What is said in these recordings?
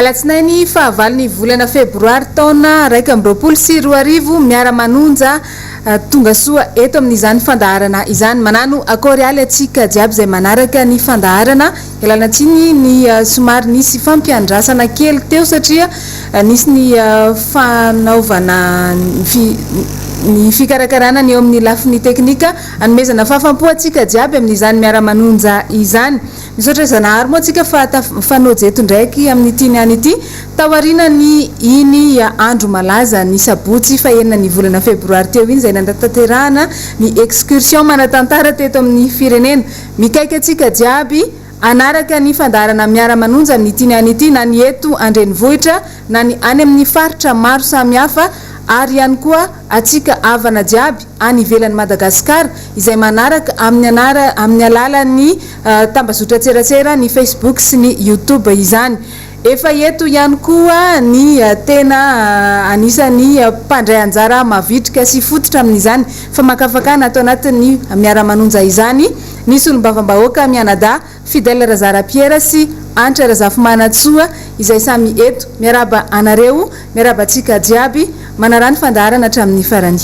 Alatsinainy fahavalon'ny volana febroary taona 2021, Miara-manonja, tongasoa eto amin'izany fandaharana izany. Manano akory aly antsika jiaby izay manaraka ny fandaharana. Ialana tsiny ny somary nisy fampiandrasana kely teo satria nisy ny fanaovana ny fikarakarana ny eo amin'ny lafiny teknika hanomezana fahafampo antsika jiaby amin'izany Miara-manonja izany. Misaotra Zanahary moa antsika fa tafanojo eto ndraiky amin'ity niany ity taorian'ny iny andro malaza ny sabotsy fahenina ny volana febroary teo iny izay nanatanterahana ny excursion manan-tantara teto amin'ny firenena. Mikaika antsika jiaby hanaraka ny fandaharana Miara-manonja amin'ity niany ity na ny eto an-drenivohitra na ny any amin'ny faritra maro samihafa ary ihany koa antsika havana jiaby any ivelan'i Madagasikara izay manaraka amin'ny anara amin'ny alalan'ny tambazotran-tserasera ny Facebook sy ny YouTube izany. Efa eto ihany koa ny tena anisan'ny mpandray anjara mavitrika sy fototra amin'izany famakafakana ato anatin'ny Miara-manonja izany ny solombavambahoaka mianadahy Fidèle Razara Pierre sy Hanitra Razafimanantsoa izay samy eto. Miarahaba anareo, miarahaba antsika jiaby manaraha ny fandaharana hatramin'ny farany.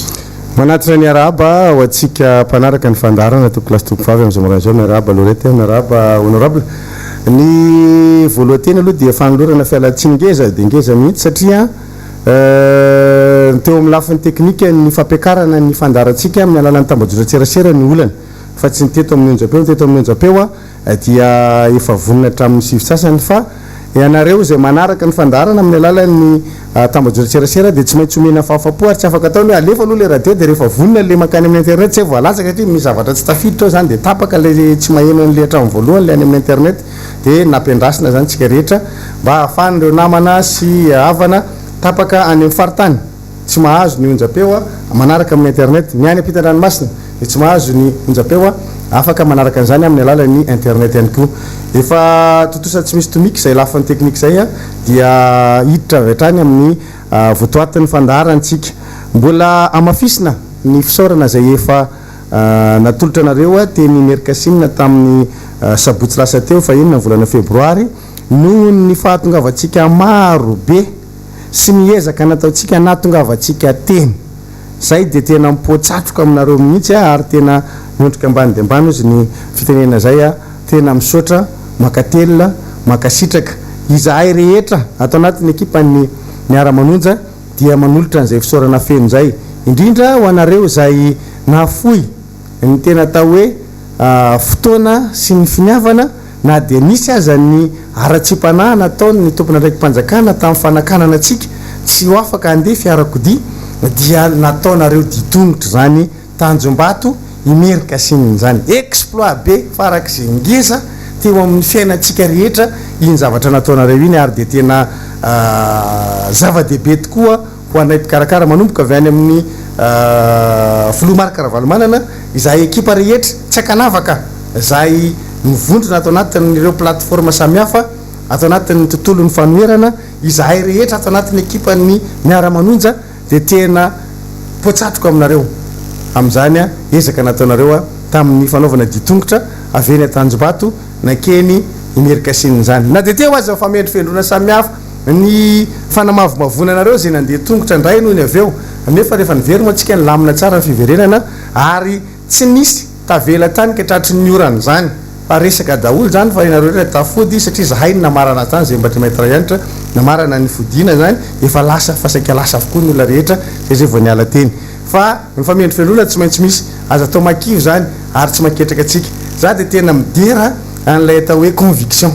Manatitra ny arahaba ho antsika mpanaraka ny fandaharana tompokolahy sy tompovavy amin'izao maraina izao. Miarahaba Lorette, miarahaba Honorable. Ny voalohan-teny aloha dia fanolorana fialantsiny ngeza dia ngeza mihitsy satria teo amin'ny lafiny teknika ny fampiakarana ny fandaharantsika amin'ny alalan'ny tambajotran-tserasera ny olana fa tsy ny teto amin'ny onjam-peo. Ny teto amin'ny onjam-peo dia efa vonona hatramin'ny sivy sasany fa ianareo izay manaraka ny fandaharana amin'ny alalan'ny tambajotran-tserasera dia tsy maintsy omena fahafapo ary tsy afaka atao ny hoe alefa aloha ilay radio dia rehefa vonona ilay mankany amin'ny internet tsy hay vao alatsaka satria misy zavatra tsy tafiditra ao izany dia tapaka ilay tsy maheno an'ilay hatramin'ny voalohany ilay any amin'ny internet dia nampiandrasina izany tsika rehetra mba hahafahan'ireo namana sy havana tapaka any amin'ny faritany tsy mahazo ny onjam-peo manaraka amin'ny internet. Ny any ampitan-dranomasina dia tsy mahazo ny onjam-peo afaka manaraka an'izany amin'ny alalan'ny internet ihany koa. Efa tontosa tsy misy tomika izay lafiny teknika izay dia hiditra avy hatrany amin'ny votoatin'ny fandaharantsika. Mbola hamafisina ny fisaorana izay efa natolotra anareo teny Imerinkasinina tamin'ny sabotsy lasa teo fahenina ny volana febroary noho ny fahatongavantsika maro be sy ny ezaka nataontsika nahatongavantsika teny. Zay dia tena mipoa-tsatroka aminareo mihitsy aho ary tena miondrika ambany dia ambany ozy ny fitenenana zay aho, tena misaotra, mankatelina, mankasitraka. Izahay rehetra ato anatin'ny ekipan'ny Miara-manonja dia manolotra an'izay fisaorana feno izay, indrindra ho anareo izay nahafoy ny tena atao hoe fotoana sy ny finiavana na dia nisy aza ny haratsiam-panahy nataon'ny tompon'andraiki-panjakana tamin'ny fanakanana antsika tsy ho afaka handeha fiarakodia dia nataonareo ditongotra izany Tanjombato Imerinkasinina izany. Exploit be farak'izay ngeza teo amin'ny fiainantsika rehetra iny zavatra nataonareo iny ary dia tena zava-dehibe tokoa ho anay mpikarakara manomboka avy any amin'ny Filoha Marc Ravalomanana, izahay ekipa rehetra tsy ankanavaka izay mivondrona ato anatin'ireo plateforme samihafa ato anatin'ny tontolon'ny fanoherana, izahay rehetra ato anatin'ny ekipan'ny Miara-manonja dia tena poa-tsatroka aminareo amin'izany ezaka nataonareo tamin'ny fanaovana dian-tongotra avy eny Antanjombato nankeny Imerinkasinina izany. Na dia teo aza ny famendrofendroana samihafa, Ny fanamavomavoana anareo izay nandeha tongotra indray nony avy eo, nefa rehefa niverina moa tsika nilamina tsara ny fiverenana ary tsy nisy tavela tany ka tratry ny orana izany fa resaka daholo izany fa ianareo rehetra tafody satria zahay no namarana tany izay mba Maître Hanitra namarana ny fodiana izany efa lasa fa saika lasa avokoa ny olona rehetra zay zay vao niala teny fa ny famendrofendroana tsy maintsy misy aza atao makivy izany ary tsy maketraka antsika za dia tena midera an'ilay atao hoe conviction.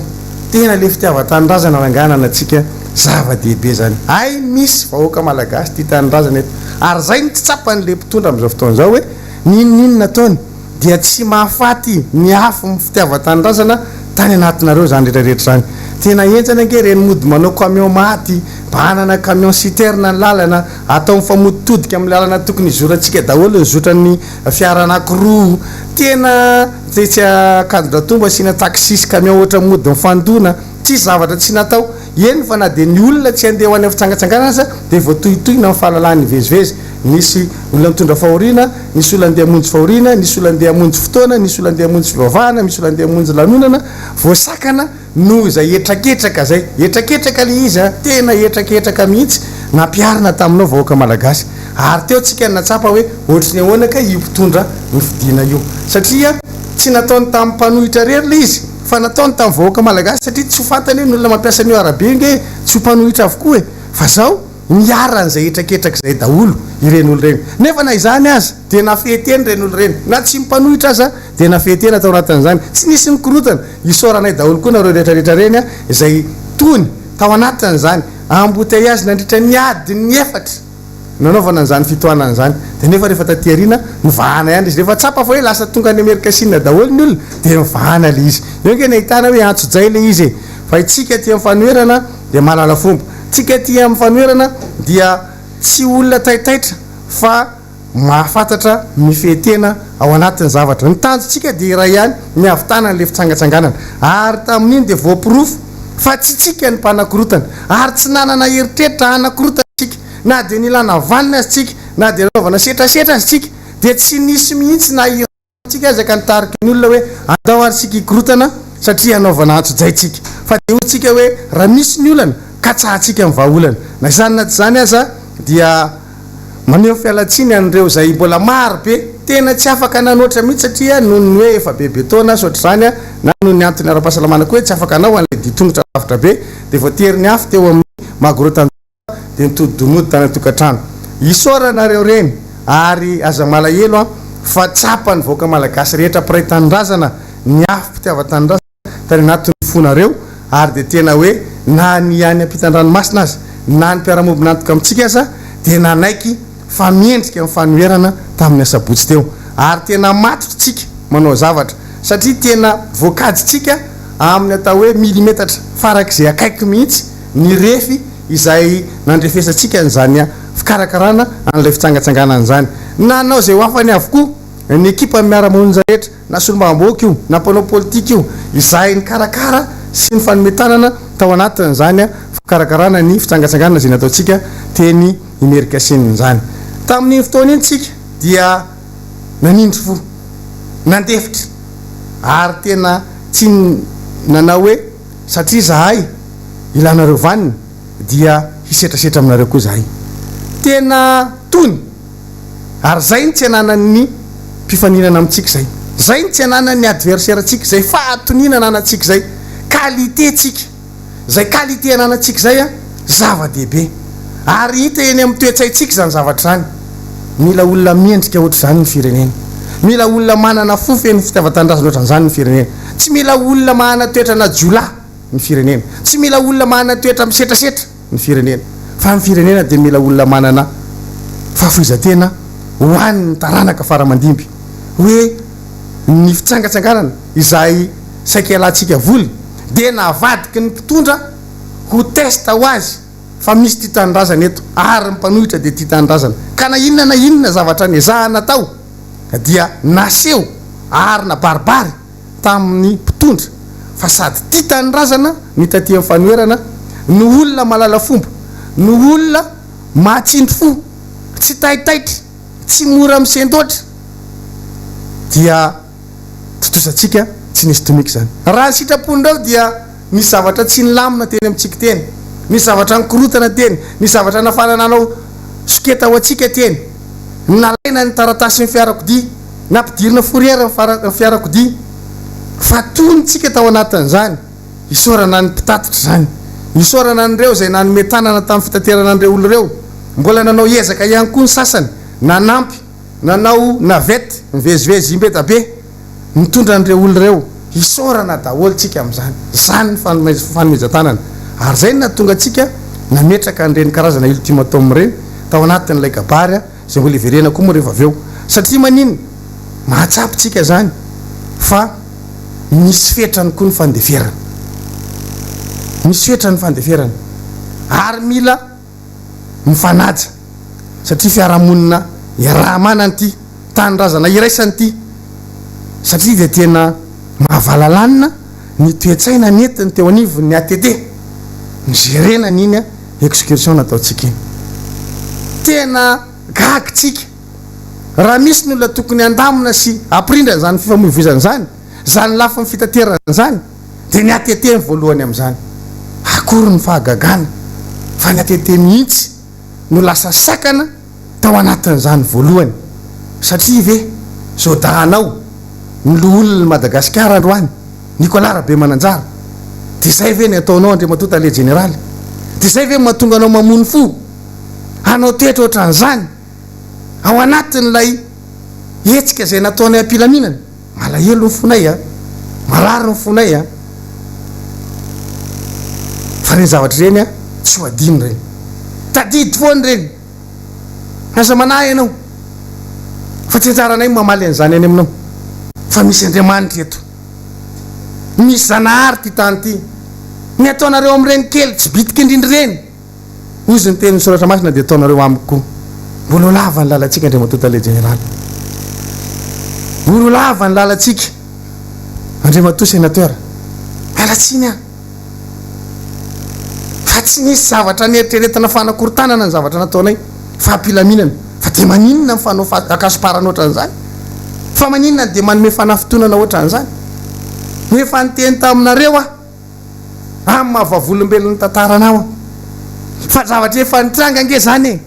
Tena le fitiavan-tanindrazana rangahy ananantsika zava-dehibe zany. Hay misy vahoaka malagasy tia tanindrazana eto. Ary zay no tsy tsapan'le mpitondra amin'izao fotoana izao hoe n'inon'inona ataony dia tsy mahafaty ny afon'ny fitiavan-tanindrazana tany anatinareo zany rehetra rehetra zany. Tena henjana ange ireny mody manao camion maty, bahanana camion citerne ny lalana, atao mifamototodika amin'ny lalana tokony hizorantsika daholo ny zotran'ny fiara anakiroa. Tena tetsy Ankadindratombo asiana taxi sy camion ohatra mody mifandona, tsisy zavatra tsy natao. Eny fa na dia ny olona tsy handeha ho any amin'ny fitsangatsanganana aza dia voatohintohina amin'ny fahalalahany hivezivezy. Nisy olona nitondra fahoriana, nisy olona handeha hamonjy fahoriana, nisy olona handeha hamonjy fotoana, nisy olona handeha hamonjy fivavahana, misy olona handeha hamonjy lanonana, voasakana. Noho izay hetraketraka izay, hetraketraka ilay izy an, tena hetraketraka mihitsy nampiharina taminao vahoaka Malagasy. Ary teo tsika no nahatsapa hoe ohatry ny ahoana kay io mpitondra nofidiana io. Satria tsy nataony tamin'ny mpanohitra irery ilay izy fa nataony tamin'ny vahoaka Malagasy satria tsy ho fantany hoe ny olona mampiasa an'io arabe io nge tsy ho mpanohitra avokoa e. Fa zao niharan'izay hetraketraka izay daholo ireny olona ireny. Nefa na izany aza dia nafehy tena ireny olona ireny. Na tsy mpanohitra aza dia nafehy tena tao anatin'izany. Tsy nisy nikorontana. Isaoranay daholo koa nareo rehetra rehetra ireny izay tony tao anatin'izany embouteillage nandritra ny adiny efatra nanaovana an'izany fitohanana izany. Dia nefa rehefa taty aoriana nivahana ihany ilay izy. Rehefa tsapa fa hoe lasa tonga any Amerika-Sina daholo ny olona dia nivahana ilay izy. Eo ange no ahitana hoe antsojay ilay izy e. Fa itsika aty amin'ny fanoherana dia mahalala fomba. Tsika aty amin'ny fanoherana dia tsy olona taitaitra fa mahafantatra mifehy tena ao anatin'ny zavatra. Ny tanjontsika dia iray ihany, ny hahavitana an'ilay fitsangatsanganana. Ary tamin'iny dia voaporofo fa tsy tsika ny mpanakorotana. Ary tsy nanana eritreritra hanakorotana isika. Na dia nilana vaniny aza tsika, na dia nanaovana setrasetra aza tsika, dia tsy nisy mihitsy na iray. Tsika aza ka nitarika ny olona hoe andao ary tsika hikorotana satria hanaovana antsojay tsika. Fa dia hoy tsika hoe raha misy ny olana, katsahantsika ny vahaolana. Na izany na tsy izany aza dia maneho fialantsiny an'ireo izay mbola maro be tena tsy afaka nanoatra mihitsy satria noho ny hoe efa bebe taona sy ohatr'izany na noho ny antony ara-pahasalamana koa hoe tsy afaka hanao an'ilay dia tongotra lavitra be dia voatery niafy teo amin'ny Magro Tanjombato dia nitodi-doha tany an-tokantrano. Isaorana ireo reny ary aza malahelo an fa tsapan'ny vahoaka malagasy rehetra mpiray tanindrazana ny afom-pitiavan-tanindrazana tany anatin'ny fonareo ary dia tena hoe na ny any ampitan-dranomasina aza na ny mpiara-miombon'antoka amintsika aza dia nanaiky fa mendrika ny fanoherana tamin'ny asabotsy teo ary tena matotra tsika manao zavatra satria tena voakajintsika amin'ny atao hoe milimetatra farak'izay akaiky mihitsy ny refy izay nandrefesantsika an'izany fikarakarana an'ilay fitsangatsanganana izany. Nanao izay ho afany avokoa ny ekipan'ny miara-monja rehetra, na solombavambahoaka io, na mpanao politika io, izay nikarakara sy nifanome tanana tao anatin'izany fikarakarana ny fitsangatsanganana izay nataontsika teny Imerinkasinina izany. Tamin'iny fotoana iny isika dia nanindry fo, nandefitra ary tena tsy nanao hoe satria izahay ilanareo vaniny dia hisetrasetra aminareo koa izahay. Tena tony ary zay ny tsy ananan'ny mpifaninana amintsika izay. Zay ny tsy ananan'ny adversaire ntsika izay fahatoniana ananantsika izay. Qualité tsika. Izay qualité ananantsika izay an, zava-dehibe. Ary hita eny amin'ny toe-tsaintsika izany zavatra izany. Mila olona mendrika ohatr'izany ny firenena. Mila olona manana fo feno fitiavan-tanindrazana ohatran'izany ny firenena. Tsy mila olona manana toetrana jiolahy ny firenena. Tsy mila olona manana toetra misetrasetra ny firenena. Fa ny firenena dia mila olona manana fahafoizan-tena ho an'ny taranaka fara-mandimby. Hoe ny fitsangatsanganana izay saika ialantsika voly dia navadiky ny mpitondra ho test ho azy fa misy tia tanindrazana eto ary ny mpanohitra dia tia tanindrazana. Ka na inona na inona zavatra nezahana atao dia naseho ary nabaribary tamin'ny mpitondra fa sady tia tanindrazana ny taty amin'ny fanoherana no olona mahalala fomba, no olona mahatsindry fo, tsy taitaitra, tsy mora misendoatra dia tontosantsika tsy nisy tomika izany. Raha ny sitrapon'ireo dia nisy zavatra tsy nilamina teny amintsika teny, nisy zavatra nikorotana teny, nisy zavatra nafana nanao soketa ho antsika teny, nalaina ny taratasin'ny fiarakodia, nampidirina fourrière ny fiarakodia, fa tony tsika tao anatin'izany. Isaorana ny mpitatitra izany. Isaorana an'ireo izay nanome tanana tamin'ny fitaterana an'ireo olona ireo. Mbola nanao ezaka ihany koa ny sasany, nanampy, nanao navette, nivezivezy imbetabe nitondra an'ireo olona ireo. Isaorana daholo tsika amin'izany. Izany ny fanomezan-tanana. Ary izay no nahatonga antsika nametraka an'ireny karazana ultimatum ireny tao anatin'ilay kabary izay mbola hiverena koa moa rehefa avy eo. Satria maninona? Mahatsapa tsika izany fa misy fetrany koa ny fandeferana. Misy fetrany ny fandeferana. Ary mila mifanaja satria fiarahamonina iaraha-manana ity, tanindrazana iraisana ity, satria dia tena mahavalalanina ny toe-tsaina nentiny teo anivon'ny ATT ni-gerena an'iny excursion nataontsika iny. Tena gaga tsika raha misy ny olona tokony handamina sy hampirindra izany fifamoivoizana izany, izany lafiny fitaterana izany. Dia ny ATT ny voalohany amin'izany. Akory ny fahagagana fa ny ATT mihitsy no lasa sakana tao anatin'izany voalohany. Satria ve zodahanao ny loholon'i Madagasikara androany, Nicolas Rabemananjara? Dia izay ve ny ataonao Andriamatoa Tale Jeneraly? Dia izay ve no mahatonga anao mamono fo hanao toetra ohatran'izany ao anatin'ilay hetsika izay nataonay am-pilaminana? Malahelo ny fonay a! Marary ny fonay a! Fa ireny zavatra ireny a, tsy ho adino ireny. Tadidy foana ireny. Aza manahy ianao, fa tsy anjaranay ny mamaly an'izany any aminao. Fa misy Andriamanitra eto. Misy Zanahary ity tany ity. Ny ataonareo amin'ireny kely tsy bitika indrindra ireny, Hozy ny tenin'ny Soratra Masina dia ataonareo amiko koa. Mbola ho lava ny lalantsika Andriamatoa Tale Jeneraly. Mbola ho lava ny lalantsika Andriamatoa Sénateur. Miala tsiny aho. Fa tsy nisy zavatra nieritreretina fanakorontanana ny zavatra nataonay. Fahampilaminana. Fa dia maninona ny fanao akasoparana ohatran'izany? Fa maninona dia manome fanafintohinana ohatran'izany? Efa niteny taminareo aho. Amin'ny maha vavolombelon'ny tantaranao aho. Fa zavatra efa nitranga ange izany e!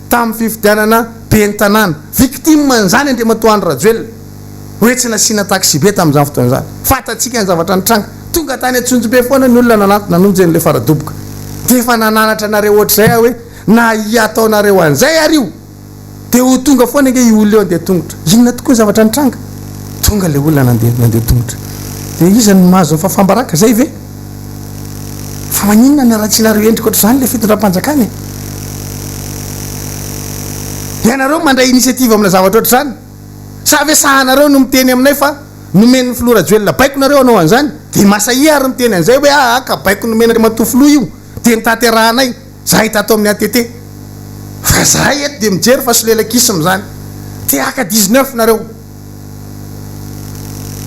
Tamin'ny fifidianana ben'ny tanàna. Victime an'izany Andriamatoa Andry Rajoelina. Hoe tsy nasiana taxibe tamin'izany fotoana izany. Fantatsika ny zavatra nitranga. Tonga tany Antsonjombe foana ny olona nanatona nanonjy an'ilay faradoboka. Dia efa nananatra anareo ohatr'izay aho hoe na hataonareo an'izay ary io. Dia ho tonga foana ange io olona io handeha tongotra. Inona tokoa ny zavatra nitranga? Tonga ilay olona nandeha nandeha tongotra. Dia iza no mahazo ny fahafaham-baraka? Izay ve? Fa maninona no haratsianareo endrika ohatr'izany ilay fitondram-panjakana e? Ianareo mandray initiative amina zavatra ohatr'izany? Sa ve sahanareo no miteny aminay fa nomen'ny filoha Rajoelina baiko nareo hanao an'izany? Dia masahia ary miteny an'izay hoe aa ka baiko nomen'Andriamatoa filoha io dia notanterahanay. Zahay tato amin'ny ATT. Fa zahay eto dia mijery fa solelakisme zany. Te haka 19 nareo.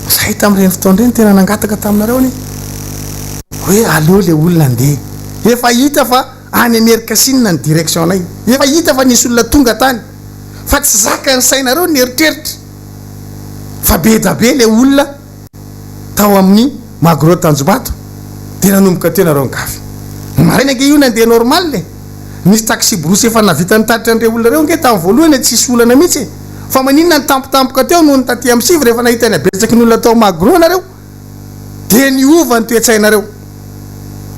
Zahay tamin'ireny fotoana ireny tena nangataka taminareo anie. Hoe aleo le olona andeha. Efa hita fa any Amerikasinina ny direction nay. Efa hita fa nisy olona tonga tany. Fa tsy zakan'ny sainareo ny eritreritra. Fa be da be le olona. tao amin'ny Magro Tanjombato dia nanomboka teo nareo nigafy. Ny maraina ange io nandeha normal e! Nisy taxi-brousse efa nahavita nitatitra an'ireo olona ireo ange tamin'ny voalohany e, tsisy olana mihitsy e! Fa maninona nitampotampoka teo noho ny taty amin'ny sivy rehefa nahita ny habetsaky ny olona tao Magro nareo dia niova ny toe-tsainareo.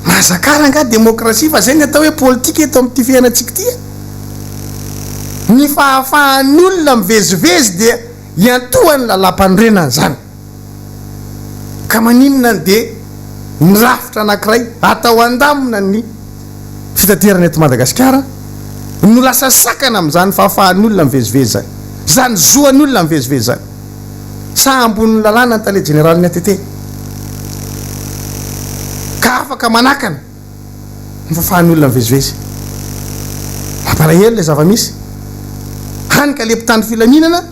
Mahazakà rangaha demokrasia fa zay ny atao hoe politika eto amin'ity fiainantsika ity e! Ny fahafahan'ny olona mivezivezy dia Iantohan'ny lalàmpanorenana izany. Ka maninona no dia ny rafitra anankiray atao handamina ny fitaterana eto Madagasikara no lasa sakana amin'izany fahafahan'ny olona mivezivezy izany, izany zoan'ny olona mivezivezy izany? Sa ambonin'ny lalàna ny tale jeneralin'ny ATT ka afaka manakana? ny fahafahan'ny olona mivezivezy. Mampalahelo ilay zava-misy. Hany ka ilay mpitandro filaminana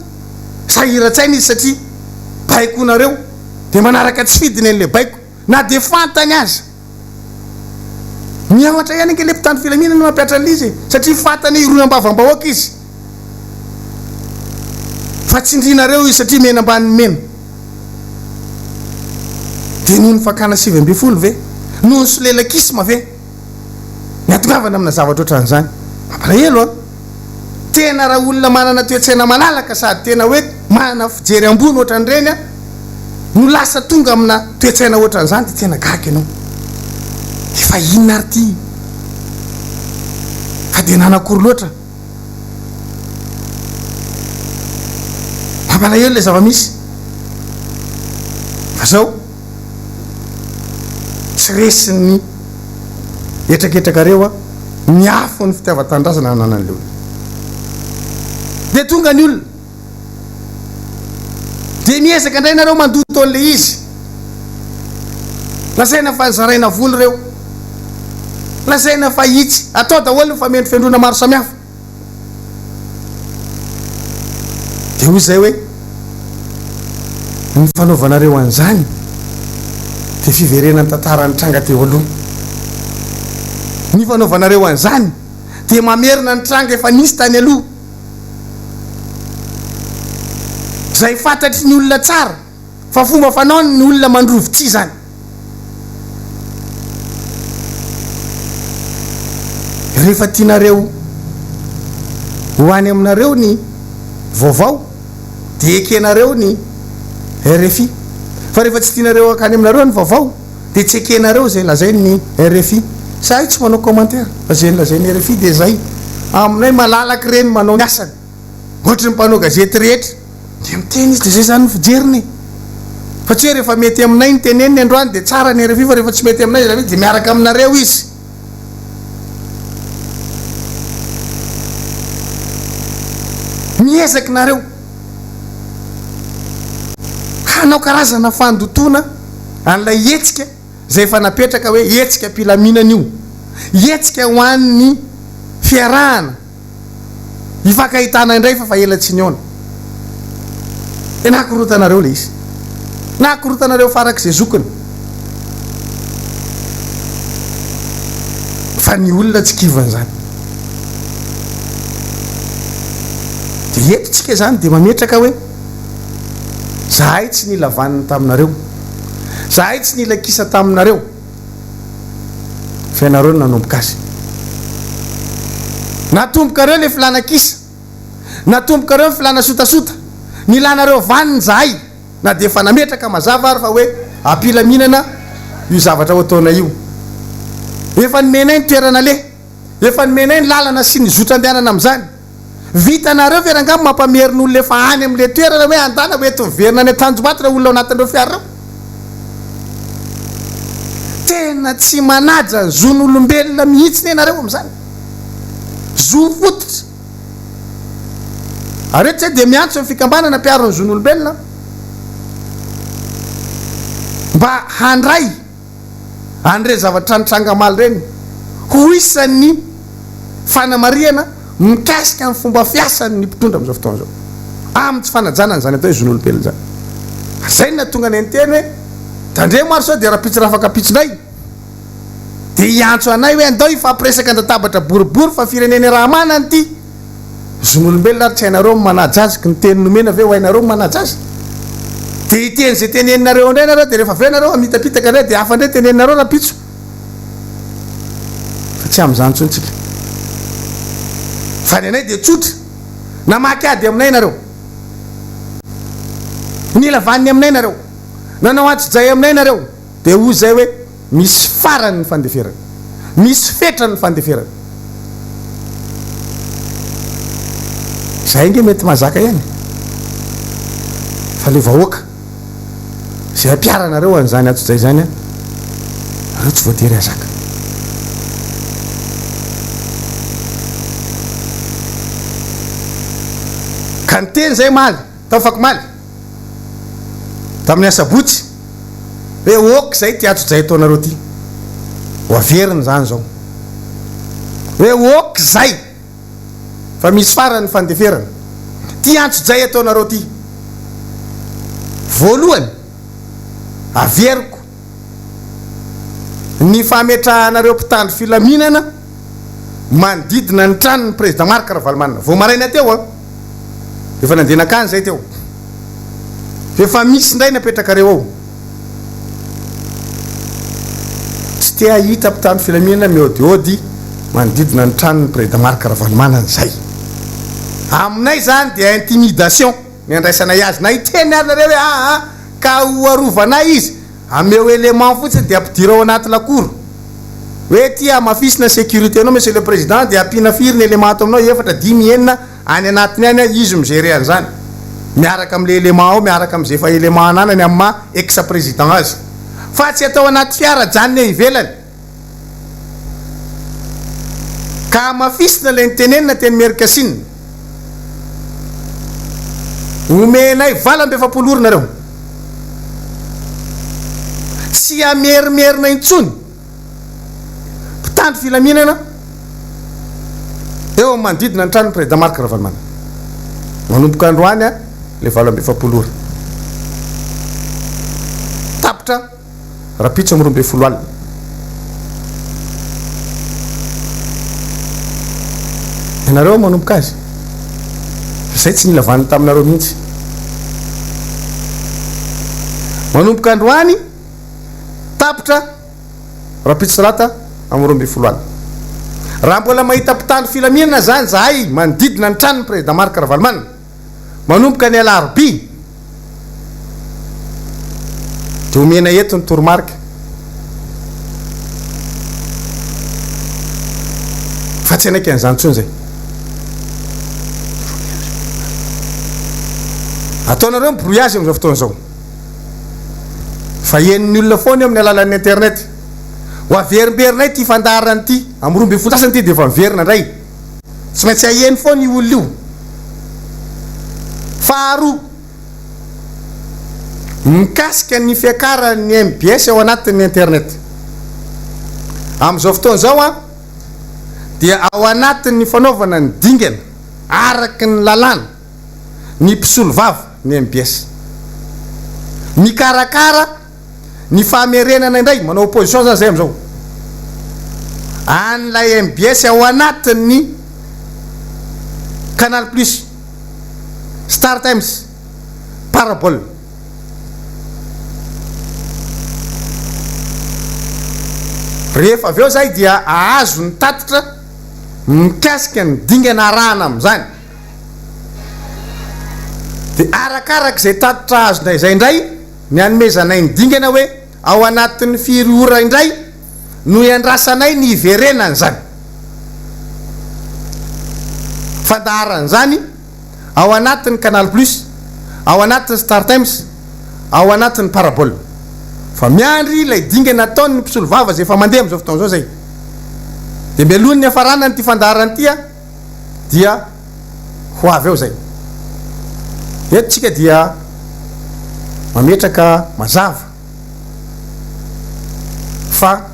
sahiran-tsaina izy satria baikonareo dia manaraka tsy fidiny an'ilay baiko na dia fantany aza. Miahotra ihany ange ilay mpitandro filaminana mampihatra an'ilay izy e, satria fantany hoe hirohy am-bavam-bahoaka izy. Fa tsindrinareo izy satria mena ambanin'ny mena. Dia noho ny fakana 19 ve? Noho ny solelakisma ve? Ny hatongavana amina zavatra ohatran'izany. Mampalahelo an! Tena raha olona manana toe-tsaina malalaka sady tena hoe manana fijery ambony ohatran'ireny an, no lasa tonga amina toe-tsaina ohatran'izany dia tena gaga ianao. Efa inona ary ity? Fa dia nanakory loatra. Mampalahelo ilay zava-misy. Fa zao, tsy resin'ny hetraketrakareo ny afon'ny fitiavan-tanindrazana ananan'ilay olona. Dia tonga ny olona. Dia miezaka indray nareo mandoto an'ilay izy. Lazaina fa zaraina vola ireo. Lazaina fa itsy. Atao daholo ny famendrofendroana maro samihafa. Dia hoy izay hoe, ny fanaovanareo an'izany dia fiverenan'ny tantara nitranga teo aloha. Ny fanaovanareo an'izany dia mamerina ny tranga efa nisy tany aloha. Izay fantatry ny olona tsara fa fomba fanaony ny olona mandrovi-tsihy izany. Rehefa tianareo ho any aminareo ny vaovao dia ekenareo ny rfi. Fa rehefa tsy tianareo hankany aminareo ny vaovao dia tsy ekenareo izay lazain'ny rfi. Zahay tsy manao commentaire fa izay nolazain'ny rfi dia izay. Aminay malalaka ireny manao ny asany. Ohatry ny mpanao gazety rehetra. Dia miteny izy dia izay izany ny fijeriny e. Fa tsy hoe rehefa mety aminay ny teneniny androany dia tsara ny rfi fa rehefa tsy mety aminay izy dia miaraka aminareo izy. Miezaka nareo hanao karazana fandotoana an'ilay hetsika izay efa napetraka hoe hetsika am-pilaminana io, hetsika ho an'ny fiarahana. Hifankahitana indray fa fa ela tsy nihaona. Dia nakorotanareo ilay izy. Nakorotanareo farak'izay zokiny. Fa ny olona tsy kivan'izany. Dia eto tsika izany dia mametraka hoe zahay tsy nila vaniny taminareo. Zahay tsy nila kisa taminareo. Fa ianareo no nanomboka azy. Natombokareo ilay filàna kisa. Natombokareo ny filàna sotasota. Nilanareo vaniny izahay na dia efa nametraka mazava ary fa hoe am-pilaminana io zavatra ho ataonay io. Efa nomenay ny toerana aleha. Efa nomenay ny lalana sy ny zotra andehanana amin'izany. Vitanareo ve rangaha ny mampamerina olona efa any amin'ilay toerana hoe andana ho enti miverina any Antanjombato ireo olona ao anatin'ireo fiara ireo? Tena tsy manaja ny zon'olombelona mihitsy ne nareo amin'izany. Zo fototra. Ary eto zay dia miantso ny fikambanana mpiaro ny zon'olombelona mba handray an'ireny zavatra nitranga omaly ireny ho isan'ny fanamarihana mikasika ny fomba fiasan'ny mpitondra amin'izao fotoana izao amin'ny tsy fanajana an'izany atao hoe zon'olombelona izany. Izay no nahatonga anay niteny hoe tandremo ary sao dia rahampitso rafakampitso indray dia hiantso anay hoe andao hifampiresaka an-databatra boribory fa firenena iaraha-manana ity. Zon'olombelona ary tsy hainareo ny manaja azy, ny teny nomena ve ho hainareo ny manaja azy? Dia hiteny izay teneninareo indray nareo dia rehefa avy eo nareo hamitapitaka indray dia hafa indray teneninareo rahampitso. Fa tsy amin'izany intsony tsika. Fa ny anay dia tsotra, namaky ady aminay nareo, nila vaniny aminay nareo, nanao antsojay aminay nareo, dia hoy izay hoe. Misy farany ny fandeferana. Misy fetrany ny fandeferana. Zahay nge mety mahazaka ihany fa le vahoaka zay ampiharanareo an'izany antsojay izany an, nareo tsy voatery hahazaka. Ka niteny zay omaly, tao afakomaly. Tamin'ny asabotsy hoe ok zay ty atsojay ataonareo ty, ho averina izany zao hoe ok zay fa misy farany ny fandeferana, ty antsojay ataonareo ty voalohany averiko ny fametrahanareo mpitandro filaminana manodidina ny tranon'ny Président Marc Ravalomanana vao maraina teo an! Efa nandeha nankany zay teo. Efa misy indray napetrakareo ao. Tsy te hahita mpitandro filaminana mihaodihaody manodidina ny tranon'ny Président Marc Ravalomanana zay. Aminay zany dia intimidation ny andraisanay azy. Na hiteny ary nareo hoe aa ka ho arovanay izy. Ameo élément fotsiny dia ampidiro ao anaty lakoro. Hoe ty hamafisina sécurité nao monsieur le président dia ampiana firy ny élément ato aminao, efatra, dimy, enina, any anatiny any izy mi-gérer an'izany. Miaraka amin'le élément ao, miaraka amin'izay efa élément ananany amin'ny maha ex président azy. Fa tsy atao anaty fiara ajanona eo ivelany. Ka hamafisina ilay nitenenina teny Merikasinina. Omenay 48 ora nareo. Tsy hamerimerina intsony mpitandro filaminana eo amin'ny manodidina ny tranon'ny Président Marc Ravalomanana. Manomboka androany ilay 48 ora. Tapitra. Rahampitso amin'ny 12 alina. Ianareo manomboka azy. Fa izay tsy nila vaniny taminareo mihitsy. Manomboka androany, tapitra rahampitso talata amin'ny 12 alina. Raha mbola mahita mpitandro filaminana zany zahay manodidina ny tranon'ny Président Marc Ravalomanana manomboka ny alarobia dia omena eto ny toromarika fa tsy hanaiky an'izany intsony zay. Ataonareo ny brouillage amin'izao fotoana izao fa henon'ny olona foana io amin'ny alalan'ny internet. Ho averimberinay ity fandaharana ity, amin'ny 12 sasany ity dia efa miverina indray. Tsy maintsy haheno foana io olona io. Faharoa, mikasika ny fiakaran'ny mbs ao anatin'ny internet. Amin'izao fotoana izao dia ao anatin'ny fanaovana ny dingana araka ny lalàna ny mpisolovava ny mbs. Mikarakara Ny famerenana indray, manao opposition zany zay amizao, an'ilay mbs ao anatin'ny Canal Plus, Star Times, Parabole. Rehefa avy eo zay dia ahazo ny tatitra mikasika ny dingana arahana amin'izany. Dia arakarak'izay tatitra azonay izay indray, Ny hanomezanay ny dingana hoe ao anatin'ny firy ora indray no iandrasanay ny hiverenan'izany fandaharana izany ao anatin'ny Canal Plus, ao anatin'ny Star Times, ao anatin'ny Parabole. Fa miandry ilay dingana ataon'ny mpisolovava izay efa mandeha amin'izao fotoana izao izay. Dia mialohan'ny hiafaranan'ity fandaharana ity dia ho avy eo izay. Eto tsika dia mametraka mazava fa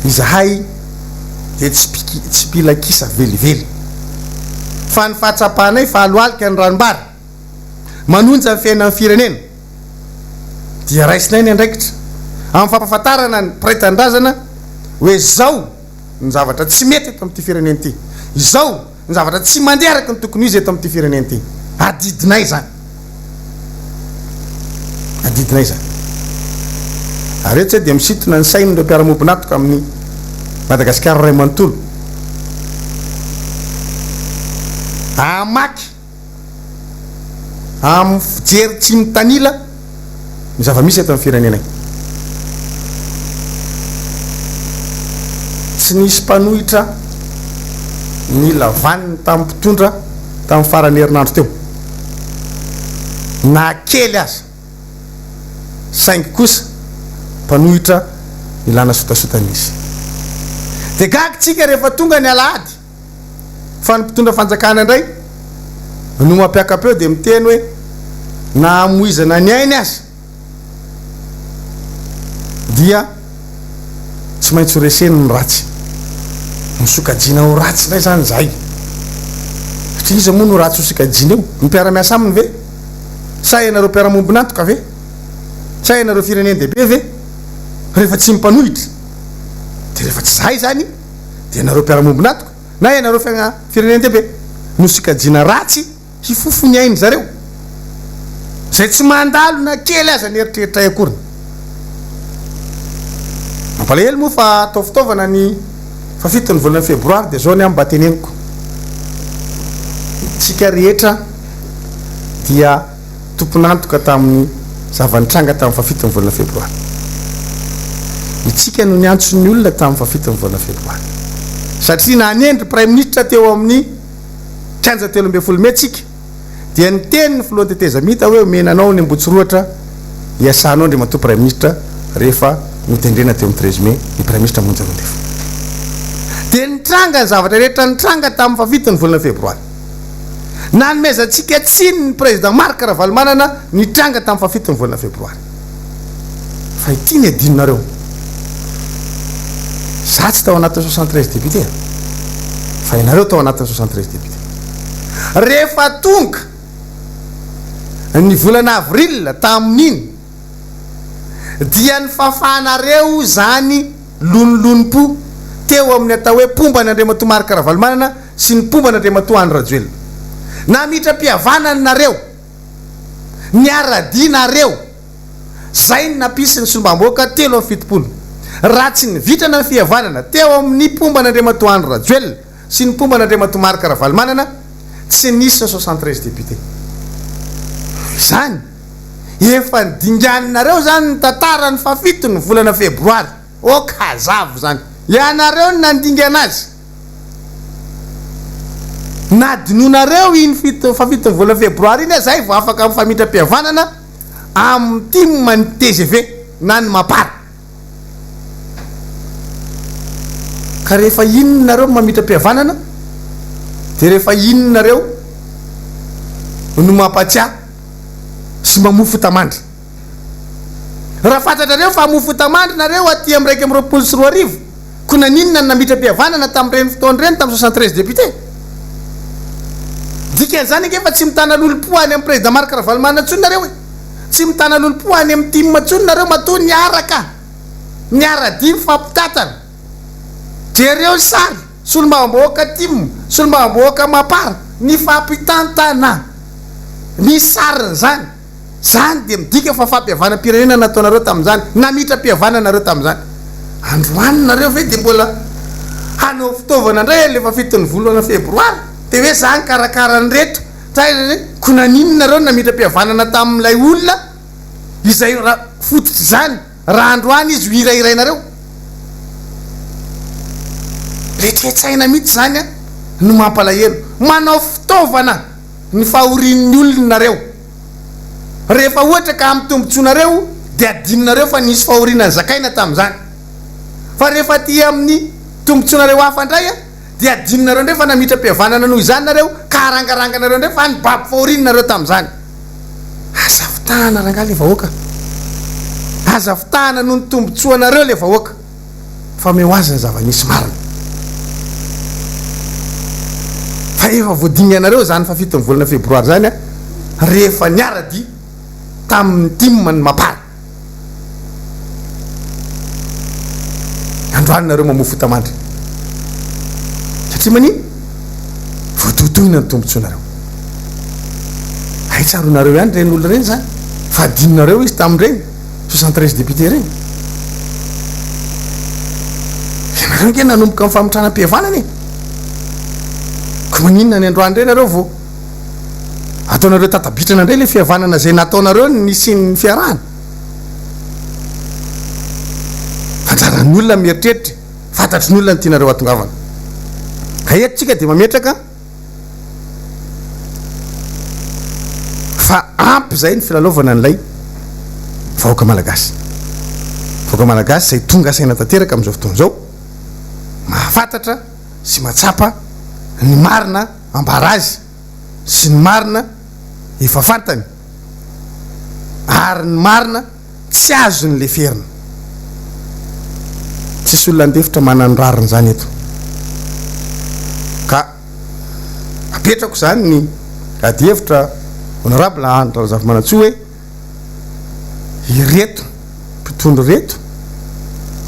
izahay dia tsy tsy mpila kisa velively fa ny fahatsapanay fa aloalika ny ranombary manonja ny fiainan'ny firenena dia raisinay ny andraikitra amin'ny fampahafantarana ny mpiray tanindrazana hoe zao ny zavatra tsy mety eto amin'ity firenena ity. Izao ny zavatra tsy mandeha araka ny tokony ho izy eto amin'ity firenena ity. Adidinay izany. Adidinay izany. Ary eto izay dia misintona ny sain'ireo mpiara-miombon'antoka amin'ny Madagasikara iray manontolo. Hamaky. Amin'ny fijery tsy mitanila ny zava-misy eto amin'ny firenenay. Tsy nisy mpanohitra nila vaniny tamin'ny mpitondra tamin'ny faran'ny herinandro teo, na kely aza, saingy kosa mpanohitra nilana sotasota nisy. Dia gaga isika rehefa tonga ny alahady. Fa ny mpitondra fanjakana indray no mampiaka-peo dia miteny hoe na hamoizana ny ainy aza dia tsy maintsy ho reseny ny ratsy. Nosokajiana ho ratsy indray izany izahay. Satria iza moa no ratsy hosokajiana eo? Ny mpiara-miasa aminy ve? Sa ianareo mpiara-mombon'antoka ve? Sa ianareo firenen-dehibe ve? Rehefa tsy ny mpanohitra dia rehefa tsy izahay izany dia ianareo mpiara-mombon'antoka na ianareo firenen-dehibe no sokajiana ratsy hifofo ny ain-dry zareo izay tsy mandalo na kely aza ny eritreritray akoriny. Mampalahelo moa fa atao fitaovana ny fahafiton'ny volana febroary dia izao ny ahy mba teneniko. Isika rehetra dia. tompon'antoka tamin'ny zava-nitranga tamin'ny fahafiton'ny volana febroary. Itsika no niantso ny olona tamin'ny fahafiton'ny volana febroary. Satria nanendry praiminisitra teo amin'ny kianja 13 mey tsika, dia niteny ny filohan'ny tetezamita hoe omena anao ny Ambotsirohatra hiasanao Andriamatoa praiminisitra rehefa notendrena teo amin'ny 13 mey ny praiminisitra Monja Roindefo. Dia nitranga ny zavatra rehetra nitranga tamin'ny fahafiton'ny volana febroary. Nanomezantsika tsiny ny Président Marc Ravalomanana ny tranga tamin'ny fahafiton'ny volana febroary. Fa ity ny adinonareo. Za tsy tao anatin'ny 73 députés a. Fa ianareo tao anatin'ny 73 députés. Rehefa tonga ny volana avril tamin'iny dia ny fahafahanareo izany lonilonimpo teo amin'ny atao hoe mpomba an'Andriamatoa Marc Ravalomanana sy ny mpomba an'Andriamatoa Andry Rajoelina. Namitram-pihavanana nareo, niara-dia nareo, zay no nampisy ny solombavambahoaka 73. Raha tsy nivitrana ny fihavanana teo amin'ny mpomba an'Andriamatoa Andry Rajoelina sy ny mpomba an'Andriamatoa Marc Ravalomanana, tsy nisy ny 73 députés. Noho izany, efa nidinganinareo izany ny tantaran'ny fahafito ny volana febroary. Ok hazava izany. Ianareo no nandingana azy. Nadinonareo iny fito fahafito ny volana febroary iny zay vao afaka mifamindram-pihavanana amin'ny tim ny tgv na ny mapar. Ka rehefa inona nareo no mamindram-pihavanana dia rehefa inona nareo no mampatsiahy sy mamoa fotamandry. Raha fantatrareo fa hamoa fotamandry nareo aty amin'ny 2021, koa naninona no namitram-pihavanana tamin'ireny fotoana ireny tamin'ny 73 députés? Dikan'izany ange fa tsy mitana lolompo any amin'ny président Marc Ravalomanana intsony nareo e! Tsy mitana lolompo any amin'ny tim intsony nareo matoa niaraka niara-dia nifampitantana. Jereo ny sary, solombavambahoaka tim, solombavambahoaka mapar, nifampitantana. Misy sarin'izany. Izany dia midika fa fampihavanam-pirenena nataonareo tamin'izany, namitram-pihavanana nareo tamin'izany. Androany nareo ve dia mbola hanao fitaovana indray an'ilay fahafiton'ny volana febroary? Dia hoe za nikarakara an'ireto, koa naninona nareo no namitram-pihavanana tamin'ilay olona izay raha fototr'izany raha androany izy ho hirahirainareo? Ilay toe-tsaina mihitsy izany no mampalahelo. Manao fitaovana ny fahorian'ny olona nareo. Rehefa ohatra ka amin'ny tombotsoanareo dia adinonareo fa nisy fahoriana nozakaina tamin'izany. Fa rehefa aty amin'ny tombotsoanareo hafa indray dia adinonareo indray fa namitram-pihavanana noho izany nareo ka arangaranganareo indray fa nibaby fahoriana nareo tamin'izany. Aza fitahana rangahy le vahoaka. Aza fitahana noho ny tombotsoanareo le vahoaka. Fa omeo azy ny zava-misy marina. Fa efa voadinganareo izany fahafiton'ny volana febroary izany rehefa niara-dia tamin'ny tim ny mapar. Androany nareo mamoa fotamandry. Satria manin? Voatohitohina ny tombotsoanareo. Hay tsaroanareo ihany ireny olona ireny izany. Fa adinonareo izy tamin'ireny. 73 députés ireny. Ianareo ange nanomboka ny famitranam-pihavanana e. Koa maninona ny androany indray nareo vao ataonareo tatabitrana indray ilay fihavanana izay nataonareo ny nisian'ny fiarahana? Anjaran'ny olona mieritreritra, fantatry ny olona ny tianareo hatongavana. Ka eto tsika dia mametraka Fa ampy izay ny filalaovana an'ilay vahoaka malagasy. Vahoaka malagasy izay tonga saina tanteraka amin'izao fotoana izao, mahafantatra sy mahatsapa ny marina ambara azy sy ny marina efa fantany ary ny marina tsy azony leferina. Tsisy olona handefitra manana ny rariny izany eto. Ka apetrako izany ny adihevitra Honorable Andry Razafimanantsoa hoe ireto mpitondra ireto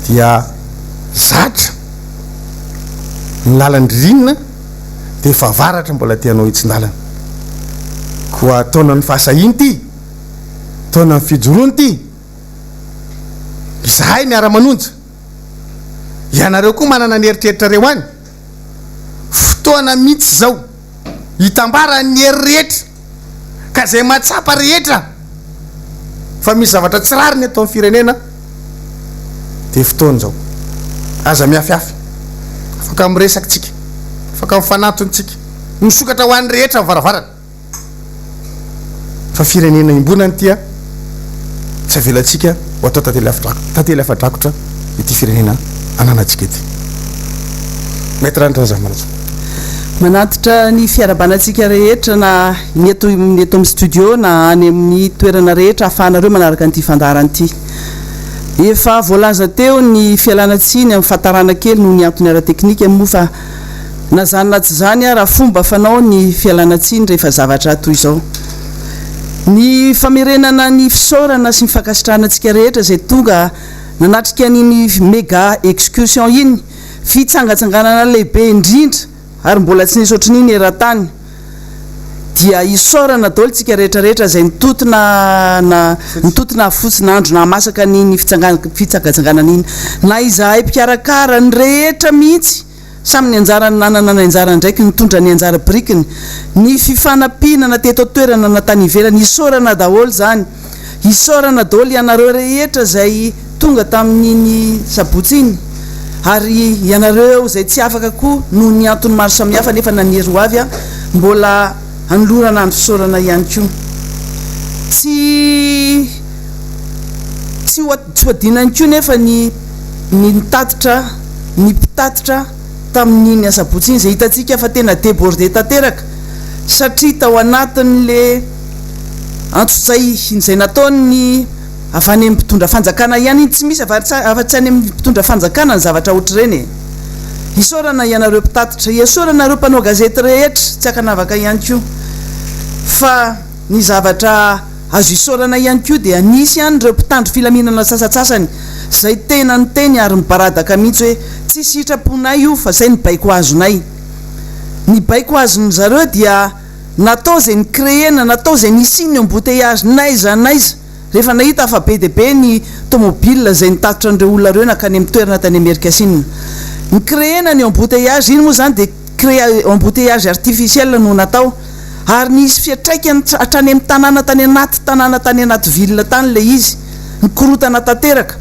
dia zatra ny lalan-dririnina dia efa avaratra mbola te hanao hitsin-dalana. Koa taonan'ny fahasahiana ity. Taonan'ny fijoroana ity. Izahay miara-manonja. Ianareo koa manana ny eritreritrareo any. Fotoana mihitsy izao hitambaran'ny hery rehetra ka izay mahatsapa rehetra fa misy zavatra tsy rariny eto amin'ny firenena dia fotoana izao. Aza miafiafy. Afaka miresaka tsika. Afaka mifanantona tsika. Misokatra ho an'ny rehetra ny varavarana. Fa firenena iombonana ity a, tsy avelantsika ho atao tantely tantely afa-drakotra ity firenena ananantsika ity. Maître Andry Razafimanantsoa. Manatitra ny fiarahabana antsika rehetra na ny eto ny eto amin'ny studio na any amin'ny toerana rehetra ahafahanareo manaraka an'ity fandaharana ity. Efa voalaza teo ny fialana tsiny amin'ny fahatarana kely noho ny antony ara-teknika moa fa Na izany na tsy izany ara, fomba fanao ny fialana tsiny rehefa zavatra toy izao. Ny famerenana ny fisaorana sy ny fankasitrahana antsika rehetra izay tonga nanatrika an'iny mega excursion iny, fitsangatsanganana lehibe indrindra ary mbola tsy nisy ohatran'iny eran-tany. Dia isaorana daholo tsika rehetra rehetra izay nitotona na nitotona fotsy nahandro nahamasaka an'iny fitsangatsanganana iny. Na izahay mpikarakara, ny rehetra mihitsy. Samy ny anjarany nanana ny anjara andraikiny nitondra ny anjara birikiny. Ny fifanampiana na teto an-toerana na tany ivelany. Isaorana daholo izany. Isaorana daholo ianareo rehetra izay tonga tamin'iny sabotsy iny. Ary ianareo izay tsy afaka koa noho ny antony maro samihafa nefa naniry ho avy mbola anolorana andro fisaorana ihany koa. Tsy tsy ho tsy ho adino ihany koa nefa ny ny nitatitra ny mpitatitra tamin'iny asabotsy iny izay hitantsika fa tena débordé tanteraka satria tao anatin'le antsojay izay nataon'ny avy any amin'ny mpitondra fanjakana ihany iny, tsy misy afa-tsy any amin'ny mpitondra fanjakana ny zavatra ohatr'ireny e! Isaorana ianareo mpitatitra, isaorana ireo mpanao gazety rehetra tsy ankanavaka ihany koa fa ny zavatra Azo isaorana ihany koa dia nisy ihany ireo mpitandro filaminana sasantsasany izay tena niteny ary nibaradaka mihitsy hoe tsy sitraponay io fa izay ny baiko azonay. Ny baiko azon-dry zareo dia natao izay ni-créer-na, natao izay nisian'ny embouteillage n'aiza n'aiza rehefa nahita fa be dia be ny tomobile izay nitatitra an'ireo olona ireo nankany amin'ny toerana tany Amerikasinina. Ni-créer-na ny embouteillage, iny moa izany dia créer embouteillage artificiel no natao. Ary nisy fiantraikany hatrany amin'ny tanàna tany anaty tanàna tany anaty ville tany ilay izy, nikorontana tanteraka.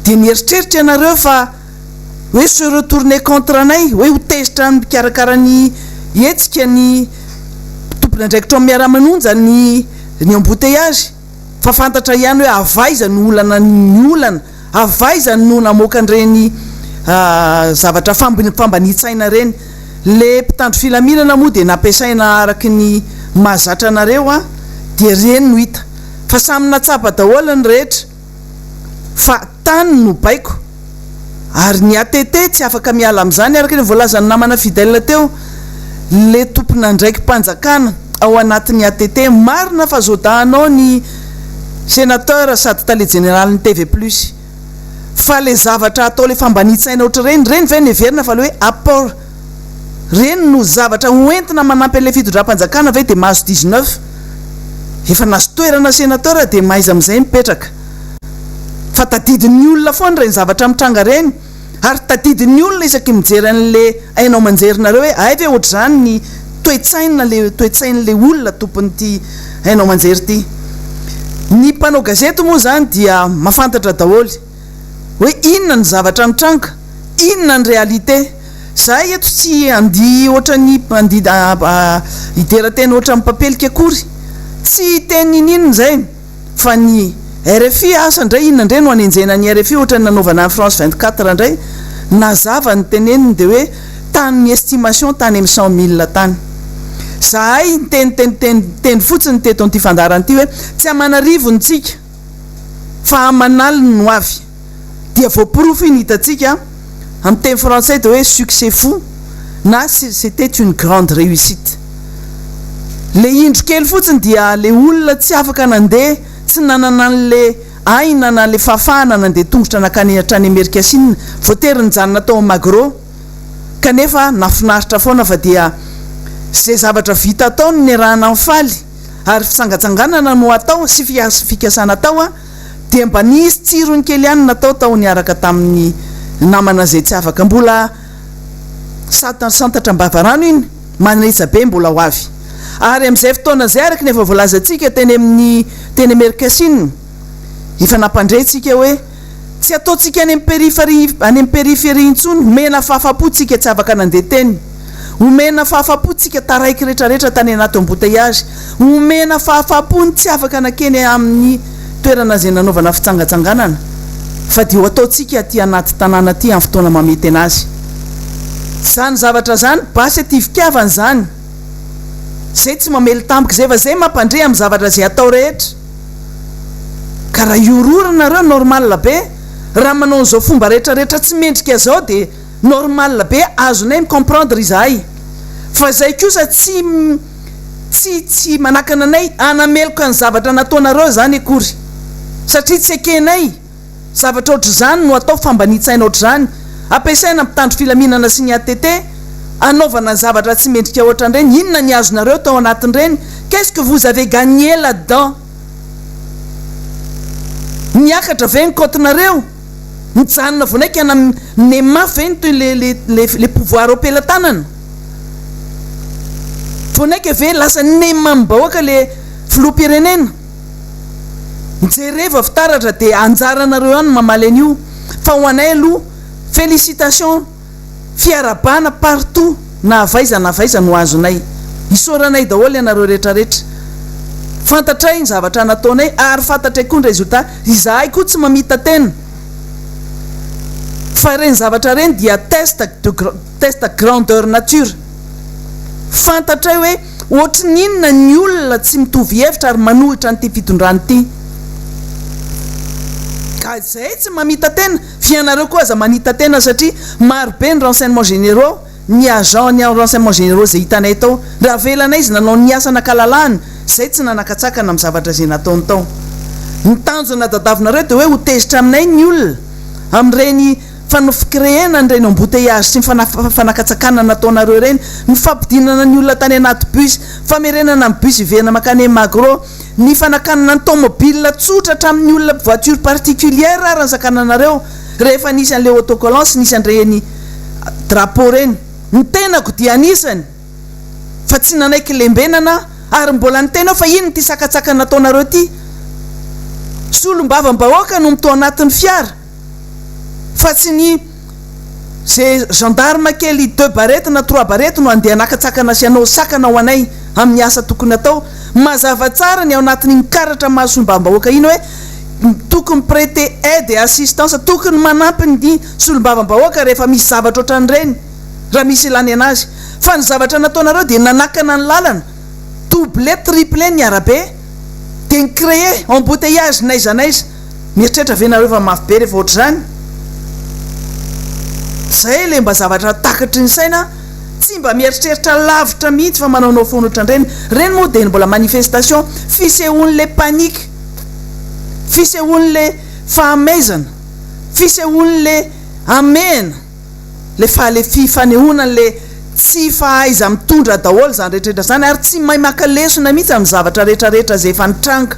Dia nieritreritra ianareo fa hoe se retourner contre anay, hoe ho tezitra ny mpikarakara ny hetsika, ny tompon'andraikitra ao amin'ny Miara-manonja ny ny embouteillage. Fa fantatra ihany hoe avy aiza no olana ny olana. Avy aiza no namoaka an'ireny zavatra fambanian-tsaina ireny? Le mpitandro filaminana moa dia nampiasaina araky ny mahazatra anareo an, dia ireny no hita. Fa samy natsapa daholo ny rehetra fa tany no baiko. Ary ny ATT tsy afaka miala amin'izany araka ny voalazan'ny namana Fidèle teo, le tompon'andraiki-panjakana ao anatin'ny ATT. Marina fa zodahanao ny Sénateur sady tale jeneralin'ny TV plus. Fa le zavatra atao le fambanian-tsaina ohatr'ireny, ireny ve no heverina fa le hoe apport reny no zavatra ho entina manampy an'ilay fitondram-panjakana ve dia mahazo 19? Efa nahazo toerana Sénateur dia mahaiza amin'izay mipetraka. Fa tadidin'ny olona foana ireny zavatra mitranga ireny ary tadidin'ny olona isaky ny mijery an'le haino aman-jerinareo hoe hay ve ohatr'izany ny toe-tsaina le toe-tsain'le olona tompon'ity haino aman-jery ity. Ny mpanao gazety moa izany dia mahafantatra daholo hoe inona ny zavatra mitranga, inona ny réalité. Izahay eto tsy handihy ohatran'ny handihy hidera tena ohatran'ny mpapelika akory. Tsy hiteny niniana izay. Fa ny rfi asa indray inona indray no hanenjehana ny rfi ohatran'ny nanaovana ny France 24 indray, nazava ny teneniny dia hoe tany ny estimation tany amin'ny 100 mille tany. Zahay niteny teny teny teny fotsiny teto amin'ity fandaharana ity hoe tsy aman'arivony tsika fa aman'aliny no avy. Dia voaporofo iny hitantsika amin'ny teny frantsay dia hoe succès fou na c'était une grande réussite. Le indro kely fotsiny dia le olona tsy afaka nandeha tsy nanana an'le aina na le fahafahana nandeha tongotra nankany hatrany Amerikasinina voatery nijanona tao amin'ny Magro kanefa nafinaritra foana fa dia ze zavatra vita tao no niarahana nifaly ary fitsangatsanganana no atao sy fikasana atao a dia mba nisy tsirony kely ihany natao tao niaraka tamin'ny namana izay tsy afaka mbola santatra am-bavarano iny manetsa be mbola ho avy ary amin'izay fotoana izay araka ny efa voalazantsika teny amin'ny teny Amerikasinina efa nampandre tsika hoe tsy ataontsika any amin'ny périphérie any amin'ny périphérie intsony omena fahafapo tsika tsy afaka nandeha teny omena fahafapo tsika taraiky retraretra tany anaty embouteillage omena fahafapo ny tsy afaka nakeny amin'ny toerana izay nanaovana fitsangatsanganana fa dia ho ataontsika aty anaty tanàna aty amin'ny fotoana mamety anazy zany zavatra zany basy aty fitiavana zany zay tsy mamely tampoka zay fa zay mampandre amin'ny zavatra izay atao rehetra ka raha hiorora nareo normal be raha manao an'izao fomba retraretra tsy mendrika zao dia normal be azonay mi-comprendre izahay fa zay kosa tsy tsy tsy manakana anay hanameloka ny zavatra nataonareo zany akory satria tsy ekenay zavatra ohatr'izany no atao fambanian-tsaina ohatr'izany ampiasaina mpitandro filaminana sy ny ATT. Anaovana zavatra tsy mendrika ohatran'ireny, inona ny azonareo tao anatin'ireny? Qu'est-ce que vous avez gagné là-dedans? Niakatra ve ny kaotinareo? Nijanona vao naika na nemafy ve ny toy le le le le pouvoir eo am-pelatanana? Vao naika ve lasa nemam-bahoaka le filoham-pirenena? Mijereva fitaratra dia anjaranareo ihany ny mamaly an'io fa ho anay aloha félicitations Fiarahabana partout na avy aiza na avy aiza no azonay. Isaoranay daholo ianareo rehetra rehetra. Fantatray ny zavatra nataonay ary fantatray koa ny résultat. Izahay koa tsy mamita-tena fa ireny zavatra ireny dia test de test grandeur nature. Fantatray hoe ohatry ny inona ny olona tsy mitovy hevitra ary manohitra an'ity fitondrana ity. Ka izay tsy mamita-tena. F'ianareo koa aza manita-tena satria maro be ny renseignements généraux, ny agent ny renseignements généraux izay hitanay tao, raha avelanay izy nanao ny asa nakalalahany, izay tsy nanakatsakana amin'ny zavatra izay nataony tao. Ny tanjona tadavinareo dia hoe ho tezitra aminay ny olona amin'ireny fanofy-créer-na an'ireny embouteillage sy ny fanakatsakanana nataonareo ireny, ny fampidinana ny olona tany anaty bus, famerenana ny bus hiverina mankany Magro, Ny fanakanana ny tomobile tsotra hatramin'ny olona voiture particulière ary nisakananareo rehefa nisy an'ilay autocollant sy nisy an'ireny drapeau ireny. Ny tenako dia anisany fa tsy nanaiky lembenana ary mbola niteny aho fa inona ity sakatsakana nataonareo ity? Solombavambahoaka no mito anatin'ny fiara. Fa tsy ny ze gendarme kely deux barrettes na trois barrettes no andeha hanakatsakana sy hanao sakana ho anay amin'ny asa tokony hatao. Mazava tsara ny ao anatin'iny karatra maha solombavambahoaka iny hoe tokony mi-prêter aide et assistance, tokony manampy ny solombavambahoaka rehefa misy zavatra ohatran'ireny raha misy ilany anazy. Fa ny zavatra nataonareo dia nanakana ny lalana, doubler, tripler ny arabe dia ni-créer embouteillage n'aiza n'aiza. Mieritreritra ve nareo fa mafy be rehefa ohatr'izany? Zay le mba zavatra takatry ny saina, tsy mba mieritreritra lavitra mihitsy fa manaonao foana ohatran'ireny. Ireny moa dia mbola manifestation, fisehoan'le panique, fisehoan'le fahamaizana, fisehoan'le hamehana. Le fa le fifanehoana anle tsy fahaiza mitondra daholo izany rehetra rehetra izany ary tsy mahay maka lesona mihitsy amin'ny zavatra rehetra rehetra izay efa nitranga.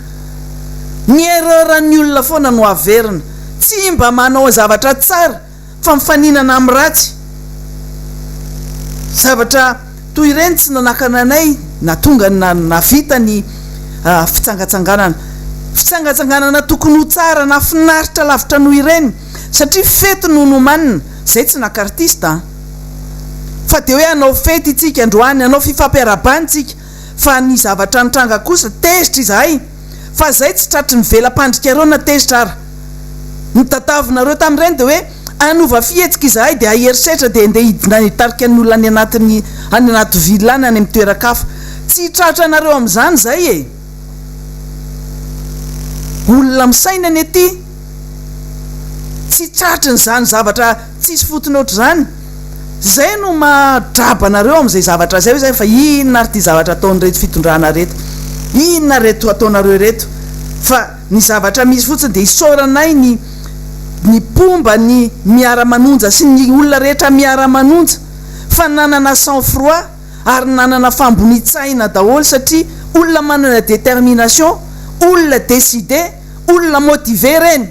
Ny erreur an'ny olona foana no averina. Tsy mba manao zavatra tsara fa mifaninana amin'ny ratsy. Zavatra toy ireny tsy nanakana anay na tonga na nahavita ny fitsangatsanganana. Fitsangatsanganana tokony ho tsara na finaritra lavitra noho ireny. Satria fety no nomanina, zay tsy naka artiste an! Fa dia hoe hanao fety itsika androany, hanao fifampiarahabana tsika, fa ny zavatra nitranga kosa, tezitra izahay, fa zay tsy tratry ny vela-pandrikareo na tezitra ara. Ny tatavinareo tamin'ireny dia hoe hanova fihetsika izahay dia haherisetra dia handeha hidina hitarika ny olona any anatin'ny any anaty ville any, any amin'ny toeran-kafa. Tsy tratra anareo amin'izany izay e! Olona misaina ny aty. Tsy tratrin'izany zavatra tsisy fotony ohatr'izany. Zay no maha draba anareo amin'izay zavatra zay hoe zay fa inona ary ity zavatra ataon'ireto fitondrana reto? Inona reto ataonareo ireto? Fa ny zavatra misy fotsiny dia isaoranay ny ny mpomba ny miara-manonja sy ny olona rehetra miara-manonja fa nanana sang froid ary nanana fahambonian-tsaina daholo satria olona manana détermination, olona décidé, Olona motivé ireny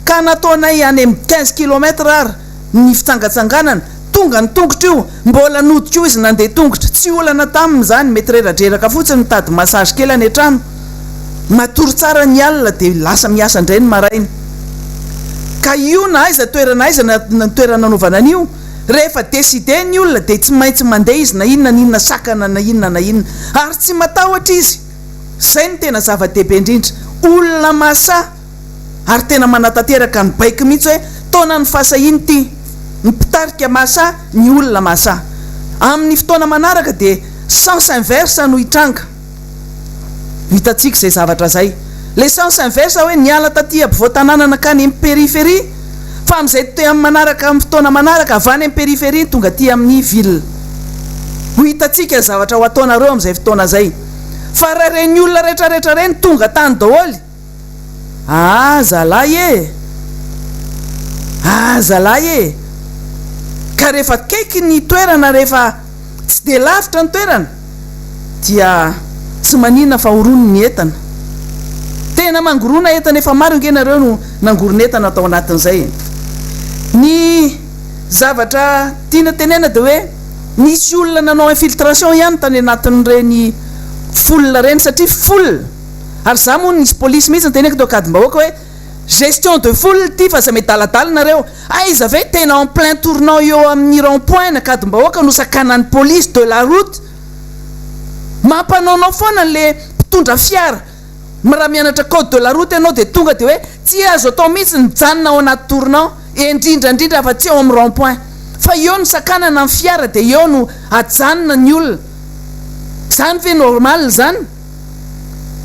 ka nataonay any amin'ny 15 kilomètre ary ny fitsangatsanganana, tonga ny tongotra io, mbola nody koa izy nandeha tongotra, tsy olana taminy izany, mety reradreraka fotsiny mitady massage kely any an-trano, matory tsara ny alina dia lasa miasa indray ny maraina. Ka io na aiza toerana aiza na toerana nanaovana an'io, rehefa décidé ny olona dia tsy maintsy mandeha izy na inona na inona sakana na inona na inona, ary tsy matahotra izy. Zay no tena zava-dehibe indrindra. Olona mahasahy ary tena manatanteraka ny baiko mihitsy hoe taonan'ny fahasahiana ity. Ny mpitarika mahasahy, ny olona mahasahy. Amin'ny fotoana manaraka dia sens inverse no hitranga. Ho hitantsika izay zavatra izay. Le sens inverse hoe niala taty ampovoan-tanàna nankany amin'ny périphérie fa amin'izay amin'ny manaraka amin'ny fotoana manaraka avy any amin'ny périphérie tonga aty amin'ny ville. Ho hitantsika ny zavatra ho ataonareo amin'izay fotoana izay. Fa raha ireny olona retraretra ireny tonga tany daholo, aa zalahy e! Aa zalahy e! Ka. Ka rehefa akaiky ny toerana, rehefa tsy dia lavitra ny toerana dia tsy maninona fa horoniny ny entana. Tena mangorona entana, efa maro ange nareo no nangorona entana tao anatin'izay e. Ny zavatra tiana tenena dia hoe nisy olona nanao infiltration ihany tany anatin'ireny foule ireny satria foule, ary za moa nisy polisy mihitsy niteneniko teo Ankadimbahoaka hoe Gestion de foule ity fa aza miadaladala nareo. Aiza ve tena en plein tournant eo amin'ny rond point n'Ankadimbahoaka no sakanan'ny police de la route? Mampanaonao foana le mpitondra fiara raha mianatra code de la route ianao dia tonga dia hoe tsy azo atao mihitsy ny mijanona ao anaty tournant indrindra indrindra afa tsy eo amin'ny rond point fa eo no sakanana ny fiara dia eo no ajanona ny olona. Zany ve normal zany?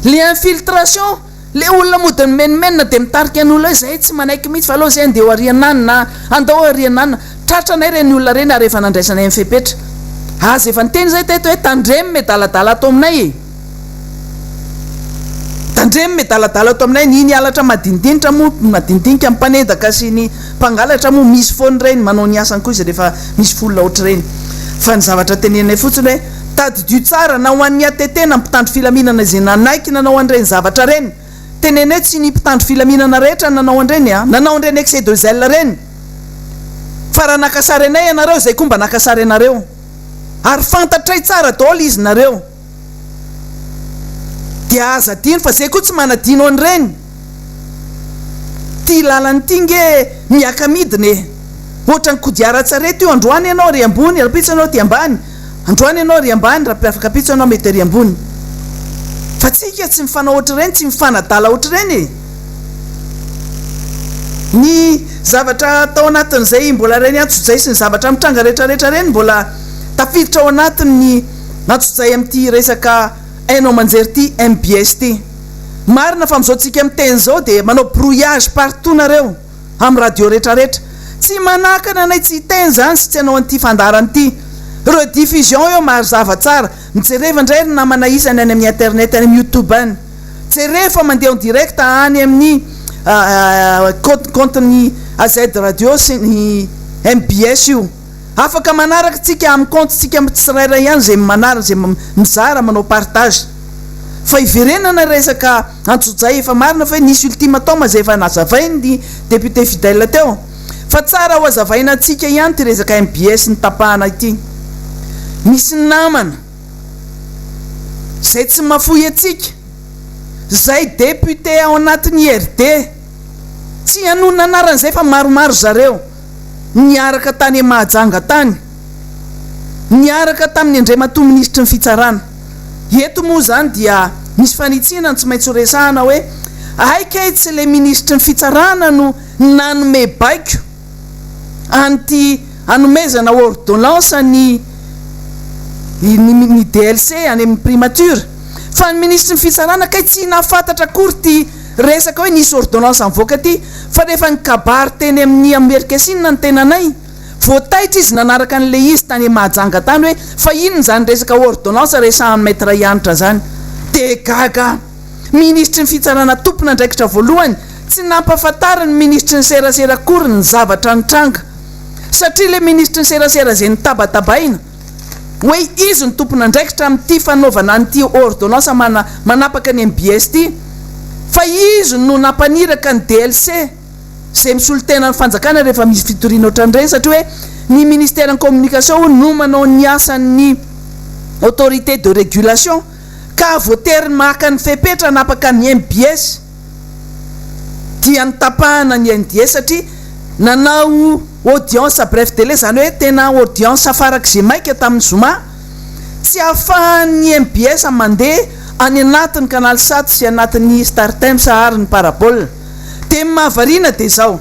Le infiltration Le olona mody mimenomenona dia mitarika ny olona hoe zay tsy manaiky mihitsy fa aleo zay andeha ho ariana any na andao ho ariana any. Tratranay ireny olona ireny ary efa nandraisanay ny fepetra. Aza efa niteny zay teto hoe tandremo medaladala ato aminay e! Tandremo medaladala ato aminay, ny ny halatra madinidinitra moa madinidinika ny mpanendaka sy ny mpangalatra moa misy foana ireny, manao ny asany koa izy rehefa misy foule ohatr'ireny. Fa ny zavatra teneninay fotsiny hoe Tadidio tsara, na ho an'ny ATT na mpitandro filaminana izay nanaiky nanao an'ireny zavatra ireny, teneno hoe tsy ny mpitandro filaminana rehetra no nanao an'ireny an, nanao an'ireny excès de zèle ireny, fa raha naka sary anay ianareo, izay koa mba naka sary anareo, ary fantatray tsara daholo izy nareo, dia aza adino fa izay koa tsy manadino an'ireny. Ty lalana ity nge miaka-midina e! Ohatran'ny kodiaran-tsarety io, androany ianao ary ambony, rahampitso ianao aty ambany, androany ianao ary ambany, afak'ampitso ianao mety ary ambony. Fa tsika tsy mifanao ohatr'ireny, tsy mifanadala ohatr'ireny e! Ny zavatra tao anatin'izay mbola ireny antsojay sy ny zavatra mitranga rehetrarehetra ireny mbola tafiditra ao anatin'ny antsojay amin'ity resaka haino aman-jery ity, mbs ity. Marina fa amizao tsika miteny zao dia manao brouillage partout nareo am radio retraretra. Tsy manakana anay tsy hiteny zany sy tsy hanao an'ity fandaharana ity. Rediffusion eo mahazava tsara. Mijereva indray ry namana isany any amin'ny internet any amin'ny youtube any. Jereo fa mandeha en direct any amin'ny compte compte-n'ny AZ radio sy ny mbs io. Afaka manaraka tsika amin'ny compte tsika tsirairay ihany izay manaraka izay mizara manao partage. Fa hiverenana resaka antsojay efa marina fa hoe nisy ultimatum izay efa nazavain'ny député Fidèle teo. Fa tsara ho azavaina antsika ihany ity resaka mbs nitapahana ity. Misy namana izay tsy mafoy antsika, izay député ao anatin'ny IRD, tsy hanonona anarana izay fa maromaro zareo. niaraka tany Mahajanga tany, niaraka tamin'ny Andriamatoa Minisitry ny Fitsarana. Eto moa izany dia misy fanitsiana no tsy maintsy ho resahana hoe hay kay tsy ilay Minisitry ny Fitsarana no nanome baiko an'ity hanomezana ordonnance ny ny DLC any amin'ny Primature fa ny Minisitry ny Fitsarana kay tsy nahafantatra akory ity resaka hoe nisy ordonnance nivoaka ity Fa rehefa nikabary teny amin'ny Amerikasinina ny tenanay, vao taitra izy nanaraka an'ilay izy tany Mahajanga tany hoe fa inona izany resaka ordonnance resahan'i Maître Hanitra izany. Dia gaga aho. Minisitry ny fitsarana tompon'andraikitra voalohany, tsy nampahafantarin'ny minisitry ny serasera akory ny zavatra nitranga. Satria ilay minisitry ny serasera izay notabatabaina, hoe izy no tompon'andraikitra amin'ity fanaovana an'ity ordonnance mana manapaka ny mbs ity fa izy no nampaniraka ny DLC izay misolo tena ny fanjakana rehefa misy fitoriana ohatran'ireny satria hoe ny ministeran'ny communication hono no manao ny asan'ny autorité de régulation ka voatery maka ny fepetra hanapaka ny mbs dia notapahana ny NDS satria nanao audience à bref délai, izany hoe tena audience farak'izay maika tamin'ny zoma, tsy ahafahan'ny mbs mandeha any anatin'ny Canal Sat sy anatin'ny Startimes ary ny Parabole. Dia ny mahavariana dia izao,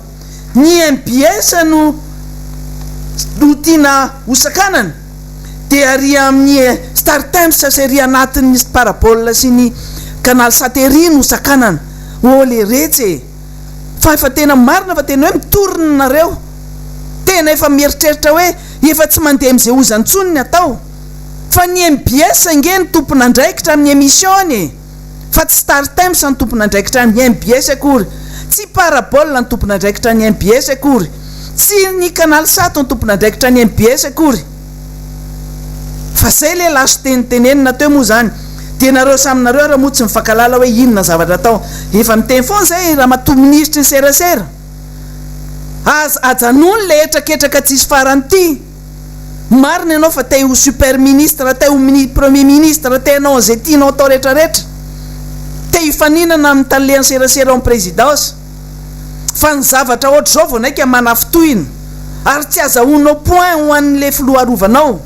ny mbs no no tiana hosakanana, dia ary amin'ny Startimes sy ery anatin'ny Parabole sy ny Canal Sat ery no sakanana. Ô leretsy e! Fa efa tena marina fa tena hoe mitorina nareo. Tena efa mieritreritra hoe efa tsy mandeha amin'izay ozany intsony ny atao. Fa ny mbs ange no tompon'andraikitra amin'ny émission-ny e! Fa tsy Startimes no tompon'andraikitra ny mbs akory. Tsy Parabole no tompon'andraikitra ny mbs akory. Tsy ny Canal Sat no tompon'andraikitra ny mbs akory. Fa zay le lasa teny tenenina teo moa zany. Dia nareo samy nareo ara moa tsy mifankalala hoe inona ny zavatra atao. Efa miteny foana zay ramatoa minisitry ny serasera. Aza ajanony le hetraketraka tsisy farany ty. Marina ianao fa te ho super ministre, te ho premier ministre, te hanao an'izay tianao atao retraretra. Te hifaninana amin'ny talehan'ny serasera ao amin'ny présidence. Fa ny zavatra ohatr'izao vao naika manafintohina. Ary tsy azahoanao point ho an'ilay filoha arovanao.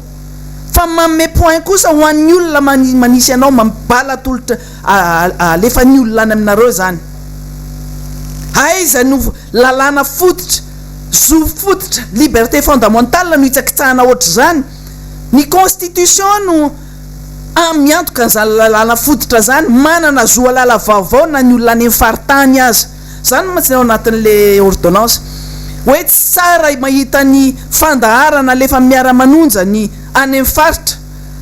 Fa manome point kosa ho an'ny olona manisy anao, bala atolotra alefan'ny olona any aminareo izany. Aiza no lalàna fototra, zo fototra, liberté fondamentale no hitsakitsahana ohatr'izany? Ny constitution no miantoka an'izany lalàna fototra izany, manana zo halala vaovao na ny olona any amin'ny faritany aza. Izany mantsy ny ao anatin'ilay ordonnance. Hoe tsy tsara mahita ny fandaharana alefa miara-manonja ny any amin'ny faritra.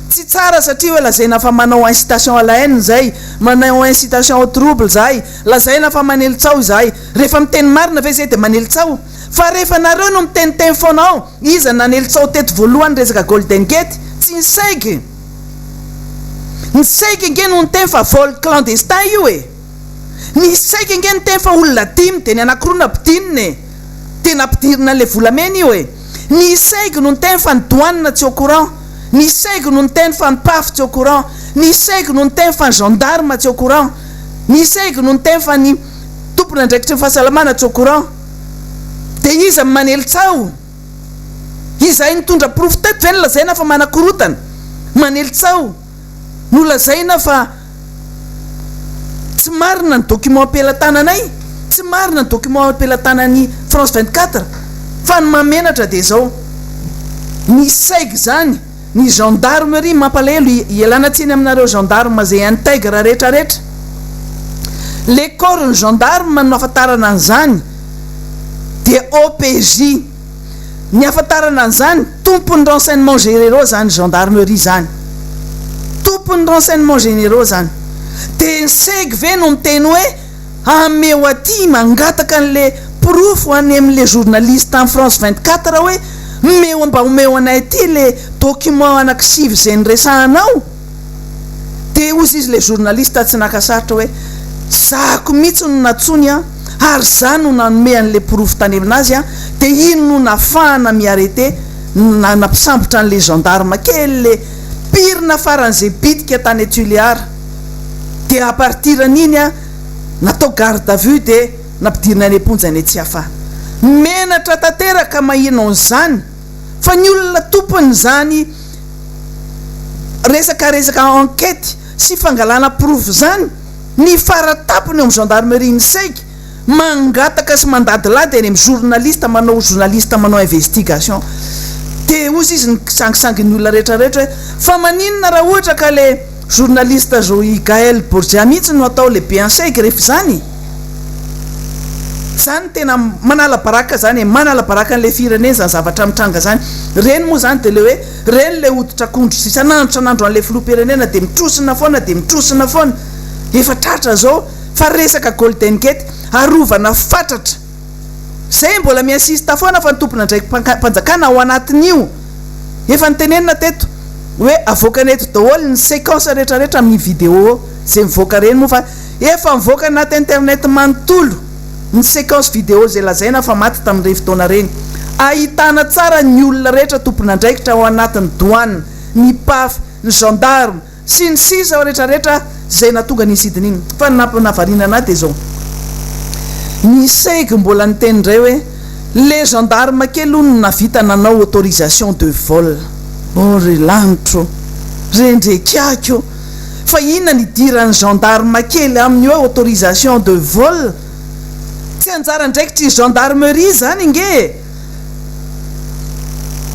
Tsy tsara satria hoe lazaina fa manao incitation à la haine izay, manao incitation au trouble izahay, lazaina fa manely tsaho izahay. Rehefa miteny marina ve izay dia manely tsaho? Fa rehefa nareo no miteniteny foana ao, iza nanely tsaho teto voalohany resaka golden gate? Tsy ny seg? Ny seg ange no niteny fa vol clandestin io e! Ny seg ange niteny fa olona dimy dia ny anakiroa nampidinina e! Dia nampidirina an'ilay volamena io e! Ny seg no niteny fa ny douane tsy au courant, ny seg no niteny fa ny paf tsy au courant, ny seg no niteny fa ny gendarme tsy au courant, ny seg no niteny fa ny tompon'andraikitry ny fahasalamana tsy au courant. Dia iza no manely tsaho? Izahay nitondra porofo teto ve no lazaina fa manakorotana? Manely tsaho? Nolazaina fa tsy marina ny document am-pelatananay? Tsy marina ny document am-pelatanan'ny France 24? Fa ny mahamenatra dia izao, ny seg izany, ny gendarmerie, mampalahelo, ialana tsiny aminareo gendarme izay intègre rehetra rehetra, le corps ny gendarme no ahafantarana an'izany dia OPJ, ny ahafantarana an'izany, tompon'ny renseignements généraux zany gendarmerie zany, tompon'ny renseignements généraux zany, dia ny seg ve no miteny hoe Ameo aty mangataka an'le porofo any amle journaliste any France 24 hoe meo mba omeo anay aty le document anaky sivy zay niresahanao de ozy izy le journaliste tsy naka sarotra hoe zako mitsy no natsony an ary za no nanome anle porofo tany aminazy an de iny no nafahana mi arreter na nampisambotra anle gendarme kely le pirina faran'ze bitika tany Tuléar. Dia à partir an'iny an, natao garde à vue dia nampidirina any am-ponja any Tsiafahy. Menatra tanteraka maheno an'izany fa ny olona tompon'izany resaka resaka enquête sy fangalana porofo izany, ny fara-tampony eo amin'ny gendarmerie ny seg, Mangataka sy mandadilady any amin'ny journaliste manao journaliste manao investigation dia hozy izy ny kisangisangin'ny olona rehetra rehetra hoe fa maninona raha ohatra ka le journaliste Joey Gaël Borgia mihitsy no atao le be ansegy rehefa izany zany tena manala baraka zany e manala baraka an'le firenena zany zavatra mitranga zany reny moa zany dia le hoe reny le hoditra akondro isan'andro isan'andro an'le filoham-pirenena dia mitrosina foana dia mitrosina foana efa tratra zao Fa resaka golden gate arovana fatratra. Zay mbola mi insiste foana fa ny tompon'andraiki-panjakana ao anatin'io. Efa notenenina teto hoe avoakana eto daholo ny sequence rehetra rehetra amin'ny video zay mivoaka reny moa fa efa mivoaka anaty internet manontolo ny sequence video zay lazaina fa maty tamin'ireny fotoana ireny. Ahitana tsara ny olona rehetra tompon'andraikitra ao anatin'ny douane, ny paf, ny gendarme, Sy ny sisa rehetra rehetra izay nahatonga an'iny sidina iny. Fa ny nampanavarina anah dia izao, ny seg mbola niteny indray hoe le gendarme kely hono no nahavita nanao autorisation de vol. Oh ry lanitro ô! Rendrekiaky ô! Fa inona ny idiran'ny gendarme kely amin'ny hoe autorisation de vol? Tsy anjara andraikitry ny gendarmerie izany ange e!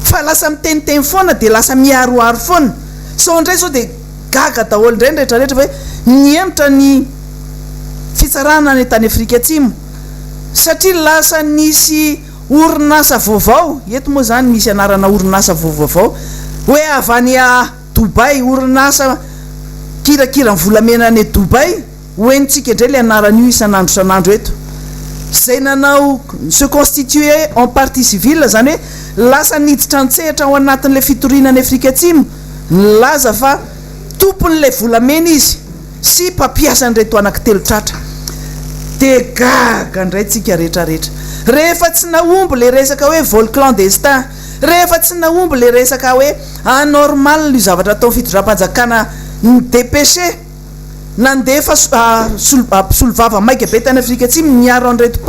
Fa lasa miteniteny foana dia lasa miharoharo foana. Sao indray zao dia gaga daholo indray ny rehetra rehetra fa hoe nihemotra ny fitsarana any tany Afrika Atsimo satria lasa nisy orinasa vaovao, eto moa izany misy anarana orinasa vaovaovao hoe avy any Dubaï, orinasa mpikirakira ny volamena any Dubaï. Ho henontsika indray ilay anaran'io isan'andro isan'andro eto. Izay nanao se constituer en partie civile, izany hoe lasa niditra an-tsehatra ao anatin'ilay fitoriana any Afrika Atsimo, nilaza fa tompon'ilay volamena izy sy mpampiasa an'ireto anankitelo tratra. Dia gaga indray tsika rehetrarehetra. Rehefa tsy nahomby ilay resaka hoe vol clandestin, rehefa tsy nahomby ilay resaka hoe anormal io zavatra ataon'ny fitondram-panjakana ni-depêcher, Nandefa mpisolovava maika be tany Afrika Atsimo niaro an'ireto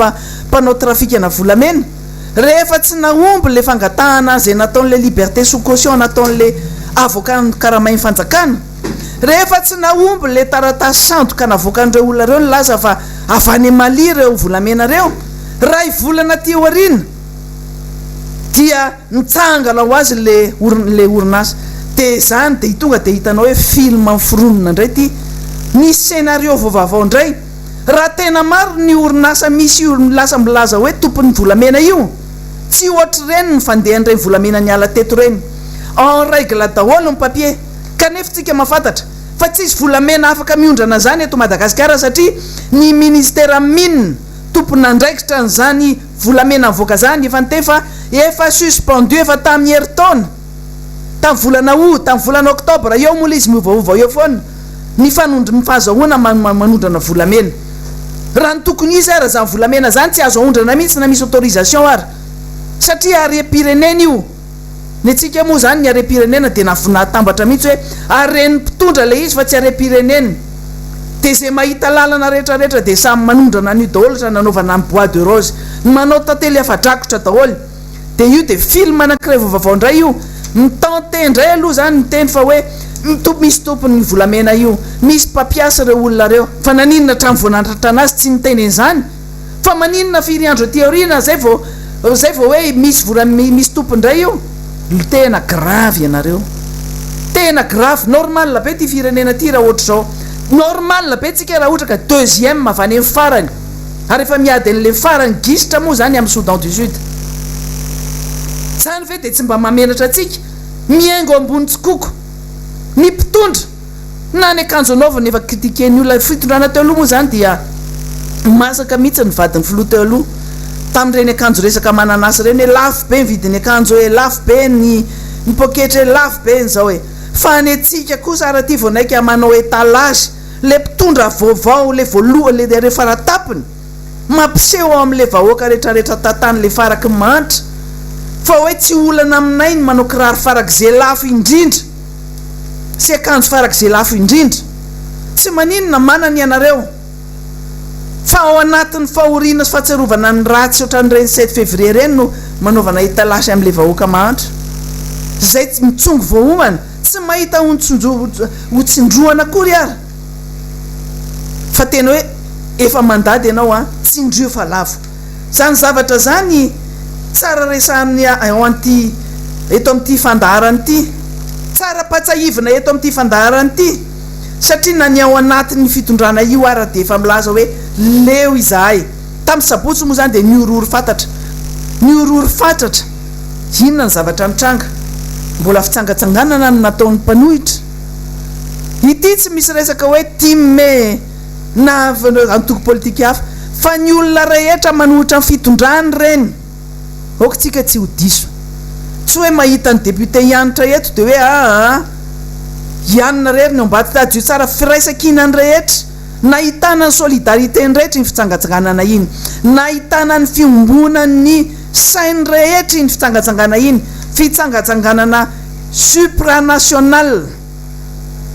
mpanao trafikana volamena. Rehefa tsy nahomby ilay fangatahana izay nataon'ilay liberté sous caution nataon'ilay avocat nokaramain'ny fanjakana. Rehefa tsy nahomby ilay taratasy sandoka navoakan'ireo olona ireo nilaza fa avy any Mali ireo volamena ireo. Iray volana aty aoriana dia. Nitsangana ho azy le le orinasa de zany de tonga de hitanao hoe film miforonina ndray ty, misy scenario vaovavao ndray, raha tena marina io orinasa misy io lasa milaza hoe tompon'ny volamena io, tsy ohatr'ireny ny fandehan'ireny volamena niala teto ireny, en règle daholo ny papier, kanefa tsika mahafantatra fa tsisy volamena afaka miondrana zany eto Madagasikara satria ny ministera mine tompon'andraikitra an'izany volamena nivoaka zany efa niteny fa efa suspendu efa tamin'ny herintaona tamin'ny volana aout tamin'ny volana octobre eo moa le izy miovaova eo foana ny fanondr ny fahazahoana manondrana volamena raha ny tokony izy ara zany volamena zany tsy azo aondrana mihitsy na misy autorisation ara satria harem-pirenena io. Ny antsika moa izany ny harem-pirenena dia nahatambatra mihitsy hoe haren'ny mpitondra ilay izy fa tsy harem-pirenena. Dia izay mahita lalana rehetra rehetra dia samy manondrana an'io daholo raha nanaovana ny bois de rose. Ny manao tantely afa-drakotra daholo. Dia io dia film anankiray vaovao indray io. Mi-tenter indray aloha izany miteny fa hoe misy tompony io volamena io, misy mpampiasa ireo olona ireo. Fa naninona hatramin'ny vao nandratrana azy tsy niteny an'izany? Fa maninona firy andro aty aoriana zay vao zay vao hoe misy vola misy tompony ndray io? Tena grave ianareo. Tena grave. Normal be ty firenena ty raha ohatr'izao. Normal be tsika raha ohatra ka deuxième avy any amin'ny farany. Ary efa miady an'le farany gisitra moa zany amin'ny Soudan du Sud. Zany ve dia tsy mba mahamenatra antsika? Mihaingo ambony tsikoko ny mpitondra. Na ny akanjo anaovany efa critiquer-n'ny olona. Fitondrana teo aloha moa izany dia masaka mihitsy ny vadin'ny filoha teo aloha tamin'ireny akanjo resaka mananasy ireny hoe lafo be ny vidin'ny akanjo e, lafo be ny ny poketra e, lafo be ny izao e. Fa ny antsika kosa ary aty vao naika manao étalage ilay mpitondra vaovao ilay voalohany ilay ireo faratapony mampiseho ao amin'ilay vahoaka retraretra tatany ilay faraky mahantra fa hoe tsy olana aminay ny manao kiraro farak'izay lafo indrindra. sy akanjo farak'izay lafo indrindra. Tsy maninona manana ianareo fa ao anatin'ny fahoriana sy fahatsiarovana ny ratsy ohatran'ireny sept février ireny no manaovana étalage amin'ilay vahoaka mahantra izay mitsongo voahomana, tsy mahita ho tsindrohana akory ary fa tena hoe efa mandady ianao an, tsindrio fa lavo. Zany zavatra zany tsara resahina ao an'ity eto amin'ity fandaharana ity. Tsara ampatsahivina eto amin'ity fandaharana ity satria na ny ao anatin'ny fitondrana io ara dia efa milaza hoe leo izahay. Tamin'ny sabotsy moa zany dia nihorohoro fatatra. Nihorohoro fatratra. Inona ny zavatra mitranga? Mbola fitsangatsanganana no nataon'ny mpanohitra. Ity tsy misy resaka hoe tim e! na antoko politika hafa fa ny olona rehetra manohitra ny fitondrany ireny, aoka tsika tsy ho diso, tsy hoe mahita ny député hianitra eto dia hoe aa hianina irery ny ao ambadika, tadidio tsara firaisankina ny rehetra, nahitana ny solidarité ny rehetra iny fitsangatsanganana iny, nahitana ny fiombonan'ny sain'ny rehetra iny fitsangatsangana iny, fitsangatsanganana supranational.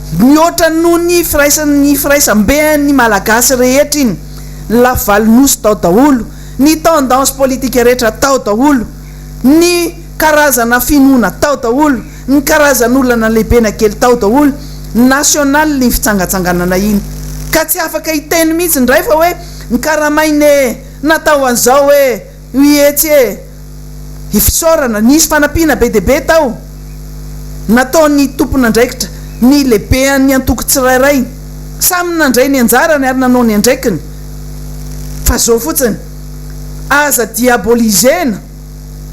Mihoatra noho ny firaisan'ny firaisamben'ny Malagasy rehetra iny, ny lafivalo nosy tao daholo, ny tendance politique rehetra tao daholo, ny karazana finoana tao daholo, ny karazan'olana lehibe na kely tao daholo, national iny fitsangatsanganana iny. Ka tsy afaka hiteny mihitsy indray fa hoe ny karamaina e, natao an'izao e, io etsy e. Fisaorana, nisy fanampiana be dia be tao nataon'ny tompon'andraikitra, ny lehibean'ny antoko tsirairay. Samy nandray ny anjarany ary nanao ny andraikiny. Fa zao fotsiny, aza diaboliser-na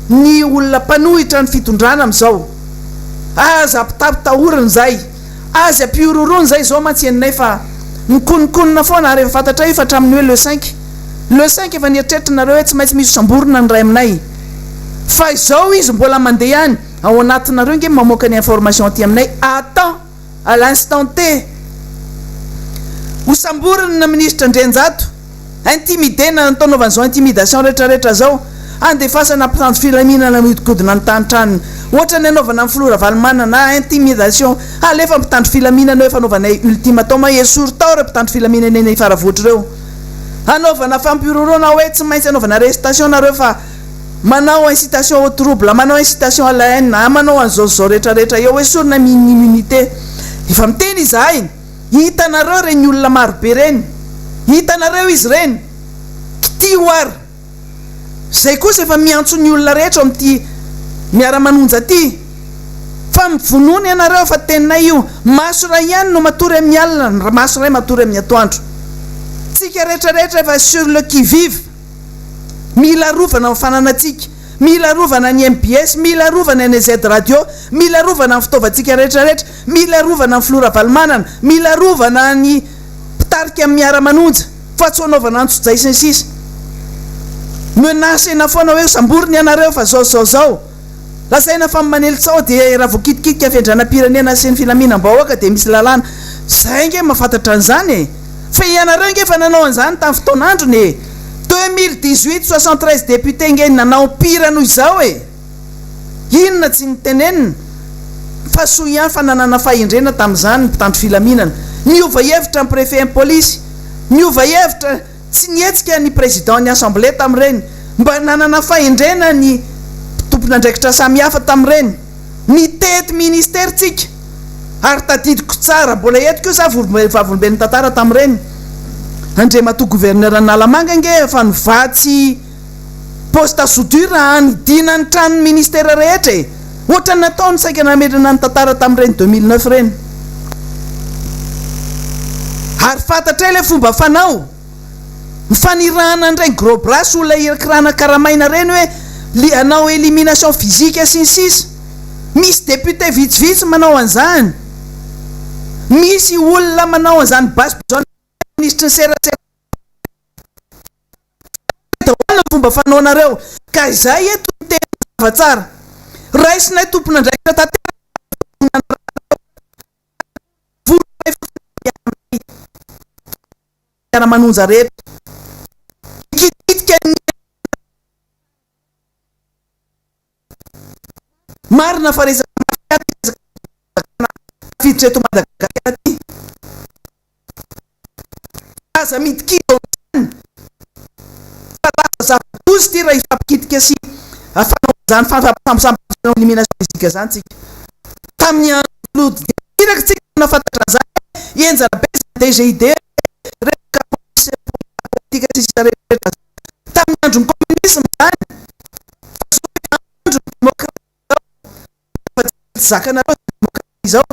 ny olona mpanohitra ny fitondrana amin'izao. Aza ampitapitahorina izay, aza ampihorohoroana izay, izao mantsy henonay fa mikononkonona foana ary efa fantatray io fa hatramin'ny hoe le cinq. Le 5 efa nieritreritra nareo hoe tsy maintsy misy hosamborina ny iray aminay. Fa izao izy mbola mandeha ihany. Ao anatinareo nge mamoaka ny information aty aminay à temps, à l'instant T. Hosamborina ny minisitra Andrianjato. Intimider-na, atao anaovana izao intimidation retraretra zao. Andefasana mpitandro filaminana mihodinkodina ny tany tranony. Ohatra ny anaovana amin'ny filoha Ravalomanana, intimidation. Alefa mpitandro filaminana eo efa anaovanay ultimatum hoe esory tao ireo mpitandro filaminana eny Faravohitra ireo. Anaovana fampihorohoroana hoe tsy maintsy anaovana arrestation nareo fa manao incitation au trouble, manao incitation à la haine, manao an'izao sy izao retraretra eo, esorina ny immunité. Efa miteny izahay. Hitanareo ireny olona marobe ireny? Hitanareo izy ireny? Kitiho ary! Izay kosa efa miantso ny olona rehetra ao amin'ity miara-manonja ity. Fa mivonona ianareo fa teninay io. Maso iray ihany no matory amin'ny alina, ny maso iray matory amin'ny atoandro. Tsika rehetra rehetra efa sur le qui vive. Mila arovana ny fananantsika. Mila arovana ny mbs, mila arovana ny NZ Radio, mila arovana ny fitaovantsika rehetra rehetra. Mila arovana ny filoha Ravalomanana, mila arovana ny mpitarika ny miara-manonja fa tsy ho anaovana antsojay sy ny sisa. Menacena foana hoe samborina ianareo fa zao zao zao. Lazaina fa manely tsaho dia raha vao kitikitika ny fiandrianam-pirenena sy ny filaminam-bahoaka dia misy lalàna. Zahay ange mahafantatra an'izany e! Fa ianareo ange efa nanao an'izany tamin'ny fotoan'androny e! 2018, 73 députés ange nanao pire noho izao e! Inona tsy nitenenina? Fa soa ihany fa nanana fahendrena tamin'izany ny mpitandro filaminana. Niova hevitra ny préfet ny polisy. Niova hevitra, tsy nihetsika ny président ny assemblée tamin'ireny. Mba nanana fahendrena ny tompon'andraikitra samihafa tamin'ireny. Nitety ministera tsika. Ary tadidiko tsara, mbola eto koa za vavolombelon'ny tantara tamin'ireny. Andriamatoa gouverneur Analamanga ange efa nivatsy. Poste à soudure hanidina ny tranon'ny ministera rehetra e! Ohatran'ny nataony saika namerina ny tantara tamin'ireny 2009 ireny. Ary fantatray ilay fomba fanao, ny fanirahana an'ireny gros bras olona irakirana karamaina ireny hoe li hanao élimination physique sy ny sisa. Misy député vitsivitsy manao an'izany. Misy olona manao an'izany basy bouillon minisitry ny serasera. Daholo ny fomba fanaonareo ka izay eto ny teny mazava tsara. Raisinay tompon'andraikitra tanteraka ny fahavoazana voronay fotsiny ny miara-manonja rehetra. Hikitikitika ny Marina fa resaka mafia ty resaka fanjakana tafiditra eto Madagasikara ty. Aza midikidy amin'izany fa lasa zava-doza ity raha hifampikitika sy fanao an'izany fampisambosamboana élimination physique izany tsika. Tamin'ny andro filoha Didier Ratsiraka tsika no nahafantatra an'izany hoe henjana be izany DGID resaka police politique sy sisa rehetra izany. Tamin'ny andron'ny communisme izany fa zao efa andron'ny démocratie izao efa tsy zakanareo izao démocratie izao.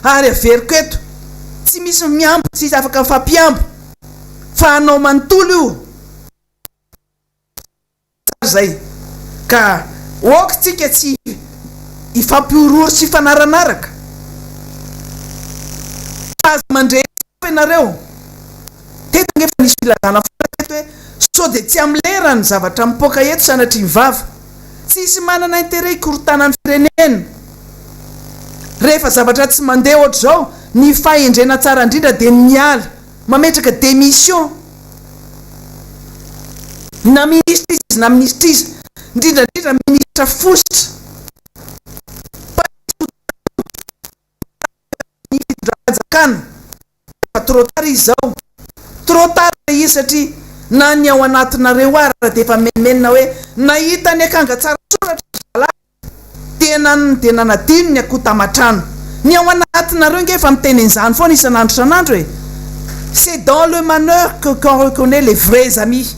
Ary averiko eto, tsy misy mihambo, tsisy afaka mifampihambo, fa anao manontolo io. Tsara izay. Ka ok tsika tsy hifampihorohoro sy hifanaranaraka. Fa aza mandre tsaho ianareo. Teto ange efa nisy filazana foana teto hoe sao dia tsy amin'ny lera ny zavatra mipoaka eto sanatria ny vava. Tsisy manana intérêt hikorontana ny firenena. Rehefa zavatra tsy mandeha ohatr'izao, ny fahendrena tsara indrindra dia ny miala, mametraka démission. Na ministra iza na ministra iza, indrindra indrindra ministra fositra. Ny fitondram-panjakana. Efa trop tard izy izao. Trop tard ilay izy satria na ny ao anatinareo ara dia efa menomenona hoe nahita ny akanga tsara soratra ry zalahy tena dia nanadino ny akoho taman-trano. Ny ao anatinareo nge efa miteny an'izany foana isan'andro isan'andro e! C'est dans le malheur que qu'on reconnaît les vrais amis.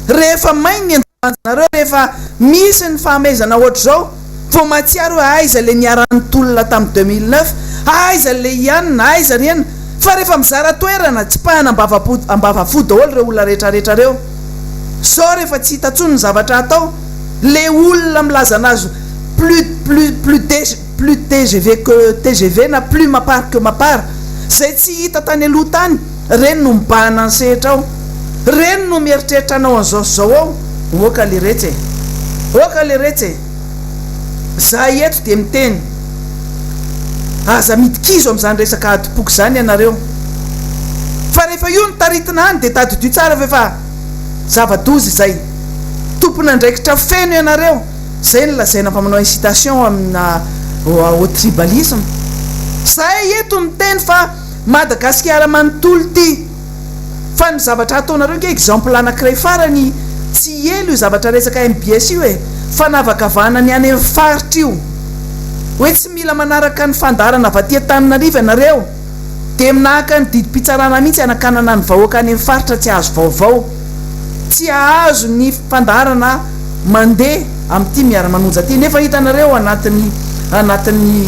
Rehefa may ny. Nareo rehefa misy ny fahamezana ohatr'izao vao mahatsiaro hoe aiza le niara-nitolona tamin'ny 2009, aiza le ianona, aiza ry enina, fa rehefa mizara toerana tsipahana ambava-po ambava-fo daholo ireo olona rehetrarehetra ireo. Zao rehefa tsy hita tsony ny zavatra atao, le olona milaza anazy plus plus plus des plus tgv que tgv na plus mapar que mapar, zay tsy hita tany aloha tany, Reny no mibahana ny sehatra ao. Reny no mieritreritra anao an'izao sy izao ao. Oka leretsy e. Oka leretsy e. Zahay eto dia miteny. Aza midikizo amin'izany resaka adim-poko izany ianareo. Fa rehefa io no taritina any dia tadidio tsara fa efa zava-doza izay. Tompon'andraikitra feno ianareo. Izay no lazaina fa manao incitation amina au tribalisme. Zahay eto miteny fa. Madagasikara manontolo ity. Fa ny zavatra ataonareo nge exemple anakiray farany tsy ela io zavatra resaka mbs io e! Fanavakavahana ny any amin'ny faritra io. Hoe tsy mila manaraka ny fandaharana avy aty Antananarivo ianareo. Dia minahaka ny didim-pitsarana mihitsy hanakanana ny vahoaka any amin'ny faritra tsy hahazo vaovao. Tsy hahazo ny fandaharana mandeha amin'ity miara-manonja ity nefa hitanareo anatin'ny anatin'ny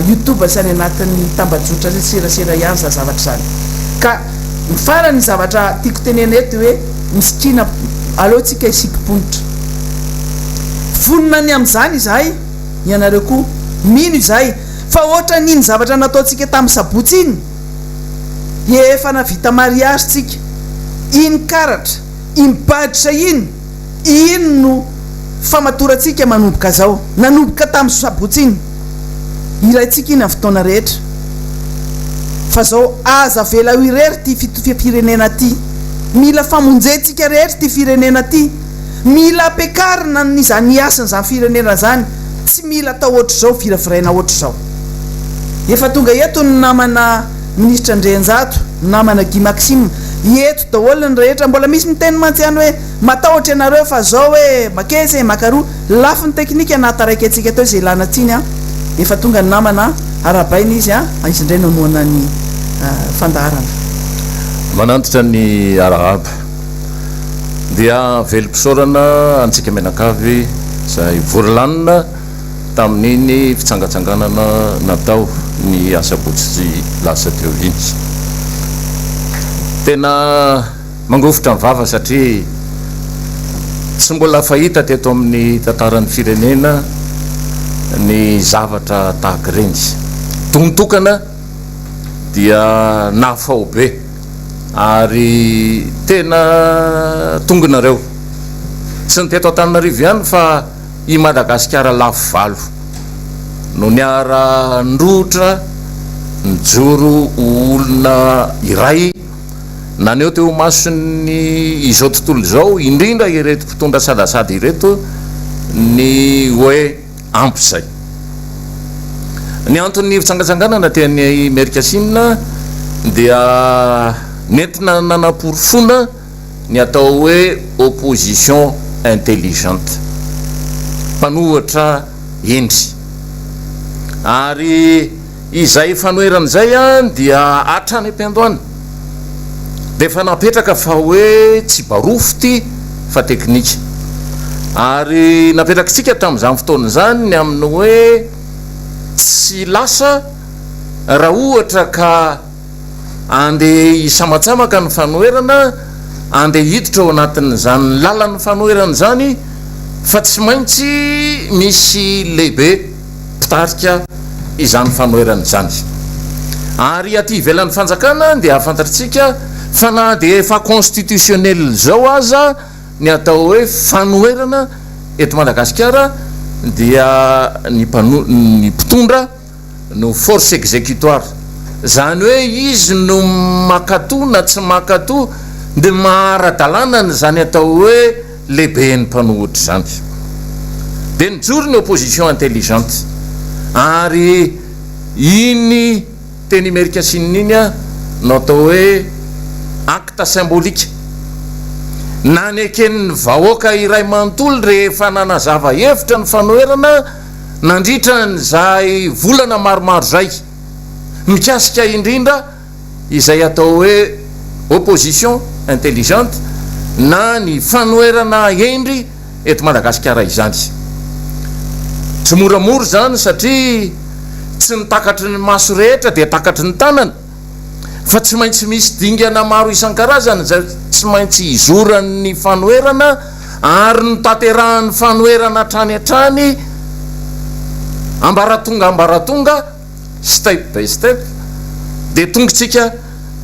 youtube sy any anatin'ny tambajotra serasera ihany izany zavatra izany ka ny farany zavatra tiako tenena eto dia hoe misikina aleo tsika hisikim-ponitra vonona ny amin'izany izahay ianareo koa mino izahay fa ohatran'iny zavatra nataontsika tamin'ny sabotsy iny efa navita mariage tsika iny karatra Iny badge iny, iny no famatorantsika manomboka zao. Nanomboka tamin'ny sabotsy iny. Ilaintsika iny amin'ny fotoana rehetra. Fa zao aza avela ho irery ity firenena ty. Mila famonjentsika rehetra ity firenena ty. Mila ampiakarina ny izany hasina izany firenena izany. Tsy mila atao ohatr'izao, viraviraina ohatr'izao. Efa tonga eto ny namana Minisitra Andrianjato, namana Guy Maxime. Eto daholo ny rehetra, mbola misy miteny mantsy ihany hoe matahotra ianareo fa zao hoe maketsy e makaroa, lafiny teknika nahataraiky antsika teo izay ilana tsiny an, efa tonga ny namana an, arahabaina izy an, izy indray namoana ny fandaharana. Manantitra ny arahaba. Dia velom-pisaorana antsika mianakavy izay vory lanona tamin'iny fitsangatsanganana natao ny asabotsy lasa teo iny. Tena mangovitra ny vava satria tsy mbola fahita teto amin'ny tantaran'ny firenena ny zavatra tahaka ireny. Don-tokana dia nahafaobe ary tena tongonareo. Tsy ny teto Antananarivo ihany fa I Madagasikara lafy valo no niara-nirohotra nijoro ho olona iray naneho teo imason'ny izao tontolo izao, indrindra ireto mpitondra sadasada ireto, ny hoe ampy izay. Ny anton'ny fitsangatsanganana teny Imerinkasinina dia nentina nanaporofoana ny atao hoe opposition intelligente, mpanohitra hendry. Ary izay fanoherana izay dia hatrany am-piandohana dia efa napetraka fa hoe tsy barofo ity fa teknika. Ary napetrakitsika tamin'izany fotoana izany ny amin'ny hoe tsy lasa raha ohatra ka Andeha hisamatsamaka ny fanoherana, andeha hiditra ao anatin'izany lalan'ny fanoherana izany fa tsy maintsy misy lehibe mpitarika izany fanoherana izany. Ary aty ivelan'ny fanjakana dia fantatritsika fa na dia efa constitutionnel izao aza ny atao hoe fanoherana eto Madagasikara dia ny ny mpitondra no force exécutoire, zany hoe izy no mankato na tsy mankato dia maha ara-dalàna an'izany atao hoe lehiben'ny mpanohitra izany. Dia nijoro ny opposition intelligente ary iny teny Imerinkasinina iny no atao hoe acte symbolique naneken'ny vahoaka iray manontolo rehefa nanazava hevitra ny fanoherana nandritra an'izay volana maromaro izay, mikasika indrindra izay atao hoe opposition intelligente. na ny fanoherana hendry eto Madagasikara izany. Tsy moramora izany satria tsy ny takatry ny maso rehetra dia takatry ny tanana fa tsy maintsy misy dingana maro isan-karazany izay tsy maintsy izoran'ny fanoherana ary notanterahan'ny fanoherana hatrany hatrany ambaratonga ambaratonga, step by step, dia tongotsika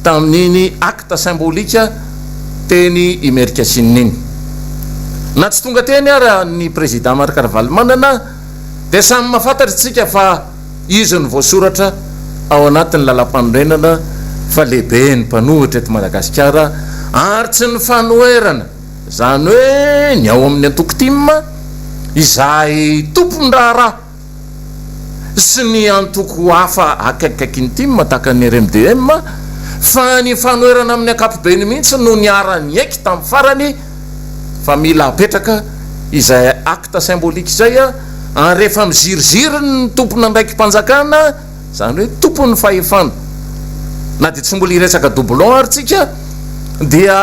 tamin'iny acte symbolique teny Imerinkasinina iny. Na tsy tonga teny ara ny Président Marc Ravalomanana dia samy mahafantatra isika fa izy no voasoratra ao anatin'ny lalampanorenana fa lehiben'ny mpanohitra eto Madagasikara ary tsy ny fanoherana, izany hoe ny ao amin'ny antoko tim izay tompon-draharaha sy ny antoko hafa akaikikaiky ny tim tahaka ny RMDM fa ny fanoherana amin'ny ankapobeny mihitsy no niara-niaiky tamin'ny farany fa mila apetraka izay acte symbolique izay ary rehefa miziriziry ny tompon'andraiki-panjakana, izany hoe tompon'ny fahefana, na dia tsy mbola hiresaka doublon ary tsika dia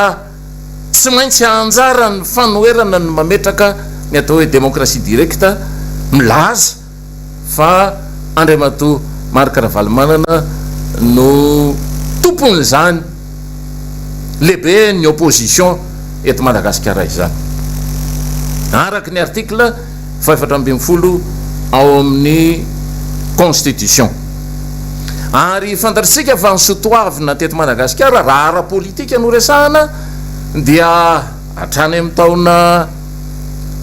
Tsy maintsy anjaran'ny fanoherana ny mametraka ny atao hoe démocratie directe milaza fa Andriamatoa Marc Ravalomanana no tompon'izany lehiben'ny opposition eto Madagasikara izany. Araka ny article fahefatra ambin'ny folo ao amin'ny constitution. Ary fantatr'isika fa ny sotoavina teto Madagasikara raha ara-politika no resahana dia hatrany amin'ny taona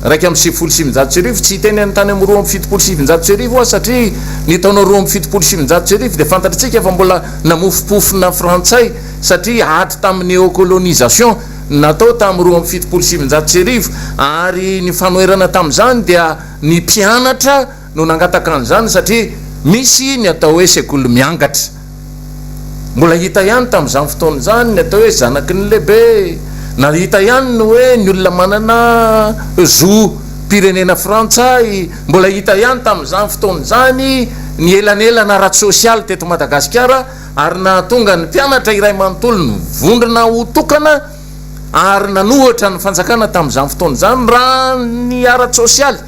1991, tsy hiteny an'ny tany amin'ny 1972 aho satria ny taona 1972 dia fantatr'isika fa mbola namofompofona frantsay satria ady tamin'ny néocolonisation natao tamin'ny 1972 ary ny fanoherana tamin'izany dia ny mpianatra no nangataka an'izany satria misy ny atao hoe sekoly miangatra. Mbola hita ihany tamin'izany fotoana izany ny atao hoe zanaky ny lehibe, na hita ihany ny hoe ny olona manana zo pirenena frantsay, mbola hita ihany tamin'izany fotoana izany ny elanelana ara-tsosialy teto Madagasikara ary nahatonga ny mpianatra iray manontolo nivondrona ho tokana ary nanohitra ny fanjakana tamin'izany fotoana izany raha ny ara-tsosialy.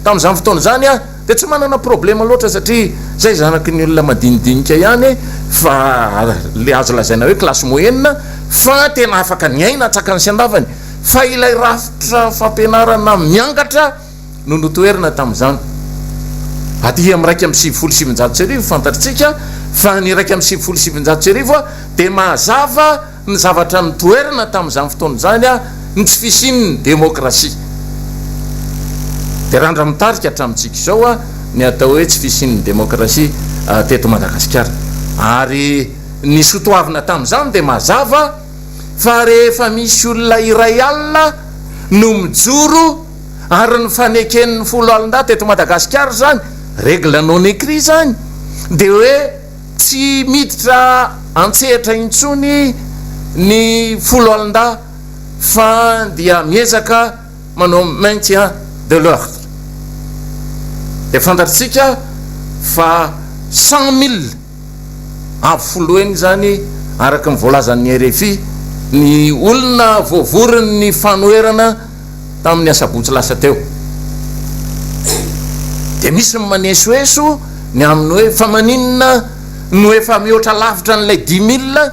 Tamin'izany fotoana izany aho dia tsy manana problema loatra satria zay zanaky ny olona madinidinika ihany fa le azo lazaina hoe classe moyenne fa tena afaka niaina antsakany sy andavany fa ilay rafitra fampianarana miangatra no notoherina tamin'izany. Aty amin'ny 1991 fantatritsika fa ny 1991 dia mazava ny zavatra notoherina tamin'izany fotoana izany, ny tsy fisian'ny demokrasia. Dia randra-mitarika hatramintsika izao ny atao hoe tsy fisian'ny demokrasia teto Madagasikara. Ary ny sotoavina tamin'izany dia mazava fa rehefa misy olona iray alina no mijoro ary ny faneken'ny foloalindahy teto Madagasikara izany, règle non écrit izany, dia hoe tsy miditra an-tsehatra intsony ny foloalindahy fa dia miezaka manao maintien de l'ordre. Dia fantatritsika fa 100 000 avo folo heny izany araka ny voalazan'ny RFI ny olona voavorin'ny fanoherana tamin'ny asabotsy lasa teo. Dia misy ny manesoeso ny amin'ny hoe fa maninona no efa mihoatra lavitra an'ilay 10 000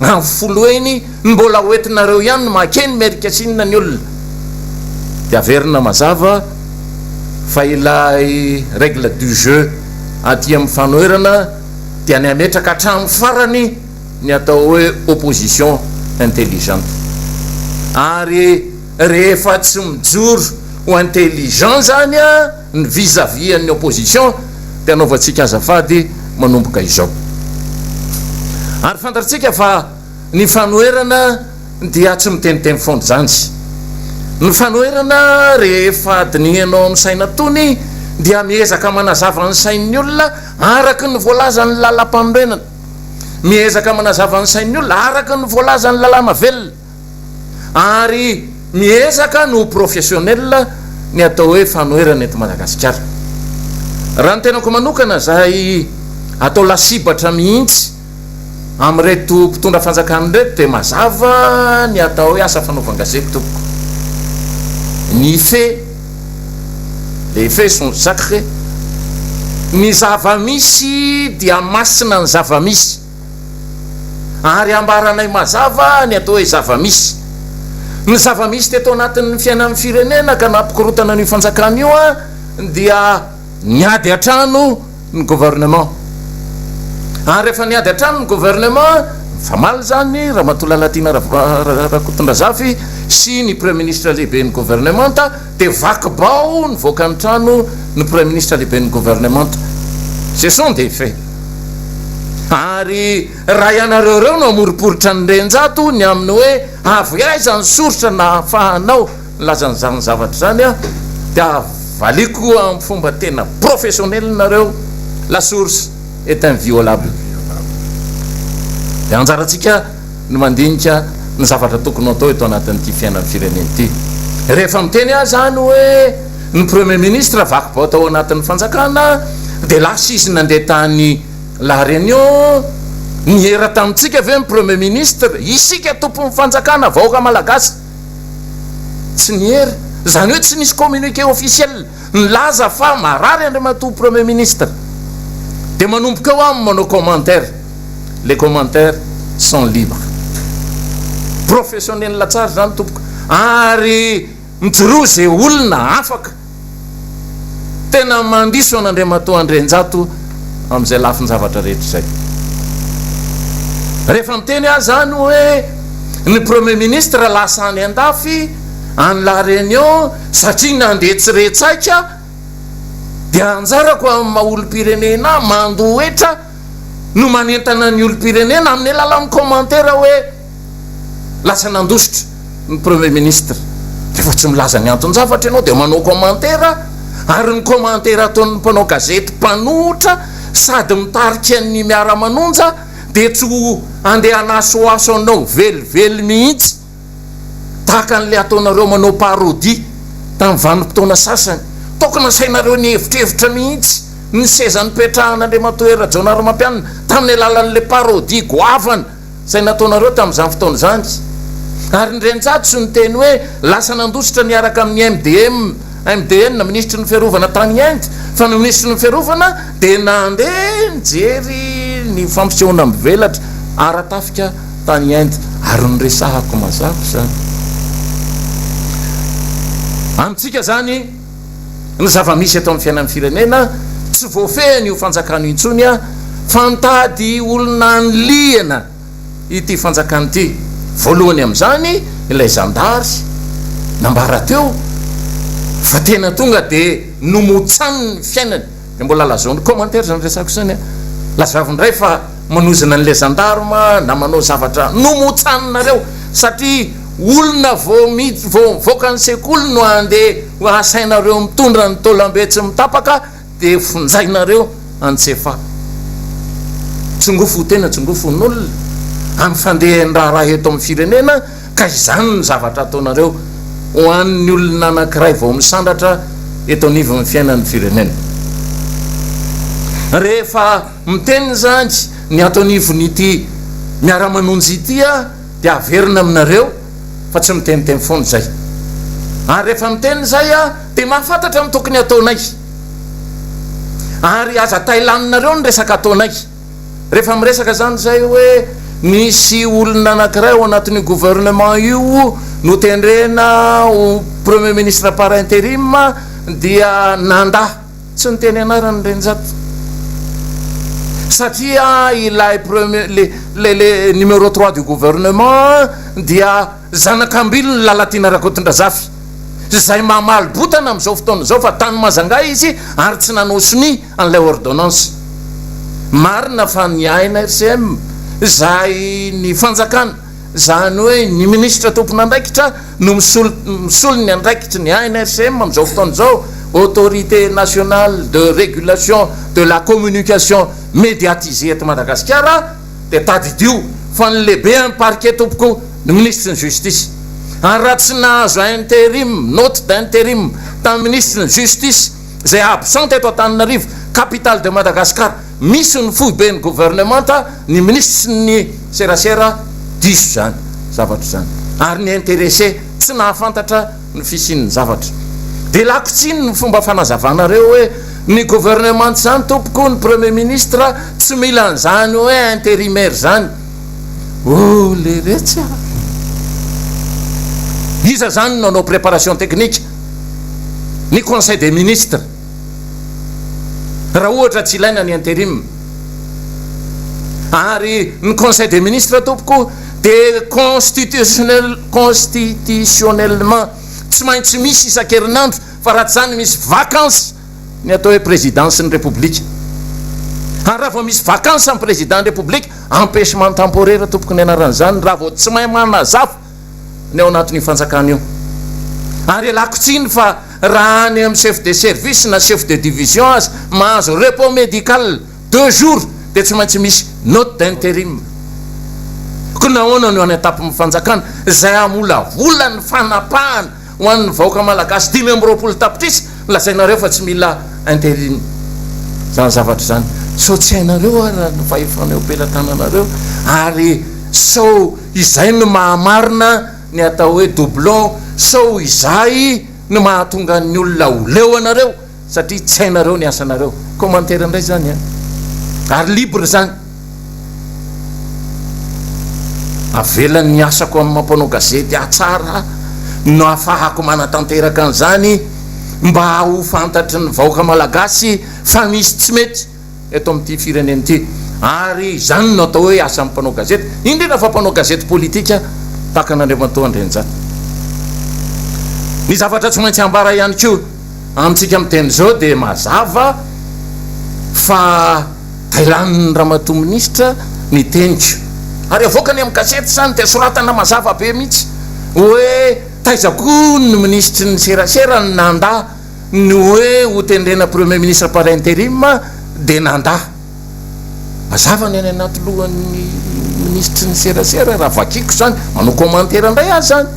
amin'ny folo heny no mbola hoentinareo ihany no mahakeny Merikasinina ny olona. Dia averina mazava fa ilay règle du jeu aty amin'ny fanoherana dia ny hametraka hatramin'ny farany ny atao hoe opposition intelligente. Ary rehefa tsy mijoro ho intelligent zany ny vis à vis an'ny opposition dia anaovantsika azafady manomboka izao. Ary fantatsika fa ny fanoherana dia tsy miteniteny foana izany. Ny fanoherana rehefa dinihanao amin'ny saina tony dia miezaka manazava ny sain'ny olona araka ny voalazan'ny lalampanorenana. Miezaka manazava ny sain'ny olona araka ny voalazan'ny lalàna velona ary miezaka ny ho professionnel ny atao hoe fanoherana eto Madagasikara. Raha ny tenako manokana izay atao lasibatra mihitsy. Amin'ireto mpitondra fanjakana ireto dia mazava ny atao hoe asa fanaovan-gazety tompoko. Ny faits, les faits sont sacrés. Ny zava-misy dia masina ny zava-misy. Ary ambaranay mazava ny atao hoe zava-misy. Ny zava-misy teto anatin'ny fiainan'ny firenena ka nampikorontana an'io fanjakana io dia niady an-trano ny gouvernement. Ary rehefa niady an-trano ny gouvernement, nifamaly izany Ramatoa Lalatiana Rakotondrazafy sy ny Praiminisitra lehiben'ny governemanta, dia vaky bao nivoaka ny trano ny Praiminisitra lehiben'ny governemanta. Ce sont des faits. Ary raha ianareo ireo no hamoriporitra ny Renjato ny amin'ny hoe avy aiza ny soritra nahafahanao Nilaza an'izany zavatra izany aho dia valiako amin'ny fomba tena professionnel nareo, la source est inviolable. Dia anjarantsika ny mandinika ny zavatra tokony ho atao eto anatin'ity fiainan'ny firenena ity. Rehefa miteny aho izany hoe ny Premier ministre vaky bao tao anatin'ny fanjakana dia lasa izy nandeha tany La Réunion, niera tamintsika ve ny Premier ministre? Isika tompon'ny fanjakana, vahoaka malagasy. Tsy niery. Izany hoe tsy nisy communiqué officiel nilaza fa marary Andriamatoa Premier Ministre. Dia manomboka eo aho manao commentaire. Les commentaires sont libres. Professionnel tsara izany tompoko. Ary mijoroa izay olona afaka. Tena mandiso an'Andriamatoa Andrianjato amin'izay lafin-javatra rehetra izay. Rehefa miteny aho izany hoe ny Premier Ministre lasa any an-dafy, any La Réunion, satria nandeha tsy re tsaika, dia anjarako amin'ny maha olom-pirenena ahy, mandoa hetra, no manentana ny olom-pirenena amin'ny alalan'ny commentaire hoe, Lasa nandositra ny premier ministre. Rehefa tsy milaza ny anton-javatra ianao dia manao commentaire ary ny commentaire ataon'ny mpanao gazety mpanohitra sady mitarika ny miara-manonja dia tsy ho andeha hanasohaso anao velively mihitsy tahaka an'ilay ataonareo manao parodie tamin'ny vanim-potoana sasany. Tokony asainareo nihevitrevitra mihitsy ny seza nipetrahan'Andriamatoa Hery Rajaonarimampianina tamin'ny alalan'ilay parodie goavana. Izay nataonareo tamin'izany fotoana izany. Ary ny Renjato sy niteny hoe lasa nandositra niaraka amin'ny MDM, MDN, Minisitry ny Fiarovana tany Inde, fa ny Minisitry ny Fiarovana dia nandeha nijery ny fampisehoana mivelatra ara-tafika tany Inde. Ary noresahako mazava izany. Amintsika izany, ny zava-misy eto amin'ny fiainan'ny firenena, tsy voafehiny io fanjakana io intsony fa mitady olona hanilihana ity fanjakana ity. Voalohany amin'izany ilay zandary nambara teo fa tena tonga dia nomotsaniny ny fiainany. Dia mbola lazao ny commentaire izany resako izany a. Lazavo indray fa manozona an'ilay gendarme na manao zavatra nomotsaninareo satria olona vao mid vao mivoaka ny sekoly no andeha ho asainareo mitondra ny taolambe tsy mitapaka dia fonjainareo any Tsefa. Tsongofo ho tena tsongofo ho n'olona amin'ny fandehan'ny raharaha eto amin'ny firenena. Ka izany no zavatra ataonareo ho an'ny olona anankiray vao misandratra eto anivon'ny fiainan'ny firenena. Rehefa miteny izany ny ato anivon'ity miara-manonja ity aho dia averina aminareo fa tsy miteniteny foana izay. Ary rehefa miteny izay aho dia mahafantatra ny tokony hataonay. Ary aza tailaninareo ny resaka ataonay. Rehefa miresaka zany zay hoe nisy olona anakiray ao anatin'io gouvernement io notendrena ho premier ministre par interim dia nanda tsy niteny anarany Renjato satria ilay premier le le le numéro trois du gouvernement dia Zanak'Ambilony Lalatiana Rakotondrazafy, izay mamaly botana amin'izao fotoana izao fa tany Majunga izy ary tsy nanao sonia an'ilay ordonnance. Marina fa ny ANRCM, izay ny fanjakana, izany hoe ny minisitra tompon'andraikitra no misolo misolo ny andraikitry ny ANRCM amin'izao fotoana izao, Autorité Nationale de Régulation de la Communication Médiatisée eto Madagasikara, Dia tadidio fa ny lehibe ny parquet tompoko ny minisitry ny justice. Ary raha tsy nahazo interim, note d'interim tamin'ny minisitry ny justice izay absent teto Antananarivo, capitale de Madagascar, misy ny foiben'ny governemanta, ny minisitry ny serasera diso izany zavatra izany ary ny intéressé tsy nahafantatra ny fisian'ny zavatra. Dia lako tsiny ny fomba fanazavanareo hoe ny gouvernement izany tompoko, ny premier ministre tsy mila an'izany hoe intérimaire izany. Oh leretsy a! Iza izany no nanao préparation technique? Ny conseil des ministres. Raha ohatra tsy ilaina ny intérim. Ary ny conseil des ministres tompoko dia constitutionnel constitutionnellement tsy maintsy misy isan-kerinandro fa raha tsy izany misy vacances ny atao hoe présidence ny Repoblika. Ary raha vao misy vacances ny président ny Repoblika, empêchement temporaire tompoko ny anaran'izany raha vao tsy mahay manazava ny ao anatin'io fanjakana io. Ary ialako tsiny fa raha any amin'ny chef de service na chef de division aza mahazo repos médical deux jours dia tsy maintsy misy note d'intérim. Koa nahoana no any an-tampon'ny fanjakana izay hamolavola ny fanapahana ho an'ny vahoaka malagasy 25 tapitrisa lazainareo fa tsy mila interim zany zavatra izany? Sao tsy hainareo ara ny fahefana eo am-pelatananareo ary sao izay no mahamarina ny atao hoe doublon, sao izay no mahatonga ny olona ho leo anareo satria tsy hainareo ny asanareo. Commentaire indray zany an! Ary libre zany. Avelan'ny asako amin'ny maha mpanao gazety ahy tsara no ahafahako manatanteraka an'izany mba ho fantatry ny vahoaka malagasy fa misy tsy mety eto amin'ity firenena ity ary izany no atao hoe asan'ny mpanao gazety, indrindra fa mpanao gazety politika tahaka an'Andriamatoa Andrianjato. Ny zavatra tsy maintsy ambara ihany koa amintsika miteny izao dia mazava fa tailanin'ny Ramatoa Minisitra ny teniko ary avoakany amin'ny gazety izany dia soratana mazava be mihitsy hoe taiza koa ny Minisitry ny serasera no nandà Ny hoe ho tendrena Premier ministre par interim dia nandà. Mazava ny any anaty lohan'ny minisitry ny serasera raha vakiako izany, manao commentaire indray aho izany,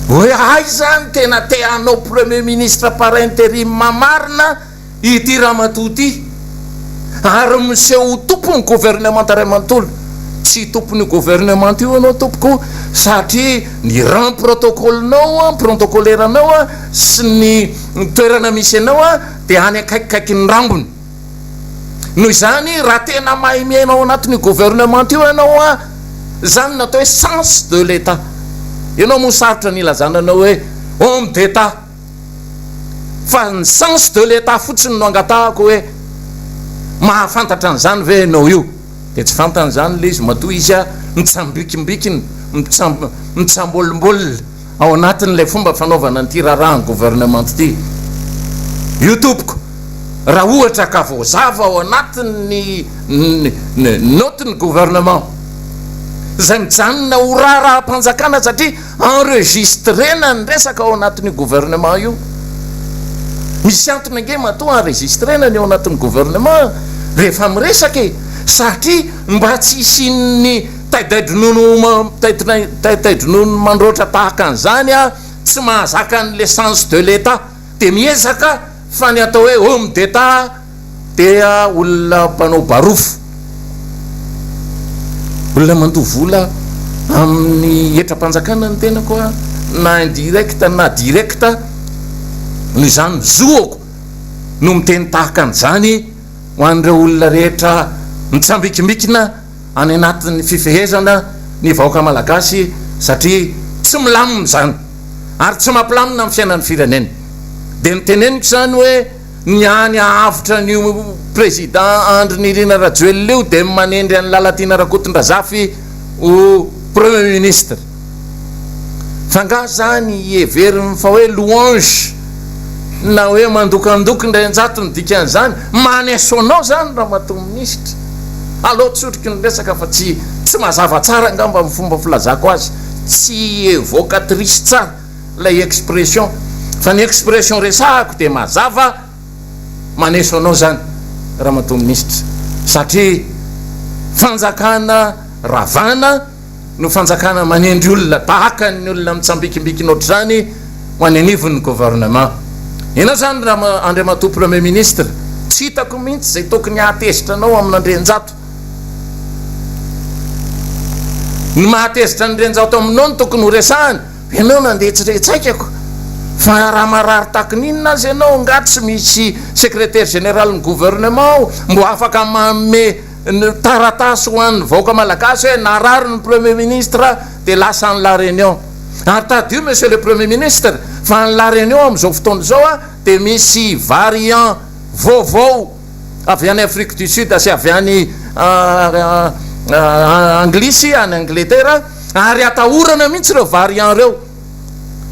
hoe aiza ny tena te hanao Premier ministre par interim marina ity ramatoa ity. Ary miseho ho tompon'ny gouvernemanta iray manontolo. Tsy tompon'io gouvernemanta io ianao tompoko satria ny rang protocole-nao, protocolaire-nao sy ny toerana misy anao dia any akaikikaikin'ny rambony. Noho izany raha tena mahay miaina ao anatin'io gouvernemanta io ianao, izany no atao hoe sens de l'Etat. Ianao moa sarotra ny hilazana anao hoe homme d'Etat. Fa ny sens de l'Etat fotsiny no angatahako hoe mahafantatra an'izany ve ianao io? Dia tsy fantany izany ilay izy matoa izy mitsambikimbikina, mitsambolimbolina ao anatin'ilay fomba fanaovana an'ity raharahan'ny gouvernement ity. Io tompoko, raha ohatra ka voazava ao anatin'ny note-n'ny gouvernement izay mijanona ho raharaham-panjakana satria Enregistrena ny resaka ao anatin'io gouvernement io. Misy antony ange matoa enregistrena ny ao anatin'ny gouvernement rehefa miresaka e! Satria mba tsy hisian'ny taidai-dronono taidai-dronono mandroatra tahaka an'izany tsy mahazaka an'le sens de l'Etat dia miezaka fa ny atao hoe homme d'Etat dia olona mpanao barofo, olona mandoa vola amin'ny hetram-panjakana ny tenako a, na indirect na direct, noho izany zoako no miteny tahaka an'izany ho an'ireo olona rehetra mitsambikimbikina any anatin'ny fifehezana ny vahoaka malagasy satria tsy milamina izany ary tsy mampilamina ny fiainan'ny firenena. Dia noteneniko izany hoe ny hany hahavotra an'io Président Andry Nirina Rajoelina io dia ny manendry an'i Lalatiana Rakotondrazafy ho Premier Ministre. Fa nga zany heveriny fa hoe louange na hoe mandokandoka indrainjato ny dikan'izany? Maneso anao zany ramatoa minisitra. Aleo tsoriko ny resaka fa tsy tsy mazava tsara angamba ny fomba filazako azy, tsy evocatrice tsara ilay expression fa ny expression resahako dia mazava, maneso anao zany ramatoa minisitra satria fanjakana ravana no fanjakana manendry olona tahaka ny olona mitsambikimbikina ohatr'izany ho any anivon'ny gouvernement. Ianao izany Andriamatoa Premier Ministre Tsy hitako mihitsy izay tokony hahatezitra anao amin'Andrianjato. Ny mahatezitra an'Andrianjato aminao no tokony ho resahana. Ianao nandeha tsy re tsaikako. Fa raha marary takin'inona aza ianao, angaha tsy misy secrétaire général ny gouvernement ao mbo afaka manome taratasy ho an'ny vahoaka malagasy hoe narary ny premier ministre dia lasa any La Réunion. Ary tadidio monsieur le premier ministre fa any La Réunion amin'izao fotoana izao dia misy variant vaovao avy any Afrique du Sud sy avy any Anglisy, any Angletera, ary atahorana mihitsy ireo variant ireo.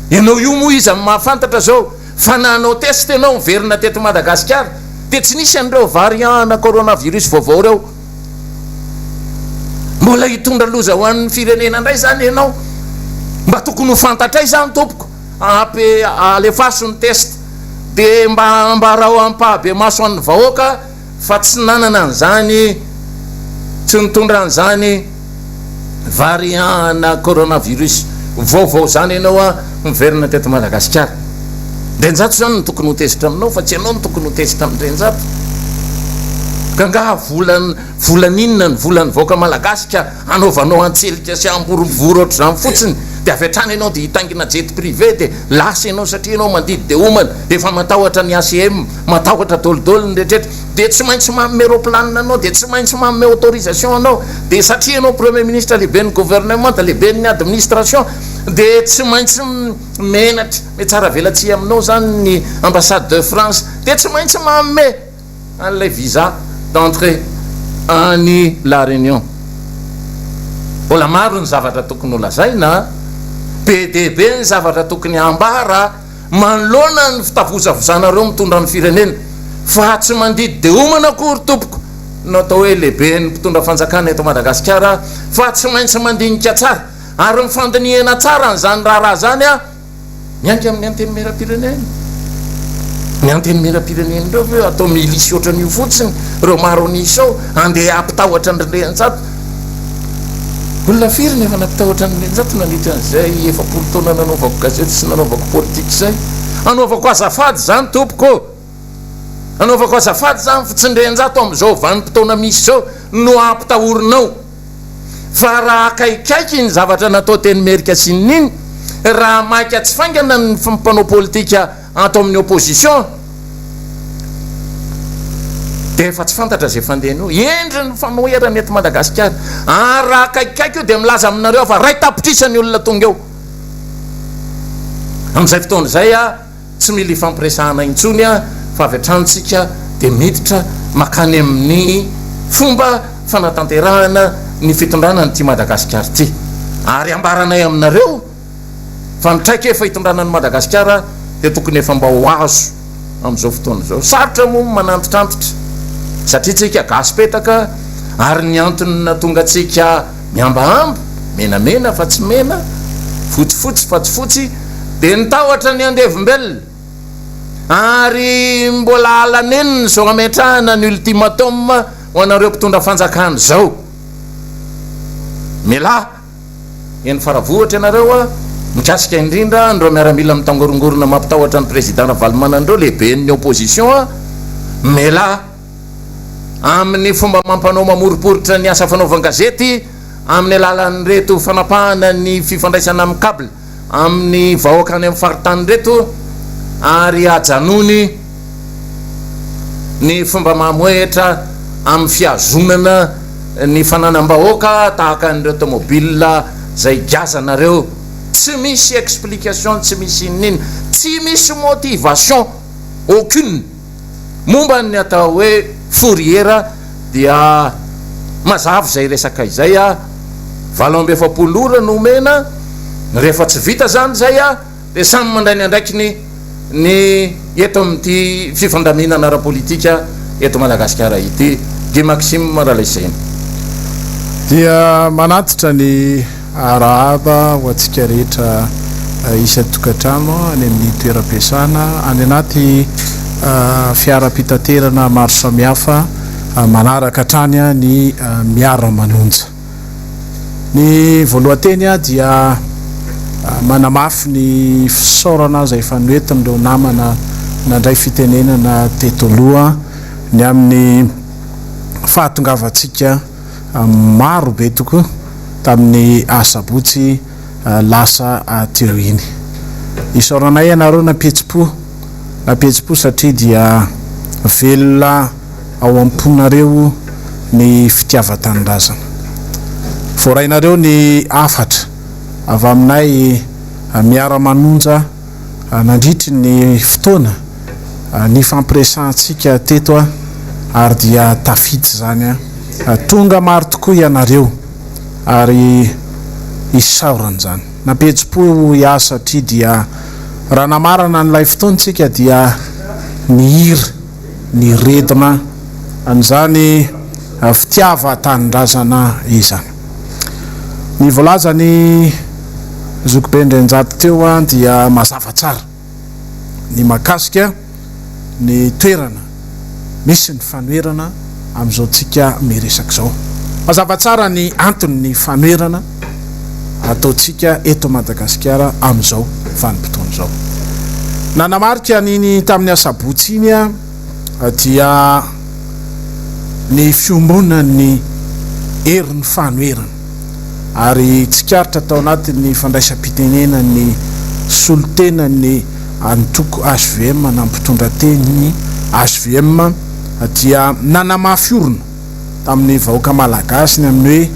Ianao io moa iza no mahafantatra zao fa nanao test ianao niverina teto Madagasikara dia tsy nisy an'ireo variant ana coronavirus vaovao ireo. Mbola hitondra loza ho an'ny firenena indray izany ianao. Mba tokony ho fantatray izany tompoko. Ape alefaso ny test dia mba ambarao ampahabemaso an'ny vahoaka fa tsy nanana an'izany, tsy nitondra an'izany variant na coronavirus vaovao izany ianao an, miverina teto Madagasikara. Ndrenjato izany no tokony ho tezitra aminao fa tsy ianao no tokony ho tezitra amin-dRenjato. Ka angaha volan volan'inona ny volan'ny vahoaka malagasy ka hanaovanao antselika sy amborovoro ohatr'izany fotsiny dia avy hatrany ianao dia hitaingina jet privé dia lasa ianao satria ianao mandidy dia homana, efa matahotra ny ACM, matahotra dolidoly ny rehetrretra dia tsy maintsy manome roplanina anao dia tsy maintsy manome autorisation anao dia satria ianao premier ministre lehiben'ny gouvernement lehiben'ny administration dia tsy maintsy menatra mihatsaravelatsihy aminao zany ny ambassade de France dia tsy maintsy manome an'ilay visa d'entrée any La Réunion. Mbola maro ny zavatra tokony ho lazaina, be dia be ny zavatra tokony hambara manoloana ny fitavozavozanareo mitondra ny firenena fa tsy mandidy dia homana akory tompoko no atao hoe lehiben'ny mpitondra fanjakana eto Madagasikara fa tsy maintsy mandinika tsara ary ny fandinihana tsara an'izany raharaha izany Miainga amin'ny antenimierampirenena. Ny antenimierampirenena ireo ve atao milisy ohatran'io fotsiny, ireo maro an'isa ao, handeha hampitahotra an-dry Ndrianjato. Olona firy no efa nampitahotra an'i Ndrianjato nandritra an'izay 40 taona nanaovako gazety sy nanaovako politika izay? Anaovako azafady izany tompoko ô! Anaovako azafady izany fa tsy Ndrianjato amin'izao vanim-potoana misy izao no ampitahorinao. Fa raha akaikaiky iny zavatra natao teny Merikasinina iny, raha maika tsy faingana ny mpanao politika ato amin'ny opposition dia efa tsy fantatra izay fandehany eo. Hendry ny fanoherana eto Madagasikara. Ary raha akaikaiky io dia milaza aminareo aho fa 1 tapitrisa ny olona tonga eo. Amin'izay fotoana izay aho Tsy mila ifampiresahana intsony fa avy hatrany tsika dia miditra makany amin'ny fomba fanatanterahana ny fitondrana an'ity Madagasikara ity. Ary ambaranay aminareo fa ny traikefa hitondrana an'i Madagasikara dia tokony efa mba ho azo amin'izao fotoana izao. Sarotra moa ny manantitrantitra satria tsika gasy petaka ary ny antony nahatonga antsika Mihambahamba, menamena fa tsy mena, fotsifotsy fa tsy fotsy, dia ny tahotra ny andevombelona. Ary mbola alanenina izao hametrahana ny ultimatum ho anareo mpitondra fanjakana izao. Mialà eny Faravohitra ianareo a, mikasika indrindra an'ireo miaramila mitangorongorona mampitahotra ny Président Ravalomanana ireo, lehiben'ny opposition a, mialà. amin'ny fomba amam-panao mamoriporitra ny asa fanaovan-gazety amin'ny alalan'ireto fanapahana ny fifandraisana amin'ny cable amin'ny vahoaka any amin'ny faritany ireto ary ajanony ny fomba mamohehitra amin'ny fihazonana ny fananam-bahoaka tahaka an'ireo tomobile izay giazanareo tsy misy explication tsy misy inona tsy misy motivation aucune. Momba ny atao hoe fourrière dia mazava izay resaka izay a, 48 ora no omena, rehefa tsy vita izany izay a, dia samy mandray ny andraikiny ny eto amin'ity fifandaminana ara-politika eto Madagasikara ity. Guy Maxime Ralaiseheno. Dia manatitra ny Arahaba ho antsika rehetra isan-tokantrano, any amin'ny toeram-piasana, any anaty fiaram-pitaterana maro samihafa manaraka hatrany ny miara-manonja. Ny voalohan-teny dia manamafy ny fisaorana izay efa noentin'ireo namana nandray fitenenana teto aloha. ny amin'ny fahatongavantsika maro be tokoa tamin'ny asabotsy lasa teo iny. Isaoranay ianareo nampihetsi-po, nampihetsi-po satria dia velona ao am-ponareo ny fitiavan-tanindrazana. Voarainareo ny hafatra avy aminay miara-manonja nandritry ny fotoana nifampiresahantsika teto ary dia tafita izany. Tonga maro tokoa ianareo ary isaorana izany. Nampihetsi-po hoy aho satria dia raha namarana an'ilay fotoana isika dia nihira niredona an'izany fitiavan-tanindrazana izany. Ny voalazan'i Zokibe Ndrenjato teo dia mazava tsara ny mahakasika ny toerana misy ny fanoherana amin'izao tsika miresaka izao. Mazava tsara ny anton'ny fanoherana ataontsika eto Madagasikara amin'izao vanim-potoana izao. Nanamarika an'iny tamin'ny asabotsy iny dia ny fiombonan'ny herin'ny fanoherana ary tsikaritra tao anatin'ny fandraisam-pitenenan'ny solontenan'ny antoko hvm na mpitondra teny hvm dia nanamafy orina tamin'ny vahoaka Malagasy ny amin'ny hoe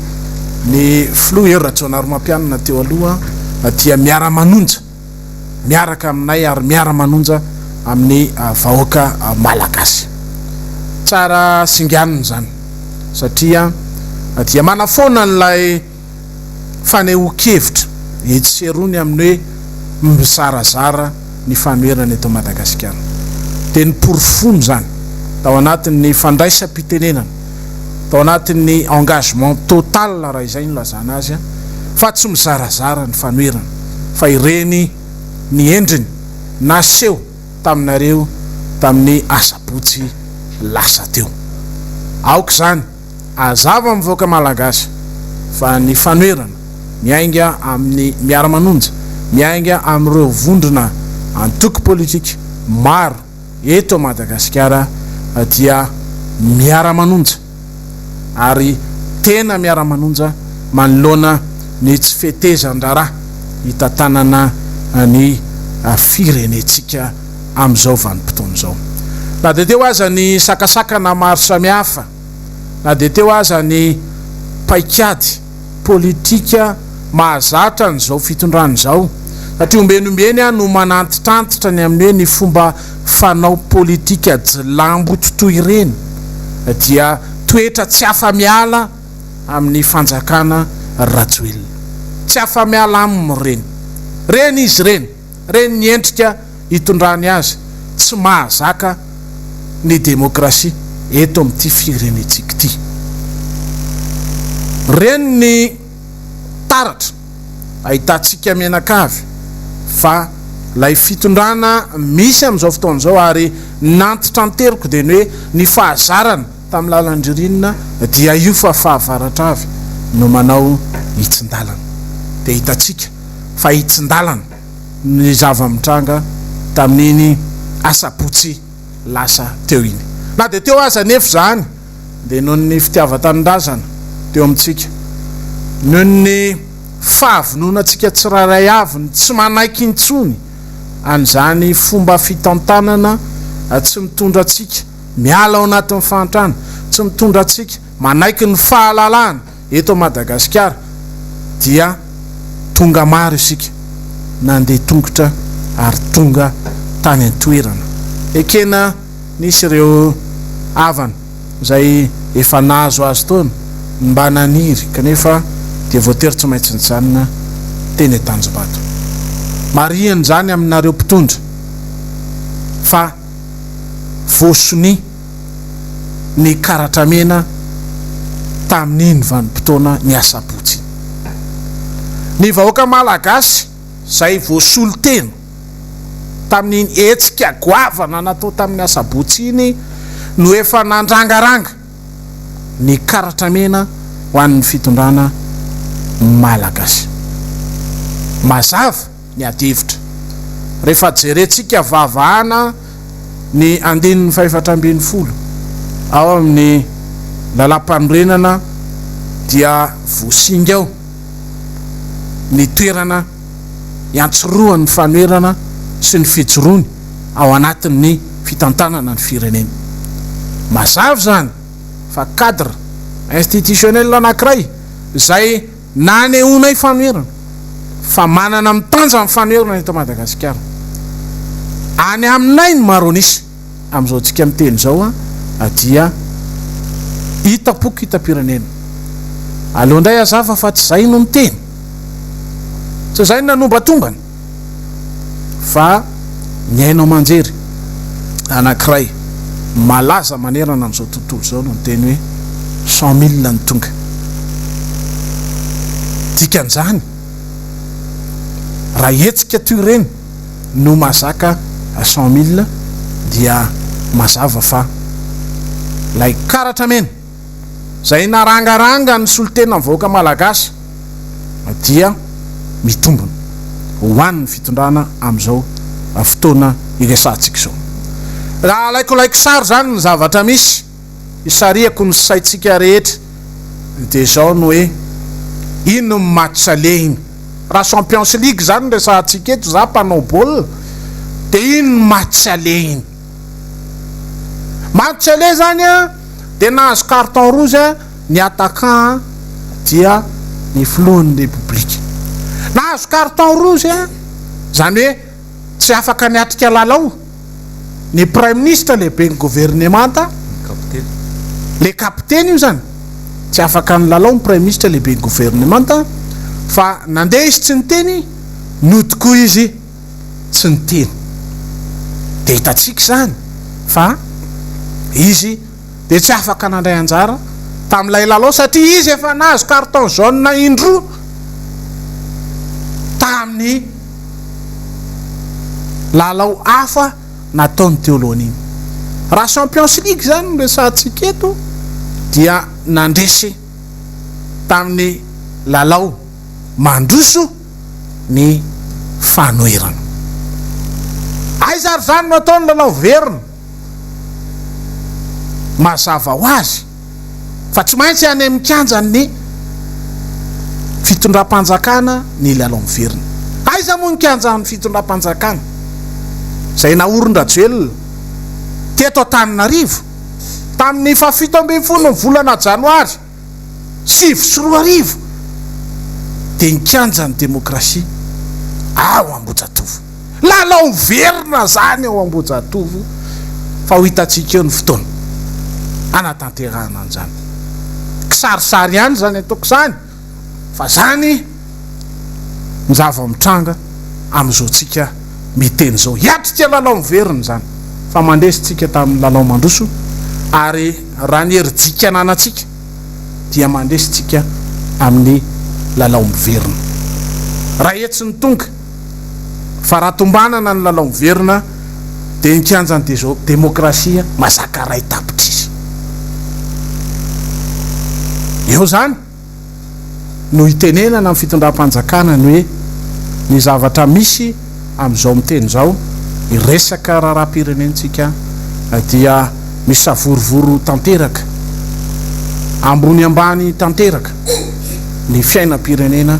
ny filoha Hery Rajaonarimampianina teo aloha dia miara-manonja miaraka aminay ary miara-manonja amin'ny vahoaka Malagasy. Tsara singanina izany satria dia manafoana an'ilay fanehoan-kevitra etsy sy eroa ny amin'ny hoe mizarazara ny fanoherana eto Madagasikara. Dia noporofoiny izany tao anatin'ny fandraisam-pitenenana, tao anatin'ny engagement total raha izay no ilazana azy, fa tsy mizarazara ny fanoherana fa ireny ny endriny naseho taminareo tamin'ny asabotsy lasa teo. Aoka izany! Hazava amin'ny vahoaka Malagasy fa ny fanoherana miainga amin'ny miara-manonja, miainga amin'ireo vondrona antoko politika maro eto Madagasikara dia miara-manonja ary tena miara-manonja manoloana ny tsy fetezan-draharaha hitantanana ny firenentsika amin'izao vanim-potoana izao. Na dia teo aza ny sakasakana maro samihafa, na dia teo aza ny paikady politika mahazatra an'izao fitondrana izao, satria ombieny ombieny aho no manantitrantitra ny amin'ny hoe ny fomba fanao politika jilamboto toy ireny dia toetra tsy afa-miala amin'ny fanjakana Rajoelina. Tsy afa-miala aminy ireny. Ireny izy ireny. Ireny ny endrika itondrany azy tsy mahazaka ny demokrasia eto amin'ity firenentsika ity. Ireny ny taratra ahitantsika mianakavy fa ilay fitondrana misy amin'izao fotoana izao ary nantitranteriko dia ny hoe ny fahazarana tamin'ny lalan-dririnina dia io fa fahavaratra avy no manao hitsin-dalana dia hitantsika fa hitsin-dalana ny zava-mitranga tamin'iny asabotsy lasa teo iny. Na dia teo aza anefa izany dia noho ny fitiavan-tanindrazana teo amintsika, noho ny fahavononantsika tsirairay avy ny tsy manaiky intsony an'izany fomba fitantanana tsy mitondra antsika miala ao anatin'ny fahantrana, tsy mitondra antsika manaiky ny fahalalahana Eto Madagasikara dia tonga maro isika nandeha tongotra ary tonga tany an-toerana. Ekena nisy ireo havana izay efa nahazoazo taona mba naniry kanefa dia voatery tsy maintsy nijanona teny Antanjombato. Marihana izany aminareo mpitondra fa voasonia. ny karatra mena tamin'iny vanim-potoana ny asabotsy iny. Ny vahoaka malagasy izay voasolo tena tamin'iny hetsika goavana natao tamin'ny asabotsy iny no efa nandrangaranga ny karatra mena ho an'ny fitondrana malagasy. Mazava ny adihevitra. Rehefa jerentsika vavahana ny andininy fahefatra ambinifolo. Ao amin'ny lalàmpanorenana dia voasinga ao ny toerana iantsorohan'ny fanoherana sy ny fijoroany ao anatin'ny fitantanana ny firenena. Mazava izany fa cadre institutionnel anankiray izay nanehoanay fanoherana fa manana mitanja ny fanoherana eto Madagasikara. Any aminay ny maro an'isa amin'izao antsika miteny izao dia hitam-poko hitam-pirenena. Aleo indray hazava fa tsy izay no miteny. Tsy izay no nanombantombana fa ny haino aman-jery anankiray malaza manerana an'izao tontolo izao no niteny hoe 100 000 no tonga. Dikan'izany, raha hetsika toy ireny no mahazaka 100 000 dia mazava fa ilay karatra mena izay narangaranga ny solontenan'ny vahoaka malagasy dia mitombina ho an'ny fitondrana amin'izao fotoana iresahantsika izao. Raha alaikolaiko sary izany ny zavatra misy, isarihako ny saintsika rehetra dia izao ny hoe iny ny match aller iny. Raha Champions League izany no resahantsika eto, za mpanao baolina, dia iny ny match aller iny. Match aller izany dia nahazo carton rouge ny attaquant dia ny filohan'ny Repoblika. Nahazo carton rouge, izany hoe tsy afaka niatrika lalao ny praiminisitra lehiben'ny governemanta, le kapiteny io izany, tsy afaka nilalao ny praiminisitra lehiben'ny governemanta fa nandeha izy tsy niteny, nody koa izy tsy niteny. Dia hitantsika izany fa izy dia tsy afaka nandray anjara tamin'ilay lalao satria izy efa nahazo carton jaune indroa tamin'ny lalao hafa nataony teo alohany iny. Raha Champions League izany no resahantsika eto dia nandresy tamin'ny lalao mandroso ny fanoherana. Aiza ary izany no atao ny lalao verina? Mazava ho azy fa tsy maintsy any amin'ny kianjan'ny fitondram-panjakana ny lalao miverina. Aiza moa ny kianjan'ny fitondram-panjakana izay naorin-dRajoelina teto Antananarivo tamin'ny fahafito ambin'ny folo ny volana janoary 2009 dia ny kianjan'ny demokrasia ao Ambohijatovo. Lalao miverina zany ao Ambohijatovo fa ho hitantsika eo ny fotoana hanatanterahana an'izany. Kisarisary ihany izany ataoko izany fa zany ny zava-mitranga amin'izao tsika miteny izao. Hiatrika lalao miverina izany fa mandresy tsika tamin'ny lalao mandroso ary raha ny herijika ananantsika dia mandresy tsika amin'ny lalao miverina. Raha etsy ny tonga fa raha tombanana ny lalao miverina dia ny kianjan'ny demokrasia mazaka 1 tapitrisa. Eo izany no itenenana amin'ny fitondram-panjakana ny hoe ny zavatra misy amin'izao miteny izao, ny resaka raharaham-pirenentsika dia misavorovoro tanteraka, ambony ambany tanteraka ny fiainam-pirenena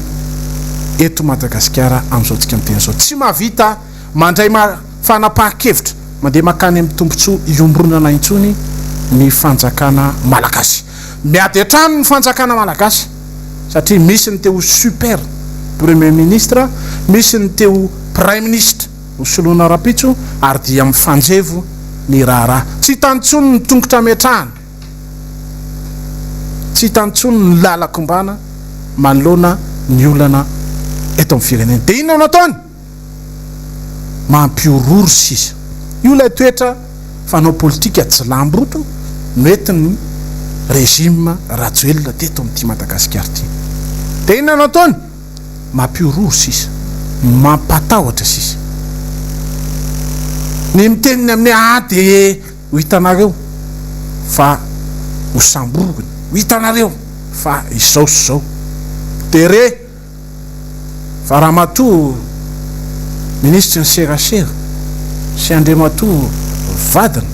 eto Madagasikara amin'izao tsika miteny izao. Tsy mahavita mandray fanapahan-kevitra mandeha mankany amin'ny tombontsoa iombonana intsony ny fanjakana malagasy. Miady hatrany ny fanjakana malagasy satria misy ny te ho super premier ministre, misy ny te ho praiminisitra ho soloina rahampitso ary dia mifanjevo ny raharaha. Tsy hita intsony ny tongotra ametrahana, tsy hita intsony ny lalan-kombana manoloana ny olana eto amin'ny firenena. Dia inona no ataony? Mampihorohoro sisa. Io ilay toetra fanao politika jilamboto noentin'ny régime Rajoelina teto amin'ity Madagasikara ity. Dia inona no ataony? Mampihorohoro sisa. Mampatahotra sisa. Ny miteny ny amin'ny hoe ah dia ho hitanareo fa ho samborina, ho hitanareo fa izao sy izao. Dia re fa ramatoa minisitry ny serasera sy andriamatoa vadiny.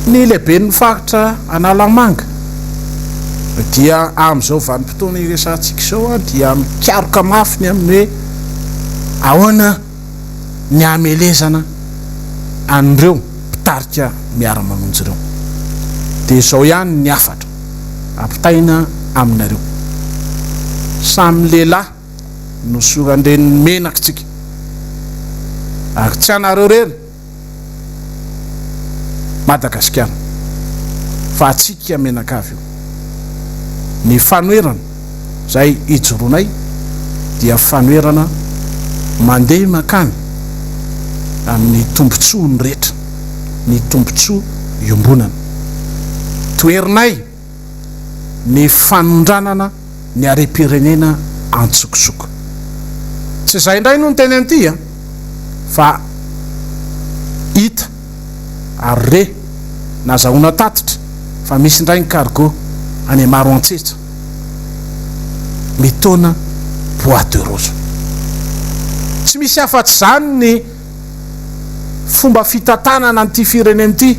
Ny lehiben'ny faritra Analamanga dia amin'izao vanim-potoana iresahantsika izao dia mikaroka mafy ny amin'ny hoe ahoana ny hamelezana an'ireo mpitarika miara-mamonjy ireo. Dia izao ihany ny hafatra ampitaina aminareo. Samy lehilahy nosoran-dreniny menaka isika ary tsy anareo irery. Madagasikara fa atsika mianakavy io. Ny fanoherana izay ijoroanay dia fanoherana mandeha mankany amin'ny tombotsoan'ny rehetra, ny tombotsoa iombonana. Toherinay ny fanondranana ny harem-pirenena antsokosoko. Tsy izay indray no niteny an'ity an! Fa hita ary re nazahoana tatitra fa misy indray ny cargo any Maroantsetra mitaona bois de rose. Tsy misy afa-tsy izany ny fomba fitantanana an'ity firenena ity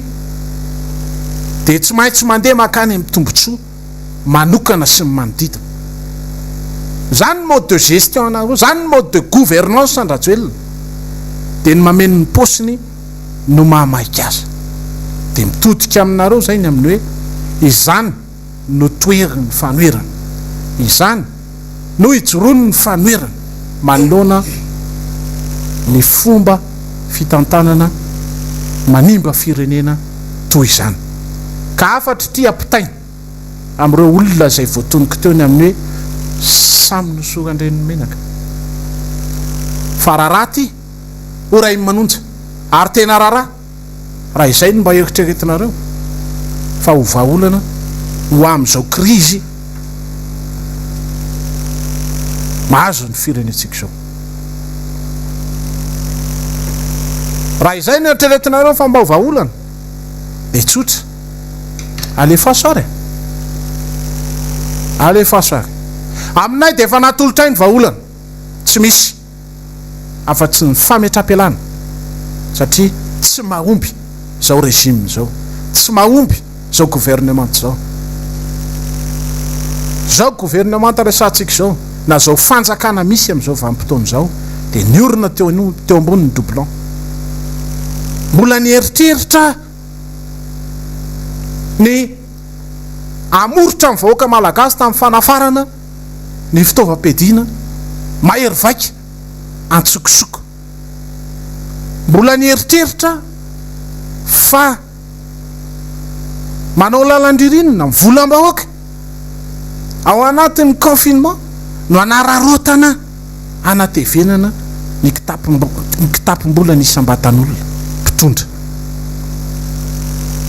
dia tsy maintsy mandeha mankany amin'ny tombontsoa manokana sy ny manodidina. Izany ny mode de gestion anareo, izany ny mode de gouvernance an-dRajoelina. Dia ny mameno ny paosiny no mahamaika azy. Dia mitodika aminareo izay ny amin'ny hoe izany no toherin'ny fanoherana. Izany no ijoroan'ny fanoherana manoloana ny fomba fitantanana manimba firenena toy izany. Ka hafatr' ity ampitaina amin'ireo olona izay voatonoko teo ny amin'ny hoe samy nosoran-dreniny menaka fa raharaha ity ho Rainimanonja ary tena raharaha raha izay no mba eritreretinareo fa ho vahaolana ho amin'izao krizy mahazo ny firenentsika izao. Raha izay no eritreretinareo fa mba ho vahaolana dia tsotra, alefaso ary e! Alefaso ary. Aminay dia efa natolotray ny vahaolana, tsy misy. afa-tsy ny fametram-pialana satria tsy mahomby izao régime izao, tsy mahomby izao gouvernement izao. Izao gouvernement resahantsika izao na izao fanjakana misy amin'izao vanim-potoana izao dia niorina teo teo ambonin'ny doublon. Mbola nieritreritra ny hamoritra ny vahoaka malagasy tamin'ny fanafarana ny fitaovam-piadiana mahery vaika antsokosoko. Mbola nieritreritra fa manao lalan-dririnina ny volam-bahoaka ao anatin'ny confinement no hanararaotana hanatevenana ny kitapom-bolan'ny isam-batan'olona mpitondra.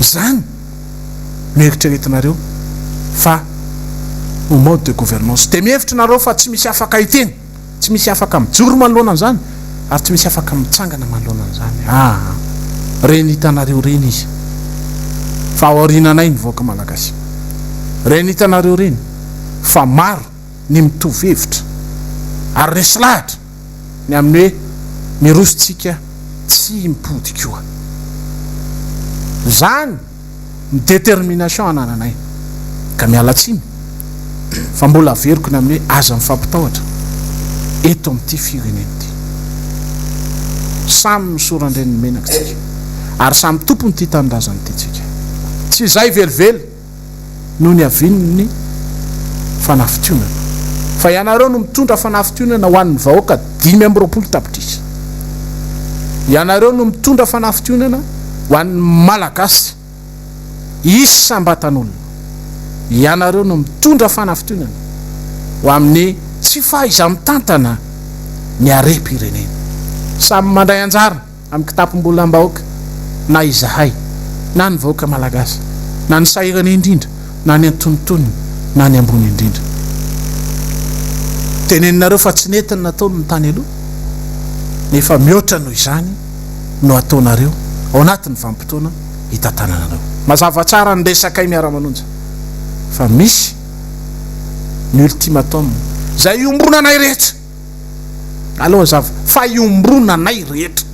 Izany. no eritreretinareo fa ho mode de gouvernance. Dia mihevitra nareo fa tsy misy afaka hiteny, tsy misy afaka mijoro manoloana an'izany ary tsy misy afaka mitsangana manoloana an'izany. Aa! Reny hitanareo ireny izy fa ao aoriananay ny vahoaka malagasy. Reny hitanareo ireny fa maro ny mitovy hevitra ary resy lahatra ny amin'ny hoe miroso tsika tsy mipody koa. Izany ny détermination anananay. Ka miala tsiny fa mbola averiko ny amin'ny hoe aza mifampitahotra eto amin'ity firenena ity. Samy misoran-dreniny menaka tsika ary samy tompon'ity tanindrazana ity tsika. Tsy izay velively. no niavian'ny fanafintohinana. Fa ianareo no mitondra fanafintohinana ho an'ny vahoaka 25 tapitrisa. Ianareo no mitondra fanafintohinana ho an'ny Malagasy isam-batan'olona. Ianareo no mitondra fanafintohinana ho amin'ny tsy fahaiza-mitantana ny harem-pirenena. Samy mandray anjara. amin'ny kitapom-bolam-bahoaka na izahay na ny vahoaka malagasy, na ny sahirana indrindra na ny antonontonony na ny ambony indrindra. Teneninareo fa tsy nety ny nataony ny tany aloha, nefa mihoatra noho izany no ataonareo ao anatin'ny vanim-potoana hitantananareo. Mazava tsara ny resakay miara-manonja fa misy ny ultimatum izay iombonanay rehetra. Aleo hazava fa iombonanay rehetra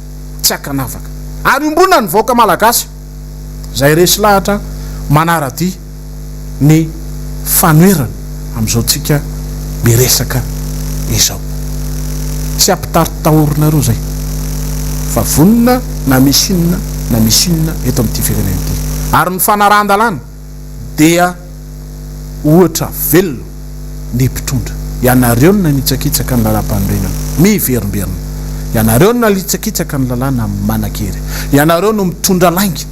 tsy ankanavaka ary iombonan'ny vahoaka malagasy. Izay resy lahatra manara-dia ny fanoherana amin'izao tsika miresaka izao. Tsy ampitarotahorinareo izay fa vonona na misy inona na misy inona eto amin'ity firenena ity. Ary ny fanarahan-dalàna dia ohatra velona ny mpitondra. Ianareo no nanitsakitsaka ny lalàmpanorenana miverimberina. Ianareo no nalitsakitsaka ny lalàna manan-kery. Ianareo no mitondra lainga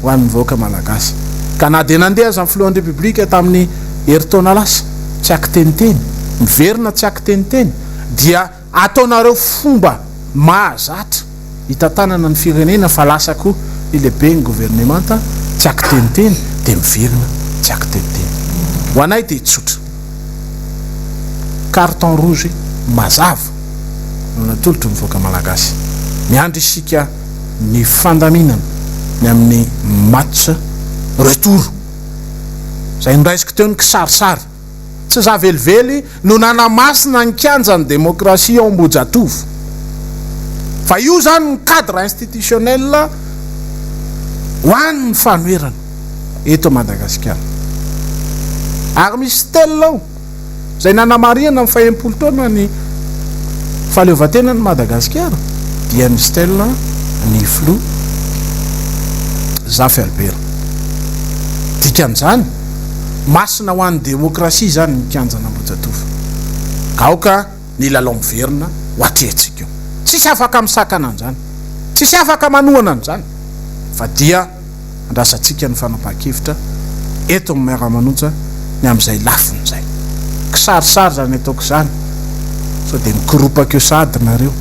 ho an'ny vahoaka malagasy. Ka na dia nandeha aza ny filohan'ny Repoblika tamin'ny herintaona lasa, tsy ankiteniteny, miverina tsy ankiteniteny, dia Ataonareo fomba mahazatra hitantanana ny firenena fa lasa koa ny lehiben'ny governemanta tsy akiteniteny dia miverina tsy akiteniteny. Ho anay dia tsotra. Carton rouge mazava no natolotry ny vahoaka malagasy. Miandry isika ny fandaminana ny amin'ny match retour. Izay noraisiko teo ny kisarisary. Tsy za velively no nanamasina ny kianjan'ny demokrasia ao Ambohijatovo. Fa io zany ny cadre institutionnel ho an'ny fanoherana eto Madagasikara. Ary misy stèle ao izay nanamarihana ny faha-enimpolo taona ny fahaleovantenan'i Madagasikara dia ny stèle ny filoha Zafy Albert. Dikan'izany, Masina ho an'ny demokrasia izany ny kianjan'Ambohijatovo. Aoka ny lalao miverina ho atrehintsika eo. Tsisy afaka misakana an'izany. Tsisy afaka manohana an'izany. Fa dia andrasantsika ny fanapahan-kevitra eto amin'ny Miara-manonja ny amin'izay lafiny izay. Kisarisary izany ataoko izany sao dia mikoropaka eo sahady nareo.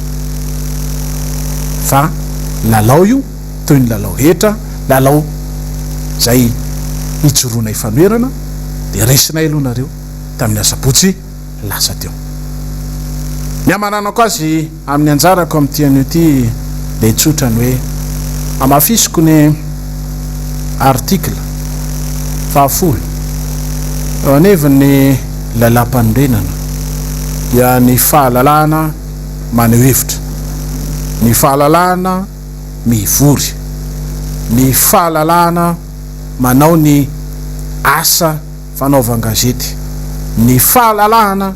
Fa lalao io. toy ny lalao rehetra, lalao izay nijoroanay fanoherana dia resinay aloha nareo tamin'ny asabotsy lasa teo. Ny hamaranako azy amin'ny anjarako amin'ity anio ity dia tsotra ny hoe hamafisiko ny article fahafolo eo anivon'ny lalàmpanorenana dia ny fahalalahana maneho hevitra, ny fahalalahana mivory, ny fahalalahana manao ny asa fanaovan-gazety, ny fahalalahana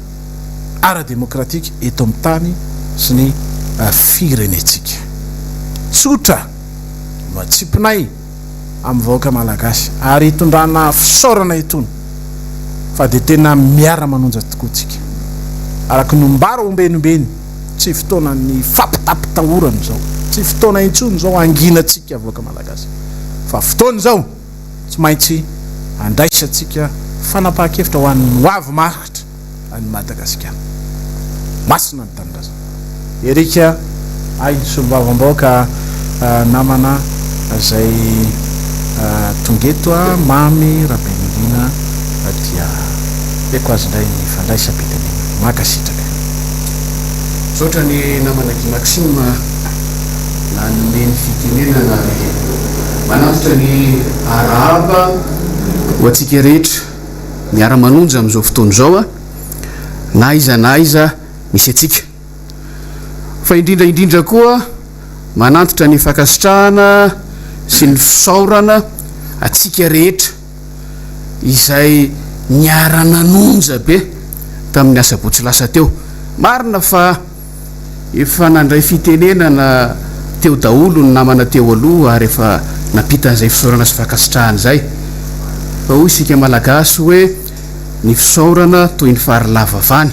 ara-demokratika eto amin'ny tany sy ny firenentsika. Tsotra no atsipinay amin'ny vahoaka malagasy ary itondrana fisaorana itony fa dia tena miara-manonja tokoa tsika. Araka ny ombara ombenombeny, tsy fotoanan'ny fampitapitahorana izao, tsy fotoana intsony izao hanginantsika vahoaka malagasy fa fotoana izao tsy maintsy andraisantsika fanapahan-kevitra ho an'ny ho avy maharitra. an'i Madagasikara. Masina ny tanindrazana. Eric ahy ny solombavambahoaka namana izay tonga eto Mamy Rabenirina dia omeko azy indray ny fandraisam-pitenenana. Mankasitraka. Misaotra ny namana Guy Maxime nanome ny fitenenana ary manantitra ny arahaba ho antsika rehetra. Miara-manonja amin'izao fotoana izao na aiza na aiza misy antsika. Fa indrindra indrindra koa manantitra ny fankasitrahana sy ny fisaorana antsika rehetra izay niara-nanonja be tamin'ny asabotsy lasa teo. Marina fa Efa nandray fitenenana teo daholo ny namana teo aloha ary efa nampita an'izay fisaorana sy fankasitrahana izay. Fa hoy isika Malagasy hoe ny fisaorana toy ny fary lava vany.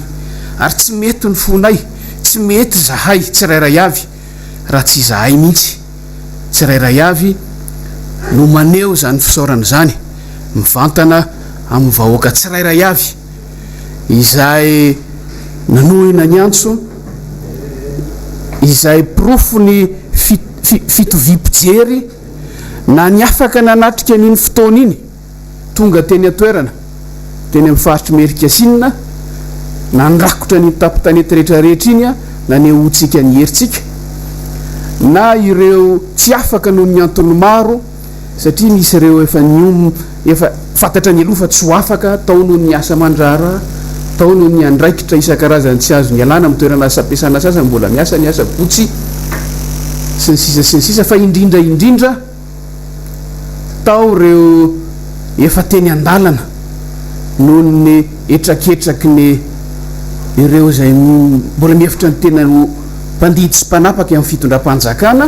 Ary tsy mety ny fonay, tsy mety izahay tsirairay avy raha tsy izahay mihitsy tsirairay avy no maneho izany fisaorana izany mivantana amin'ny vahoaka tsirairay avy. izay nanohina ny antso, izay porofon'ny fitoviam-pijery na ny afaka nanatrika an'iny fotoana iny, tonga teny an-toerana, teny amin'ny faritr'i Merikasinina, nandrakotra an'iny tampon-tanety rehetrarehetra iny, nanehoantsika ny herintsika, na ireo tsy afaka noho ny antony maro, satria nisy ireo efa niom efa fantatra nialoha fa tsy ho afaka, tao noho ny asa aman-draharaha, tao noho ny andraikitra isan-karazany tsy azo nialana amin'ny toerana asa ampiasana sasany mbola miasa ny asabotsy, sy ny sisa sy ny sisa fa indrindra indrindra. Tao ireo efa teny an-dalana noho ny hetraketraky ny ireo izay mbola mihevitra ny tenany ho mpandidy sy mpanapaka eo amin'ny fitondram-panjakana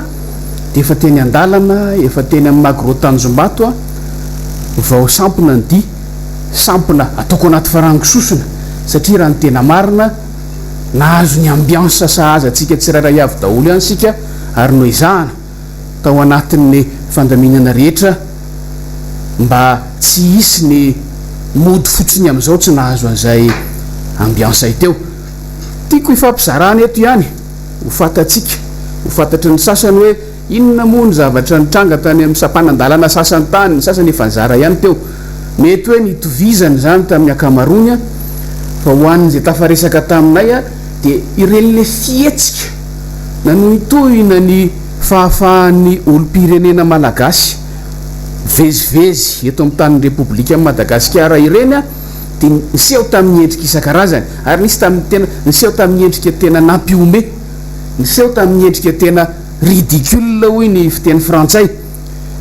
dia efa teny an-dalana, efa teny amin'ny Magro Tanjombato vao sampona ny dia, sampona ataoko anaty farango sosona satria raha ny tena marina nahazo ny ambiance sahaza antsika tsirairay avy daholo ihany isika ary noezahana tao anatin'ny fandaminana rehetra mba tsy hisy ny mody fotsiny amin'izao tsy nahazo an'izay ambiance teo. Tiako hifampizarana eto ihany ho fantatsika, ho fantatry ny sasany hoe inona moa ny zavatra nitranga tany amin'ny sampanan-dalana sasany tany, ny sasany efa nizara ihany teo. Mety hoe nitovizana izany tamin'ny ankamaroany fa ho an'izay tafaresaka taminay dia ireny le fihetsika nanohintohina ny fahafahan'ny olom-pirenena malagasy mivezivezy eto amin'ny tanin'ny Repoblikan'i Madagasikara ireny dia niseho tamin'ny endrika isan-karazany ary nisy tamin'ny tena niseho tamin'ny endrika tena nampihomehy, niseho tamin'ny endrika tena ridicule hoy ny fiteny frantsay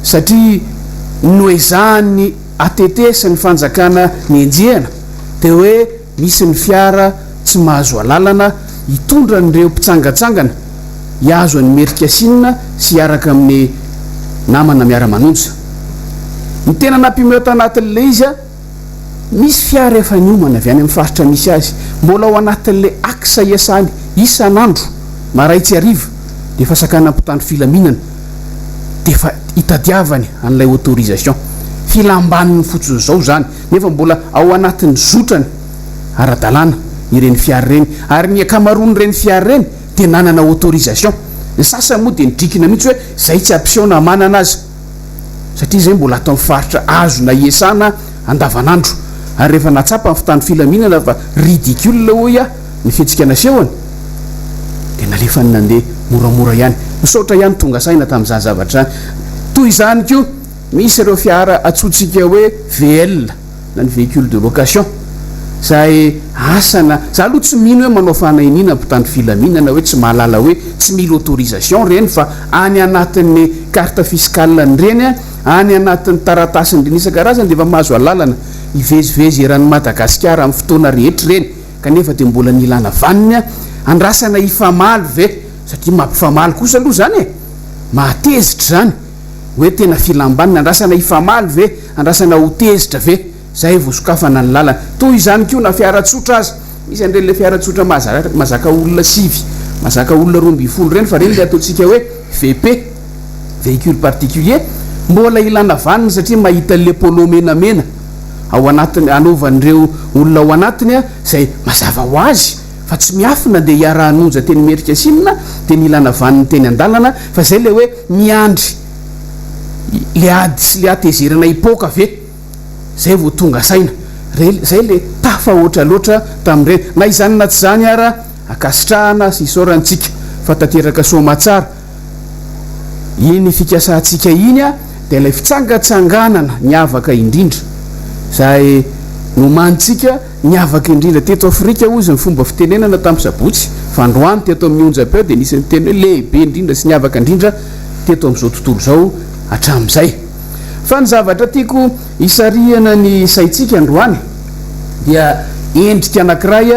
satria noezahan'ny ATT sy ny fanjakana nenjehana dia hoe misy ny fiara tsy mahazo alalana hitondra an'ireo mpitsangantsangana hihazo an'i Merikasinina sy hiaraka amin'ny namana miara-manonja. Ny tena nampihomehy tanatin'ilay izy, misy fiara efa niomana avy any amin'ny faritra misy azy, mbola ao anatin'ilay axe iasany isan'andro, maray-tsy hariva, dia efa sakanan'ny mpitandro filaminana, dia efa itadiavany an'ilay autorisation. Filam-baniny fotsiny izao izany, nefa mbola ao anatin'ny zotrany ara-dalàna ireny fiara ireny, ary ny ankamaroan'ireny fiara ireny dia nanana autorisation, ny sasany moa dia nidrikina mihitsy hoe izay tsy hampiseho na manana aza, satria izay mbola ato amin'ny faritra azona iasana andavanandro, ary rehefa nahatsapa ny fitandro filaminana fa ridicule hoy aho ny fihetsika nasehony dia nalefany nandeha moramora ihany, misaotra ihany tonga saina tamin'izany zavatra izany, toy izany koa misy ireo fiara antsointsika hoe VL. na ny véhicule de location zay asa na za aloha tsy mino hoe manao fanahiniana mpitandro filaminana hoe tsy mahalala hoe tsy mila autorisation reny fa any anatin'ny carte fiscale ny reny any anatin'ny taratasiny reny isan-karazany dia efa mahazo alalana hivezivezy eran'i Madagasikara amin'ny fotoana rehetra ireny kanefa dia mbola nilana vaniny andrasana hifamaly ve satria mampifamaly kosa aloha zany e mahatezitra zany hoe tena filam-baniny andrasana hifamaly ve Andrasana ho tezitra ve zay vao sokafana ny lalana? Toy izany koa na fiara tsotra aza. Misy an'ireny le fiara tsotra mahazaka olona sivy, mahazaka olona 12 ireny fa ireny le ataontsika hoe VP, véhicule particulier, mbola ilana vaniny satria mahita an'le polo menamena ao anatiny anaovan'ireo olona ao anatiny izay mazava ho azy fa tsy miafina dia hiara-hanonja teny Imerinkasinina dia nilana vaniny teny an-dalana fa izay le hoe miandry Le ady sy le hatezerana hipoaka ve zay vao tonga saina? Re zay le tafahoatra loatra tamin'ireny. Na izany na tsy izany ara ankasitrahana sy isaorantsika fa tanteraka soamatsara iny fikasantsika iny dia ilay fitsangatsanganana niavaka indrindra izay nomanintsika Niavaka indrindra teto Afrika hozy ny fomba fitenenana tamin'ny sabotsy fa androany teto amin'ny onjam-peo dia nisy niteny hoe lehibe indrindra sy niavaka indrindra teto amin'izao tontolo izao hatramin'izay. Fa ny zavatra tiako hisarihana ny saintsika androany dia endrika anankiray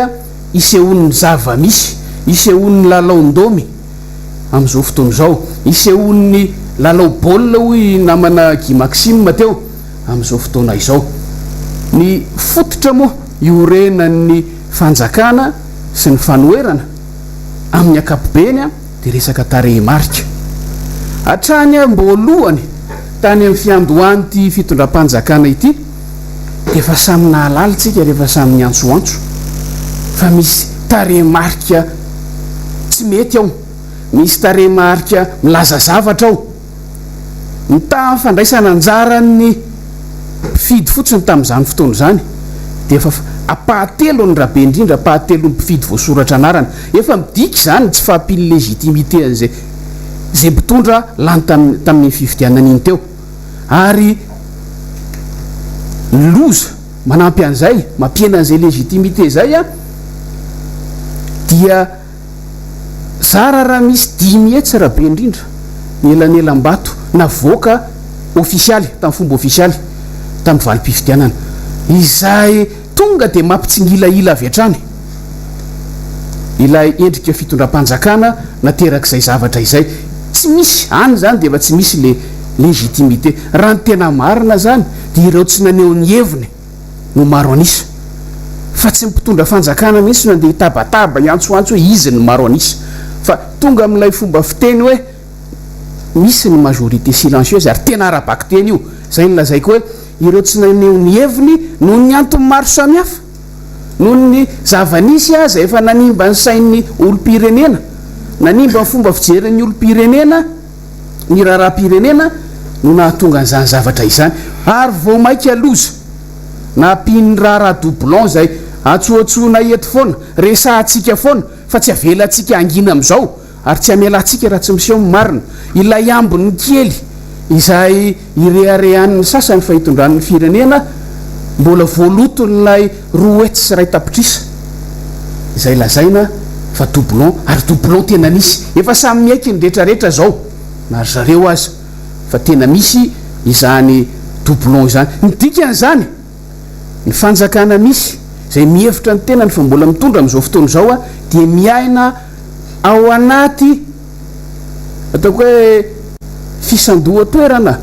isehoan'ny zava-misy, isehoan'ny lalaon-domy amin'izao fotoana izao, isehoan'ny lalao baolina hoy namana Guy Maxime teo. amin'izao fotoana izao. Ny fototra moa iorenan'ny fanjakana sy ny fanoherana amin'ny ankapobeny dia resaka tarehimarika. Hatrany am-boalohany tany amin'ny fiandohan'ity fitondram-panjakana ity dia efa samy nahalala isika rehefa samy niantsoantso fa misy tarehimarika tsy mety ao, misy tarehimarika milaza zavatra ao. Ny tahan'ny fandraisana anjaran'ny mpifidy fotsiny tamin'izany fotoana izany dia efa ampahatelony raha be indrindra, ampahatelon'ny mpifidy voasoratra anarana. Efa midika izany ny tsy fahampian'ny légitimité an'izay izay mpitondra lany tamin'iny fifidianana iny teo. Ary ny loza manampy an'izay, mampihena an'izay légitimité izay dia Zara raha misy 500 raha be indrindra ny elanelam-bato navoaka Ofisialy, tamin'ny fomba ofisialy, tamin'ny valim-pifidianana, izay tonga dia mampitsingilahila avy hatrany ilay endrika fitondram-panjakana naterak'izay zavatra izay. Tsy misy, any izany dia efa tsy misy le légitimité. Raha ny tena marina izany dia ireo tsy naneho ny heviny no maro an'isa, fa tsy ny mpitondra fanjakana mihitsy no andeha hitabataba, hiantsoantso hoe izy no maro an'isa. Fa tonga amin'ilay fomba fiteny hoe. Misy ny majorité silencieuse ary tena ara-bakiteny io. Izay no lazaiko hoe ireo tsy naneho ny heviny noho ny antony maro samihafa, noho ny zava-nisy aza efa nanimba ny sain'ny olom-pirenena, nanimba ny fomba fijerin'ny olom-pirenena ny raharaham-pirenena no nahatonga an'izany zavatra izany. Ary vao mainka loza nampian'ny raharaha doublon izay antsoantsoinay eto foana, resahantsika foana fa tsy avelantsika hangina amin'izao. Ary tsy hamela antsika raha tsy miseho ny marina. Ilay ambiny kely izay ireharehan'ny sasany fa hitondrany ny firenena, mbola voaloton'ilay 201 tapitrisa izay lazaina fa doublon, ary doublon tena nisy. Efa samy miaiky ny retraretra izao, na ry zareo aza, fa tena misy izany doublon izany. Ny dikan'izany, Ny fanjakana misy, izay mihevitra ny tenany fa mbola mitondra amin'izao fotoana izao dia miaina ao anaty ataoko hoe fisandohan-toerana.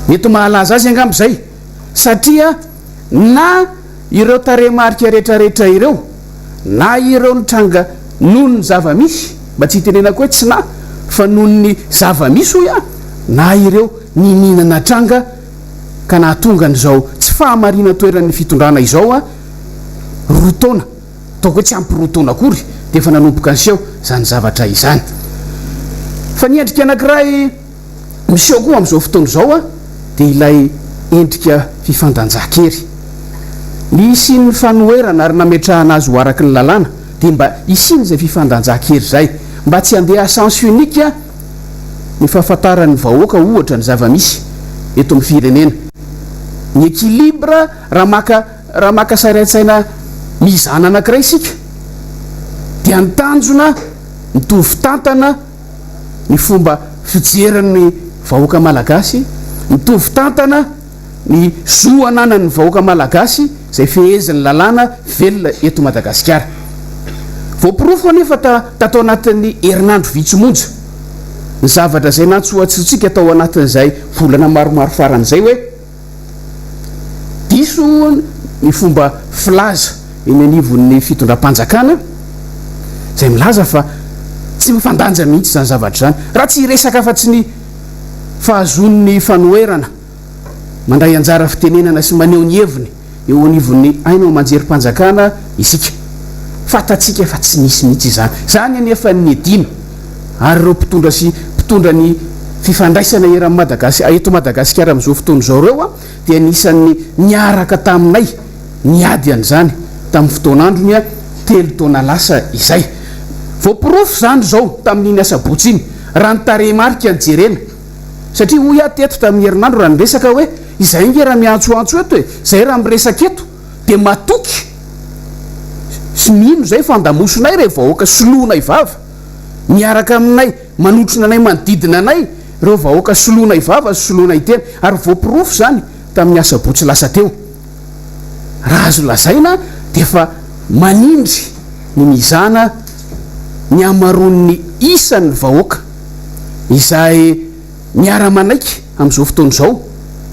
Mety mahalaza azy angamba izay satria na ireo tarehimarika rehetrarehetra ireo na ireo nitranga noho ny zava-misy, mba tsy hitenenako hoe tsy na fa noho ny zava-misy hoy aho, na ireo niniana natranga ka nahatonga an'izao tsy fahamarinan-toeran'ny fitondrana izao a, roa taona, ataoko hoe tsy ampy roa taona akory dia efa nanomboka niseho izany zavatra izany. Fa ny endrika anankiray miseho koa amin'izao fotoana izao a, dia ilay endrika fifandanjan-kery. Ny hisian'ny fanoherana ary nametrahana azy ho araky ny lalàna dia mba hisian'izay fifandanjan-kery izay, mba tsy handeha à sens unique ny fahafantaran'ny vahoaka ohatra ny zava-misy eto amin'ny firenena. Ny équilibre raha maka raha maka sary an-tsaina mizana anankiray isika dia ny tanjona mitovy tantana ny fomba fijerin'ny vahoaka malagasy, mitovy tantana ny zo ananan'ny vahoaka malagasy izay fehezin'ny lalàna velona eto Madagasikara. Voaporofo anefa ta tato anatin'ny herinandro vitsy monja ny zavatra izay nantsoantsointsika tao anatin'izay volana maromaro farany izay hoe diso ny fomba filaza eny anivon'ny fitondram-panjakana izay milaza fa tsy mifandanja mihitsy izany zavatra izany raha tsy hiresaka afa-tsy ny fahazoan'ny fanoherana mandray anjara fitenenana sy maneho ny heviny eo anivon'ny haino aman-jerim-panjakana isika. Fantatsika fa tsy nisy mihitsy izany. Izany anefa ny niadiana ary ireo mpitondra sy mpitondra ny fifandraisana eran'i Madagas eto Madagasikara amin'izao fotoana izao ireo dia anisan'ny niaraka taminay niady an'izany tamin'ny fotoan'androny telo taona lasa izay. Voaporofo izany izao tamin'iny asabotsy iny raha ny tarehimarika no jerena. Satria hoy aho teto tamin'ny herinandro raha niresaka hoe izay ange raha miantsoantso eto e, izay raha miresaka eto dia matoky sy mino izay fa andamosinay ireo vahoaka soloinay vava miaraka aminay, manotrona anay manodidina anay ireo vahoaka soloinay vava sy soloinay tena ary voaporofo izany tamin'ny asabotsy lasa teo. Raha azo lazaina dia efa manindry ny mizana ny hamaroan'ny isan'ny vahoaka izay miara-manaiky amin'izao fotoana izao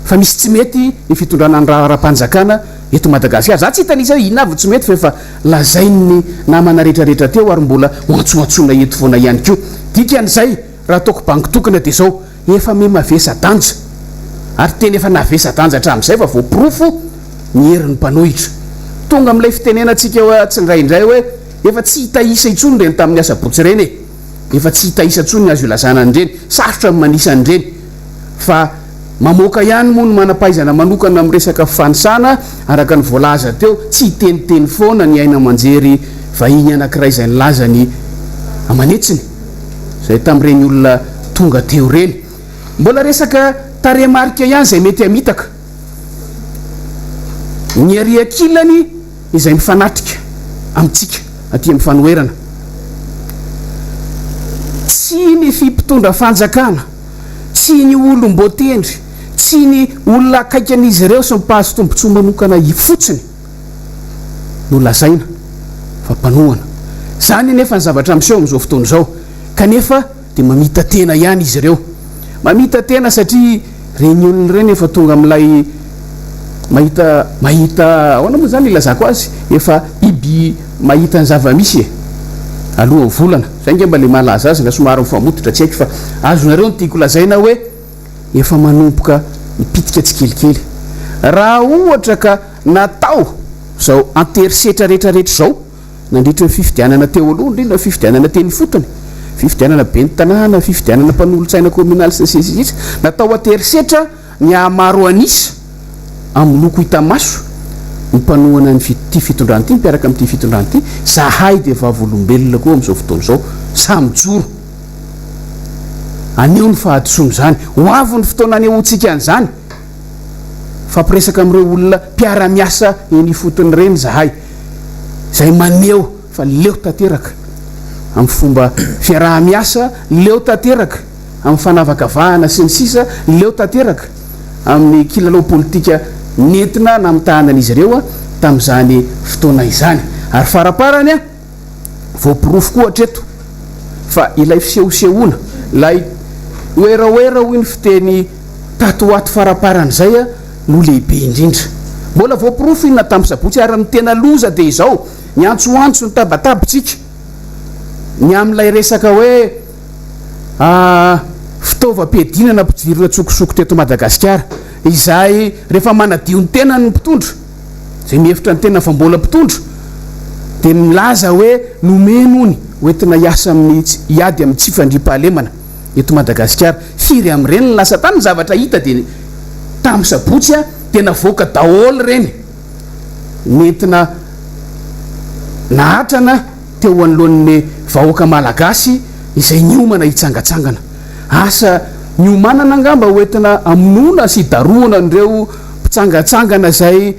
fa misy tsy mety ny fitondrana ny raharaham-panjakana eto Madagasikara. Za tsy hitanisa hoe inona avy no tsy mety fa efa lazain'ny namana rehetrarehetra teo ary mbola ho antsoantsoina eto foana ihany koa. Dikan'izay raha ataoko bango tokana dia izao, efa miha-mavesa-danja ary tena efa navesa-danja hatramin'izay fa voaporofo ny herin'ny mpanohitra. Tonga amin'ilay fitenenantsika tsindraindray hoe efa tsy hita isa intsony ireny tamin'ny asabotsy ireny e! Efa tsy hita isa intsony ny azo ilazana an'ireny, sarotra ny manisa an'ireny. Fa mamoaka ihany moa ny manam-pahaizana manokana amin'ny resaka fanisana, araka ny voalaza teo, tsy hiteniteny foana ny haino aman-jery vahiny anankiray izay nilaza ny aman'hetsiny, izay tamin'ireny olona tonga teo ireny. Mbola resaka tarehimarika ihany izay mety hamitaka ny ery ankilany. izay mifanatrika amintsika aty amin'ny fanoherana. Tsy ny fi mpitondra fanjakana, Tsy ny olom-boatendry, tsy ny olona akaiky an'izy ireo sy ny mpahazo tombontsoa manokana fotsiny no lazaina fa mpanohana. Izany anefa ny zavatra miseho amin'izao fotoana izao. Kanefa dia mamita-tena ihany izy ireo. Mamita-tena satria ireny olona ireny efa tonga amin'ilay mahita, mahita, ahoana moa izany ilazako azy, efa biby mahita ny zava-misy e! Alohan'ny volana. Izay angamba ilay mahalaza azy na somary mifamototra, tsy haiko fa azonareo ny tiako lazaina hoe efa manomboka mipitika tsikelikely. Raha ohatra ka natao izao anterisetra rehetrarehetra izao nandritra ny fifidianana teo aloha, indrindra ny fifidianana teny ifotony, fifidianana ben'ny tanàna, fifidianana mpanolotsaina kaominaly sy ny sisa sy ny sisa, natao an-terisetra ny hahamaro an'isa amin'ny loko hita maso ny mpanohana ny ity fitondrana ity, ny mpiaraka amin'ity fitondrana ity, zahay dia vavolombelona koa amin'izao fotoana izao, sahy mijoro haneho ny fahadisoana izany, ho avy ny fotoana hanehoantsika an'izany. Mifampiresaka amin'ireo olona mpiara-miasa eny ifotony ireny izahay, izay maneho fa leo tanteraka amin'ny fomba fiaraha-miasa, leo tanteraka amin'ny fanavakavahana sy ny sisa, leo tanteraka amin'ny kilalao politika nentina namitahana an'izy ireo tamin'izany fotoana izany. Ary faraparany, Voaporofo koa hatreto fa ilay fisehosehoana, ilay werawera hoy ny fiteny tato ho ato faramparan'izay no lehibe indrindra. Mbola voaporofo iny na tamin'ny sabotsy ary ny tena loza dia izao, niantsoantso nitabataba isika ny amin'ilay resaka hoe fitaovam-piadiana nampidirina an-tsokosoko teto Madagasikara izay rehefa manadio ny tenany ny mpitondra, izay mihevitra ny tenany fa mbola mpitondra dia milaza hoe nomeny ony hoentina hiasa amin'ny hiady amin'ny tsy fandriampahalemana eto Madagasikara. Firy amin'ireny no lasa tany? Ny zavatra hita dia tamin'ny sabotsy dia navoaka daholo ireny nentina nahatrana teo anoloan'ny vahoaka malagasy izay niomana hitsangatsangana. Asa niomanana angamba hoentina hamonoana sy hidarohana an'ireo mpitsangatsangana izay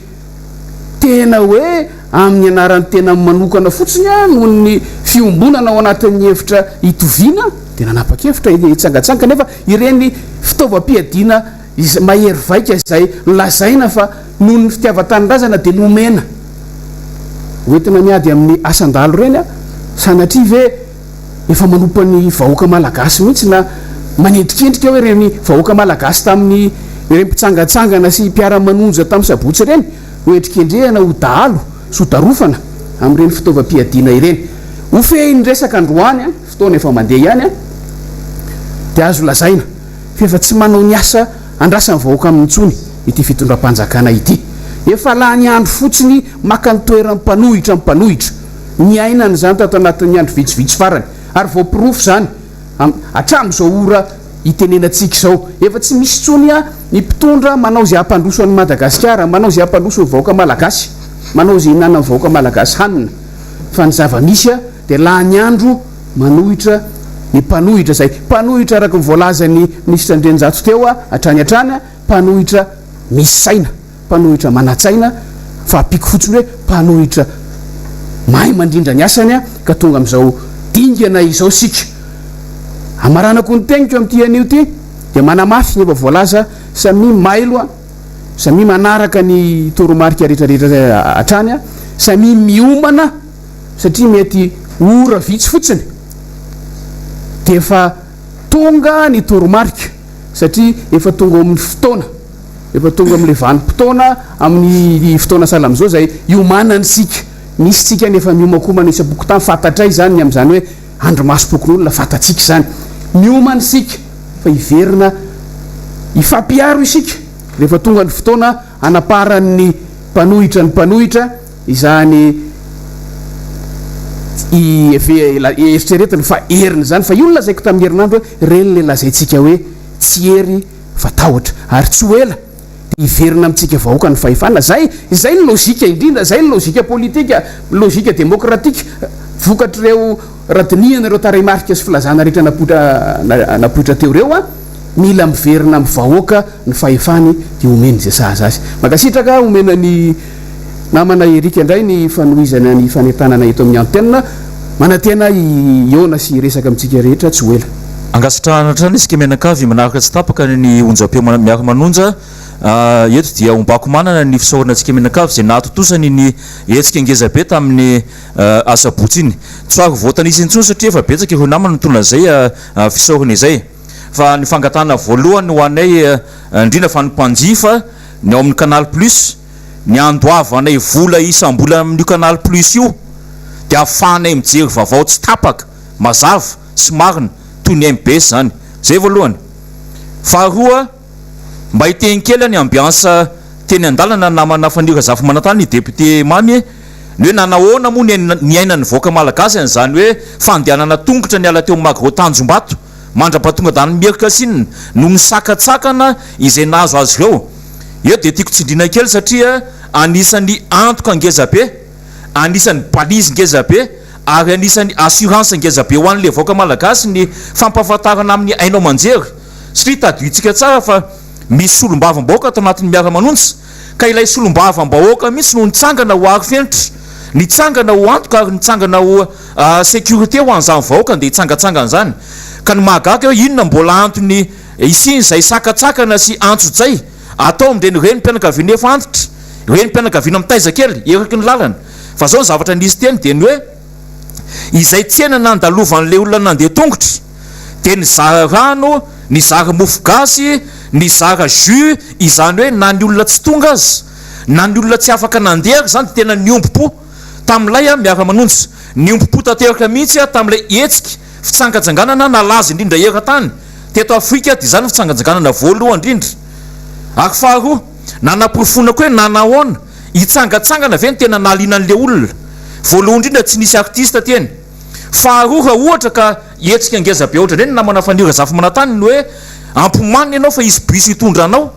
tena hoe amin'ny anaran'ny tenany manokana fotsiny noho ny fiombonana ao anatin'ny hevitra itoviana dia nanapa-kevitra hitsangatsanga kanefa ireny fitaovam-piadiana mahery vaika izay nolazaina fa noho ny fitiavan-tanindrazana dia nomena hoentina miady amin'ny asan-dahalo ireny sanatria ve Efa manompa ny vahoaka malagasy mihitsy na manendrikendrika hoe ireny vahoaka malagasy tamin'ny ireny mpitsangantsangana sy mpiara-manonja tamin'ny sabotsy ireny no endrikendrehana ho dahalo sy ho darofana amin'ireny fitaovam-piadiana ireny. Ho fehin'ny resaka androany, fotoana efa mandeha ihany, dia azo lazaina fa efa tsy manao ny asa andrasan'ny vahoaka aminy intsony ity fitondram-panjakana ity. Efa lany andro fotsiny maka ny toeran'ny mpanohitra ny mpanohitra. Niainana izany tato anatin'ny andro vitsivitsy farany, ary voaporofo izany hatramin'izao ora itenenantsika izao. Efa tsy misy intsony ny mpitondra manao izay hampandroso an'i Madagasikara, manao izay hampandroso ny vahoaka malagasy, manao izay hihinanan'ny vahoaka malagasy hanina, fa ny zava-misy dia lany andro manohitra ny mpanohitra izay mpanohitra araka ny voalazan'ny minisitra Andrianjato teo hatrany hatrany, mpanohitra misy saina. Mpanohitra manan-tsaina fa ampiako fotsiny hoe mpanohitra mahay mandrindra ny asany ka tonga amin'izao dingana izao isika. Hamaranako ny teniko amin'ity anio ity dia manamafy ny efa voalaza, samia mailo, samia manaraka ny toromarika rehetrarehetra hatrany, samia miomana satria mety ora vitsy fotsiny dia efa tonga ny toromarika satria efa tonga ao amin'ny fotoana. Efa tonga amin'ilay vanim-potoana, amin'ny fotoana sahala amin'izao izay iomanana isika. Misy tsika any efa miomankomana isam-pokontany, fantatray izany ny amin'izany hoe andrimasom-pokonolona, fantatsika izany. Miomana isika fa hiverina hifampiaro isika rehefa tonga ny fotoana hanaparan'ny mpanohitra ny mpanohitra izany eritreretiny fa heriny izany. Fa io no lazaiko tamin'ny herinandro hoe ireny ilay lazaintsika hoe tsy hery fa tahotra ary tsy ho ela dia hiverina amintsika vahoaka ny fahefana, zay izay ny lojika indrindra, zay ny lojika politika, lojika demokratika, vokatr'ireo raha dinihana ireo tarehimarika sy filazana rehetra napoitra napoitra teo ireo an, mila miverina amin'ny vahoaka ny fahefany dia omeny izay sahaza azy. Mankasitraka, omena ny namana Eric indray ny fanohizana ny fanentanana eto amin'ny antenne, manantena hihaona sy hiresaka amintsika rehetra tsy ho ela. Ankasitrahana hatrany isika mianakavy manaraka tsy tapaka ny onjam-peo miara-manonja. Eto dia ombako manana ny fisaorana antsika mianakavy izay nahatontosa iny hetsika ngeza be tamin'ny asabotsy iny. Tsy ho voatanisa intsony satria efa betsaka ireo namana nitondra an'izay fisaorana izay. Fa ny fangatahana voalohany ho anay indrindra fa ny mpanjifa ny ao amin'ny Canal Plus, ny handoavanay vola isam-bolana amin'io Canal Plus io dia ahafahanay mijery vaovao tsy tapaka, mazava sy marina toy ny mbs izany. Izay voalohany. Faharoa, mba hiteny kely ny ambiance teny an-dalana namana Fanilo Razafimanantany, député Mamy, ny hoe nanahoana moa ny niainan'ny vahoaka malagasy an'izany hoe fandehanana tongotra niala teo Magro Tanjombato mandra-pahatonga tany Mierikasinina noho ny sakantsakana izay nahazo azy ireo. Eo dia tiako tsindriana kely satria anisan'ny antoka ngezabe, anisan'ny balise ngezabe ary anisan'ny assurance ngezabe ho an'ilay vahoaka malagasy ny fampahafantarana amin'ny haino aman-jery satria tadidintsika tsara fa misy solombavambahoaka ato anatin'ny miara-manonja ka ilay solombavambahoaka mihitsy no nitsangana ho arofenitra, nitsangana ho antoka ary nitsangana ho sécurité ho an'izany vahoaka andeha hitsangantsangana izany. Ka ny mahagaga hoe inona mbola antony hisian'izay sakantsakana sy antsojay atao amin'ireny renim-pianakaviana efa antitra, renim-pianakaviana mitaiza kely eraky ny lalana. Fa izao ny zavatra nisy teny dia ny hoe izay tsena nandalovan'ilay olona nandeha tongotra dia nizara rano, nizara mofo gasy, nizara jus, izany hoe na ny olona tsy tonga aza, na ny olona tsy afaka nandeha ary izany dia tena niombom-po tamin'ilay aho miara-manonja. Niombom-po tanteraka mihitsy aho tamin'ilay hetsika fitsangatsanganana nalaza indrindra eran-tany teto Afrika, dia izany ny fitsangatsanganana voalohany indrindra. Ary faharoa, nanaporofoana koa hoe nanahoana, hitsangatsangana ve no tena nahaliana an'ilay olona. Voalohany indrindra tsy nisy artiste teny. Faharoa, raha ohatra ka hetsika ngeza be ohatran'ireny ny namana Fanilo Razafimanantany ny hoe ampomanina ianao fa hisy bus hitondra anao.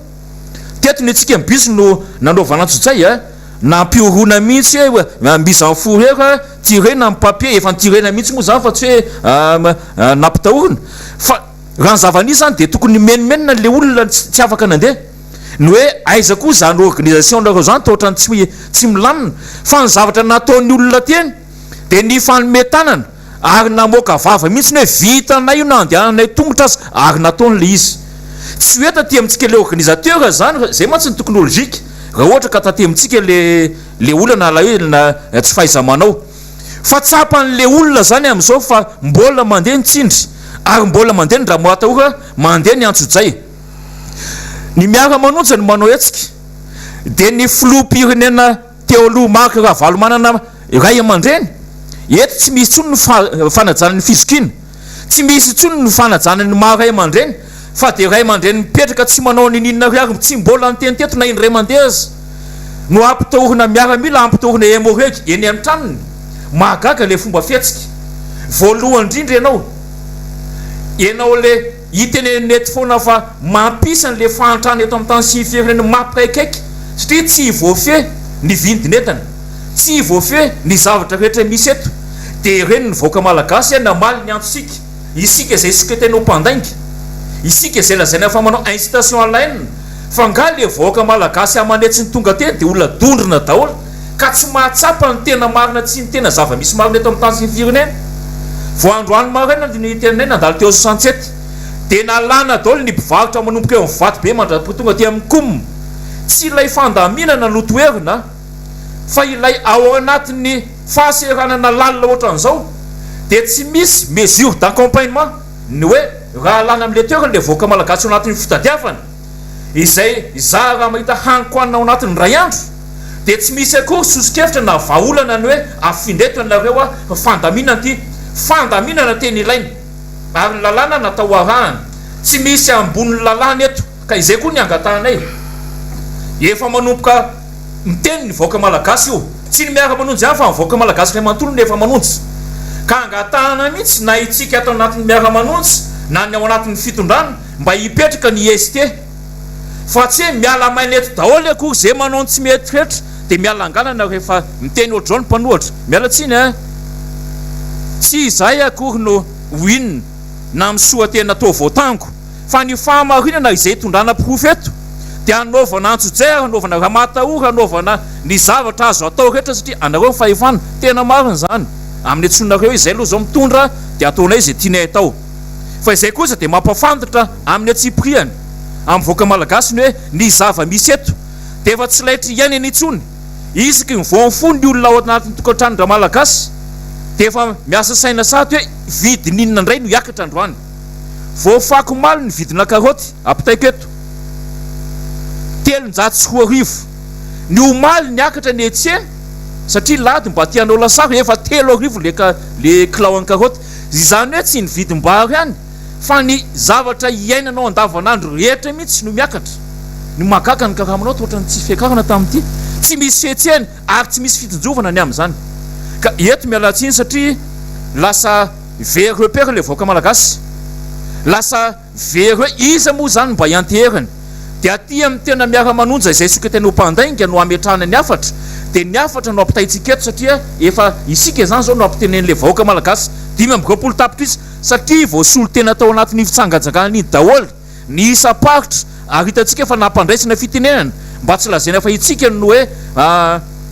Teto ny antsika ny bus no nanaovana antsojay a! Nampihorohona mihitsy hoe mise en fourrure, tirena ny papier, efa nitirena mihitsy moa izany fa tsy hoe nampitahorina. Fa raha ny zava-nisy izany dia tokony nimenomenona ilay olona tsy afaka nandeha. Ny hoe aiza koa izany organisation-nareo izany toa ohatran'ny tsy tsy milamina. Fa ny zavatra nataon'ny olona teny dia nifanome tanana ary namoaka vava mihitsy hoe vitanay io na andehananay tongotra aza ary nataony ilay izy. Tsy hoe taty amintsika ilay organisateur izany, izay mantsy no tokony ho logique raha ohatra ka taty amintsika ilay ilay olana na hoe na tsy fahaiza-manao. Fa tsapan'ilay olona izany amin'izao fa mbola mandeha ny tsindry ary mbola mandeha ny ramoratahora, mandeha ny antsojay. Ny miara-manonja no manao hetsika dia ny filoham-pirenena Teo aloha Marc Ravalomanana ray aman-dreny, eto tsy misy intsony ny fanajana ny fizokiana, tsy misy intsony ny fanajana ny maha ray aman-dreny fa dia ray aman-dreny mipetraka tsy manao niniana ary tsy mbola niteny teto na indray mandeha aza no ampitahorina miaramila, ampitahorina Emmo-Reg eny amin'ny tranony. Mahagaga ilay fomba fihetsika. Voalohany indrindra ianao, ianao ilay. Hitenenina eto foana fa mampisy an'ilay fahantrana eto amin'ny tany sy ny firenena mampikaikaika satria tsy voafehy ny vindin'entana, tsy voafehy ny zavatra rehetra misy eto. Dia ireny ny vahoaka malagasy namaly ny antsika, isika izay soketaina ho mpandainga, isika izay lazaina fa manao incitation à la haine, fa nga le vahoaka malagasy aman'hetsiny tonga teny dia olona dondrona daholo ka tsy mahatsapa ny tena marina sy ny tena zava-misy marina eto amin'ny tany sy ny firenena. Vao androany maraina ny tenanay nandalo teo Soixante-sept dia nalana daholo ny mpivarotra manomboka eo amin'ny vato be mandra-pahatonga aty amin'ny Com. Tsy ilay fandaminana no toherina fa ilay ao anatin'ny fahaseranana lalina ohatran'izao dia tsy misy mesure d'accompagnement ny hoe raha alana amin'ilay toerana ilay vahoaka malagasy ao anatin'ny fitadiavana izay izaho raha mahita hanin-kohanina ao anatin'ny iray andro dia tsy misy akory soso-kevitra na vahaolana ny hoe afindra eto ianareo a fa fandaminana ity fandaminana tena ilaina ary ny lalàna natao ho arahana tsy misy ambonin'ny lalàna eto ka izay koa ny angatahanay efa manomboka miteny ny vahoaka malagasy io tsy ny miara-manonjy ihany fa ny vahoaka malagasy iray manontolo no efa manonjy ka angatahana mihitsy na itsika ato anatin'ny miara-manonjy na ny ao anatin'ny fitondrana mba hipetraka ny IST fa tsy hoe miala maina eto daholo akory ze manao ny tsy mety rehetra dia mialangalana rehefa miteny ohatr'izao ny mpanohatra. Miala tsiny a! Tsy izahay akory no ho inona na misoa tena toa voatango fa ny fahamarinana izay itondrana porofo eto dia hanaovana antsojay ary hanaovana ramatahora hanaovana ny zavatra azo atao rehetra satria anareo ny fahefana. Tena marina izany. Amin'ny antsoinareo izay aloha izao mitondra dia ataonay izay tianay atao. Fa izay kosa dia mampafantatra amin'ny antsipirihany amin'ny vahoaka malagasy ny hoe ny zava-misy eto dia efa tsy laitra iainana intsony. Isaky ny vao mifoha ny olona ao anatin'ny tokantranon-dRamalagasy dia efa miasa saina sahady hoe vidiny inona indray no hiakatra androany. Voafako omaly ny vidina karaoty, ampitaiko eto. 2300. Ny omaly niakatra ny etsy satria lady mba te hanao lasary, efa 3000 le le kilao an'ny karaoty. Izany hoe tsy ny vidim-bary ihany fa ny zavatra iainanao andavanandro rehetra mihitsy no miakatra. Ny mahagaga ny karamanao toa ohatran'ny tsy fiakarana tamin'ity. Tsy misy fihetsehana ary tsy misy fitsinjovana ny amin'izany. Ka eto miala tsiny satria lasa very repère ilay vahoaka malagasy. Lasa very hoe iza moa izany mba ianteherany. Dia aty amin'ny tena miara-manonja izay soka tena ho mpandainga no hametrahana ny hafatra. Dia ny hafatra no ampitaintsika eto satria efa isika izany izao no ampitenen'ilay vahoaka malagasy 25 tapitrisa satria voasolo tena tao anatin'iny fitsanganjanganana iny daholo ny isam-paritra ary hitantsika fa nampandraisana fitenenana mba tsy lazaina fa itsika no hoe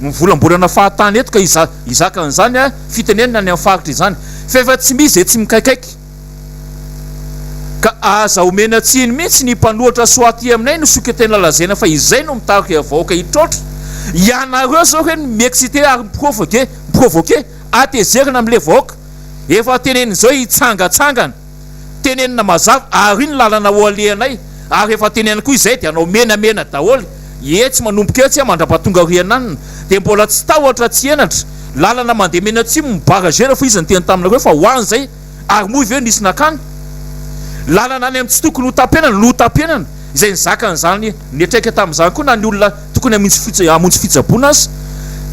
mivolambolana fahatany eto ka hizaka an'izany fitenenana any amin'ny faritra izany fa efa tsy misy izay tsy mikaikaiky ka aza omena tsiny mihitsy ny mpanohatra soa aty aminay no soka tena lazaina fa izay no mitarika vahoaka hitroatra ianareo zao re no mi-exciter ary mi-provoquer mi-provoquer hatezerana amin'ilay vahoaka Efa tenenina izao hitsangatsangana, tenenina mazava ary iny lalana ho alehanay ary efa tenenina koa izay dia hanao menamena daholo etsy manomboka etsy mandrapatonga aoriananina dia mbola tsy tahotra tsy henatra lalana mandeha mena atsimo mi-barragera fa izy niteny taminareo fa ho any izay ary moa ve nisy nakany lalana any amin'ny tsy tokony ho tapenana no ho tapenana izay nizaka an'izany niatraika tamin'izany koa na ny olona tokony hamonjy fitsaboana aza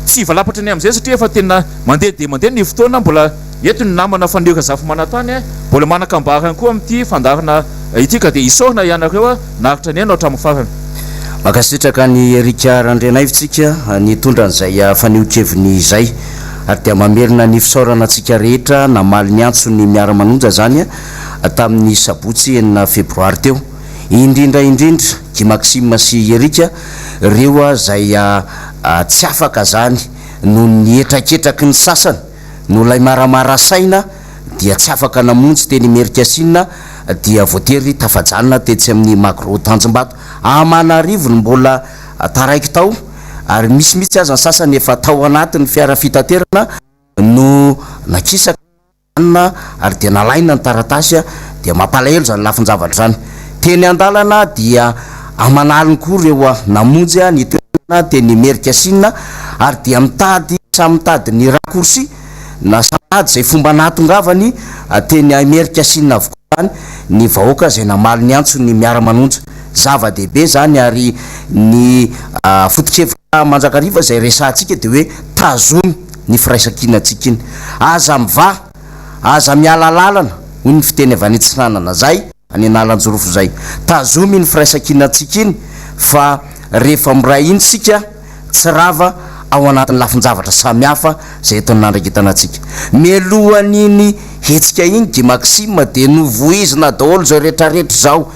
tsy hivalapatra ny amin'izay satria efa tena mandeha dia mandeha ny fotoana mbola eto ny namana Fanilo Razafimanantany mbola manan-kambara ihany koa amin'ity fandaharana ity ka dia isaorana ianareo naharitra nihaino hatramin'ny farany. Mankasitraka an'i Eric Randrianaivo tsika nitondra an'izay fanehoan-keviny izay ary dia mamerina ny fisaorana antsika rehetra namaly ny antso ny miara-manonja izany tamin'ny sabotsy enina febroary teo. Indrindra indrindra Guy Maxime sy Eric reo zay tsy afaka zany noho ny hetraketraky ny sasany noho ilay maramara saina dia tsy afaka namonjy teny Imerinkasinina dia voatery tafajanona tetsy amin'ny Magro Tanjombato aman'arivony mbola taraiky tao ary misy mihitsy aza ny sasany efa tao anatin'ny fiara fitaterana no nakisaka Anna ary dia nalaina ny taratasy dia mampalahelo izany lafin-javatra izany. Teny an-dalana dia aman'aliny koa ireo namonjy ny toerana teny Imerinkasinina ary dia mitady samy mitady ny raccourci na samy mitady izay fomba nahatongavany teny Imerinkasinina avokoa izany ny vahoaka izay namaly ny antson'ny miara-manonja. Zava-dehibe izany ary ny foto-kevitra mandrakariva izay resahantsika dia hoe tazomy ny firaisankinantsika iny. Aza mivaha, aza miala lalana, hoy ny fiteny avy any Atsinanana izay, any Analanjirofo izay. Tazomy iny firaisankinantsika iny fa rehefa miray iny isika tsy rava ao anatin'ny lafin-javatra samihafa izay eto nandraiketana antsika. Mialohan'iny hetsika iny Guy Maxime dia novoizina daholo izao rehetrarehetra izao.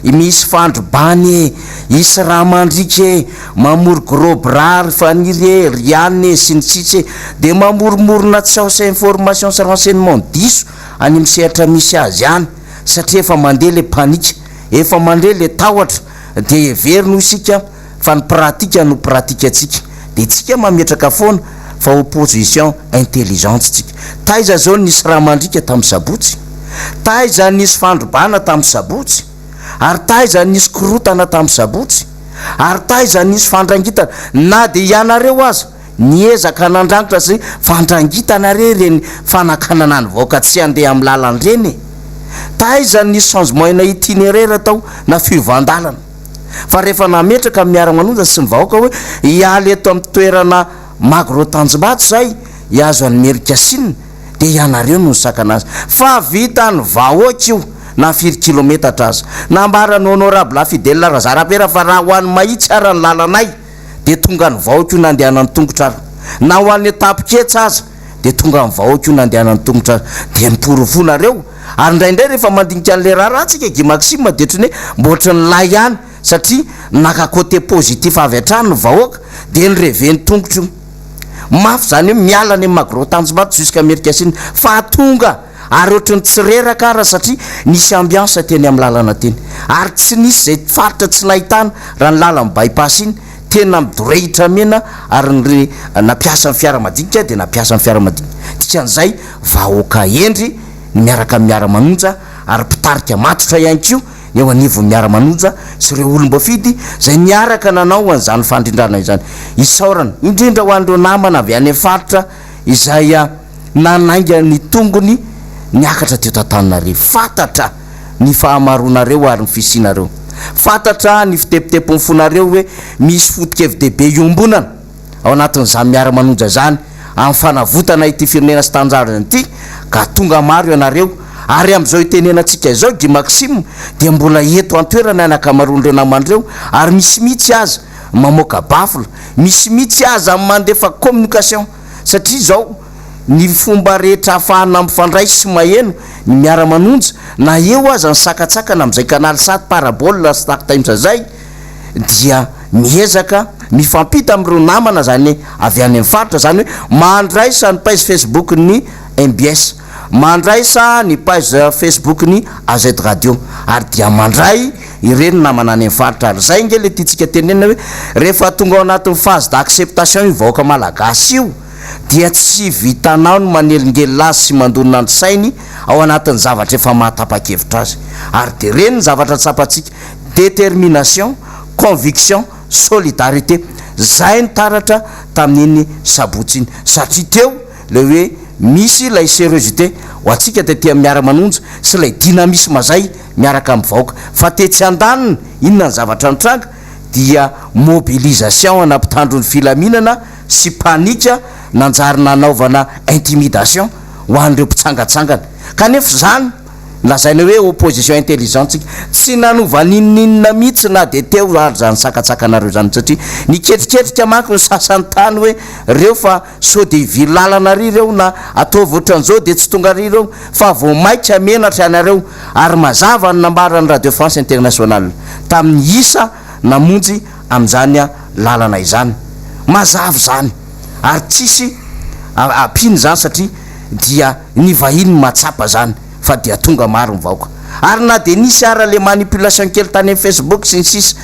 Misy fandrobana e, hisy rà mandriaka e, mamory gros bras ry Faniry e, ry anona e, sy ny sisa e. Dia mamoromorona tsy ao sy information sy renseignement diso any amin'ny sehatra misy azy any satria efa mandeha le panique, efa mandre le tahotra dia heveriny hoy isika fa ny pratique no pratiquentsika dia tsika mametraka foana fa opposition intelligente tsika. Taiza zao nisy rà mandriaka tamin'ny sabotsy? Taiza nisy fandrobana tamin'ny sabotsy? Ary taiza nisy korotana tamin'ny sabotsy? Ary taiza nisy fandrangitana? Na dia ianareo aza niezaka nandrangitra sy fandrangitana re ireny fanakanana ny vahoaka tsy handeha amin'ny lalana ireny e! Taiza nisy changement itinéraire tao na fiovan-dalana? Fa rehefa nametraka ny miara-manonja sy ny vahoaka hoe hiala eto amin'ny toerana Magro Tanjombato izay hihazo an'i Merikasinina dia ianareo no nisakana azy. Fa vitan'ny vahoaka io na firy kilometatra aza. Nambaran'i Honorable Fidèle Razarapera fa raha ho an'i Mahitsy ara ny lalanay dia tongan'ny vahoaka io nandehanan'ny tongotra ara. Na ho an'ny Tapiketsa aza dia tongan'ny vahoaka io nandehanan'ny tongotra ara. Dia ny porofonareo. Ary indraindray rehefa mandinika an'ilay raharaha tsika Guy Maxime dia ohatran'ny hoe mba ohatran'ny lahy ihany satria naka côté positif avy hatrany ny vahoaka dia ni-rêver ny tongotra io. Mafy izany hoe miala any amin'ny Magro Tanjombato jusqu'à Amerika Sina fa tonga. Ary ohatry ny tsy reraka ara satria nisy ambiance teny amin'ny lalana teny. Ary tsy nisy izay faritra tsy nahitana raha ny lalan'ny by-pass iny, tena midorehitra mena ary ny nampiasa ny fiara madinika dia nampiasa ny fiara madinika. Dikan'izay vahoaka hendry ny miaraka amin'ny miara-manonja ary mpitarika matotra ihany koa ny eo anivon'ny miara-manonja sy ireo olom-boafidy izay niaraka nanao an'izany fandrindrana izany. Isaorana indrindra ho an'ireo namana avy any amin'ny faritra izay nanainga ny tongony niakatra teto Antananarivo. Fantatra ny fahamaroanareo ary ny fisianareo. Fantatra ny fitepitepon'ny fonareo hoe misy foto-kevi-dehibe iombonana ao anatin'izany miara-manonja izany amin'ny fanavotana ity firenena sy tanindrazana ity ka tonga maro ianareo ary amin'izao itenenantsika izao Guy Maxime dia mbola eto an-toerana ny ankamaroan'ireo naman'ireo ary misy mihitsy aza mamoaka baffle, misy mihitsy aza mandefa communication. Satria izao, ny fomba rehetra ahafahana mifandray sy maheno ny miara-manonja, na eo aza ny sakantsakana amin'izay canal sat, parabole, startimes izay, dia miezaka mifampita amin'ireo namana izany avy any amin'ny faritra, izany hoe mandraisa ny page Facebook-n'ny mbs, mandraisa ny page Facebook-n'ny AZ Radio, ary dia mandray ireny namana any amin'ny faritra ary izay ange le tiantsika tenenina hoe rehefa tonga ao anatin'ny phase d'acceptation io vahoaka malagasy io dia tsy vitanao ny manelingelina azy sy mandonona ny sainy ao anatin'ny zavatra efa mahatapa-kevitra azy ary dia ireny ny zavatra tsapantsika détermination, conviction, solidarité zay ny taratra tamin'iny sabotsy iny satria teo ilay hoe misy ilay seriosité ho antsika taty amin'ny miara-manonja sy ilay dynamisme zay miaraka amin'ny vahoaka fa tetsy andaniny inona ny zavatra nitranga dia mobilisation ana mpitandro ny filaminana sy panique nanjary nanaovana intimidation ho an'ireo mpitsangatsangana kanefa izany lazaina hoe opposition intelligente tsika tsy nanova n'inon'inona mihitsy na dia teo ary izany sakatsakanareo izany satria niketriketrika manko ny sasany tany hoe reo fa Sao dia hivily lalana ary ireo na ataovy otran'izao dia tsy tonga ary ireo fa vao maika menatra ianareo ary mazava ny nambaran'ny Radio France Internationale tamin'ny isa namonjy amin'izany lalana izany. Mazava izany ary tsisy ampiana izany satria dia ny vahiny no mahatsapa izany fa dia tonga maro ny vahoaka. Ary na dia nisy ara le manipulation kely tany amin'ny Facebook sy ny sisa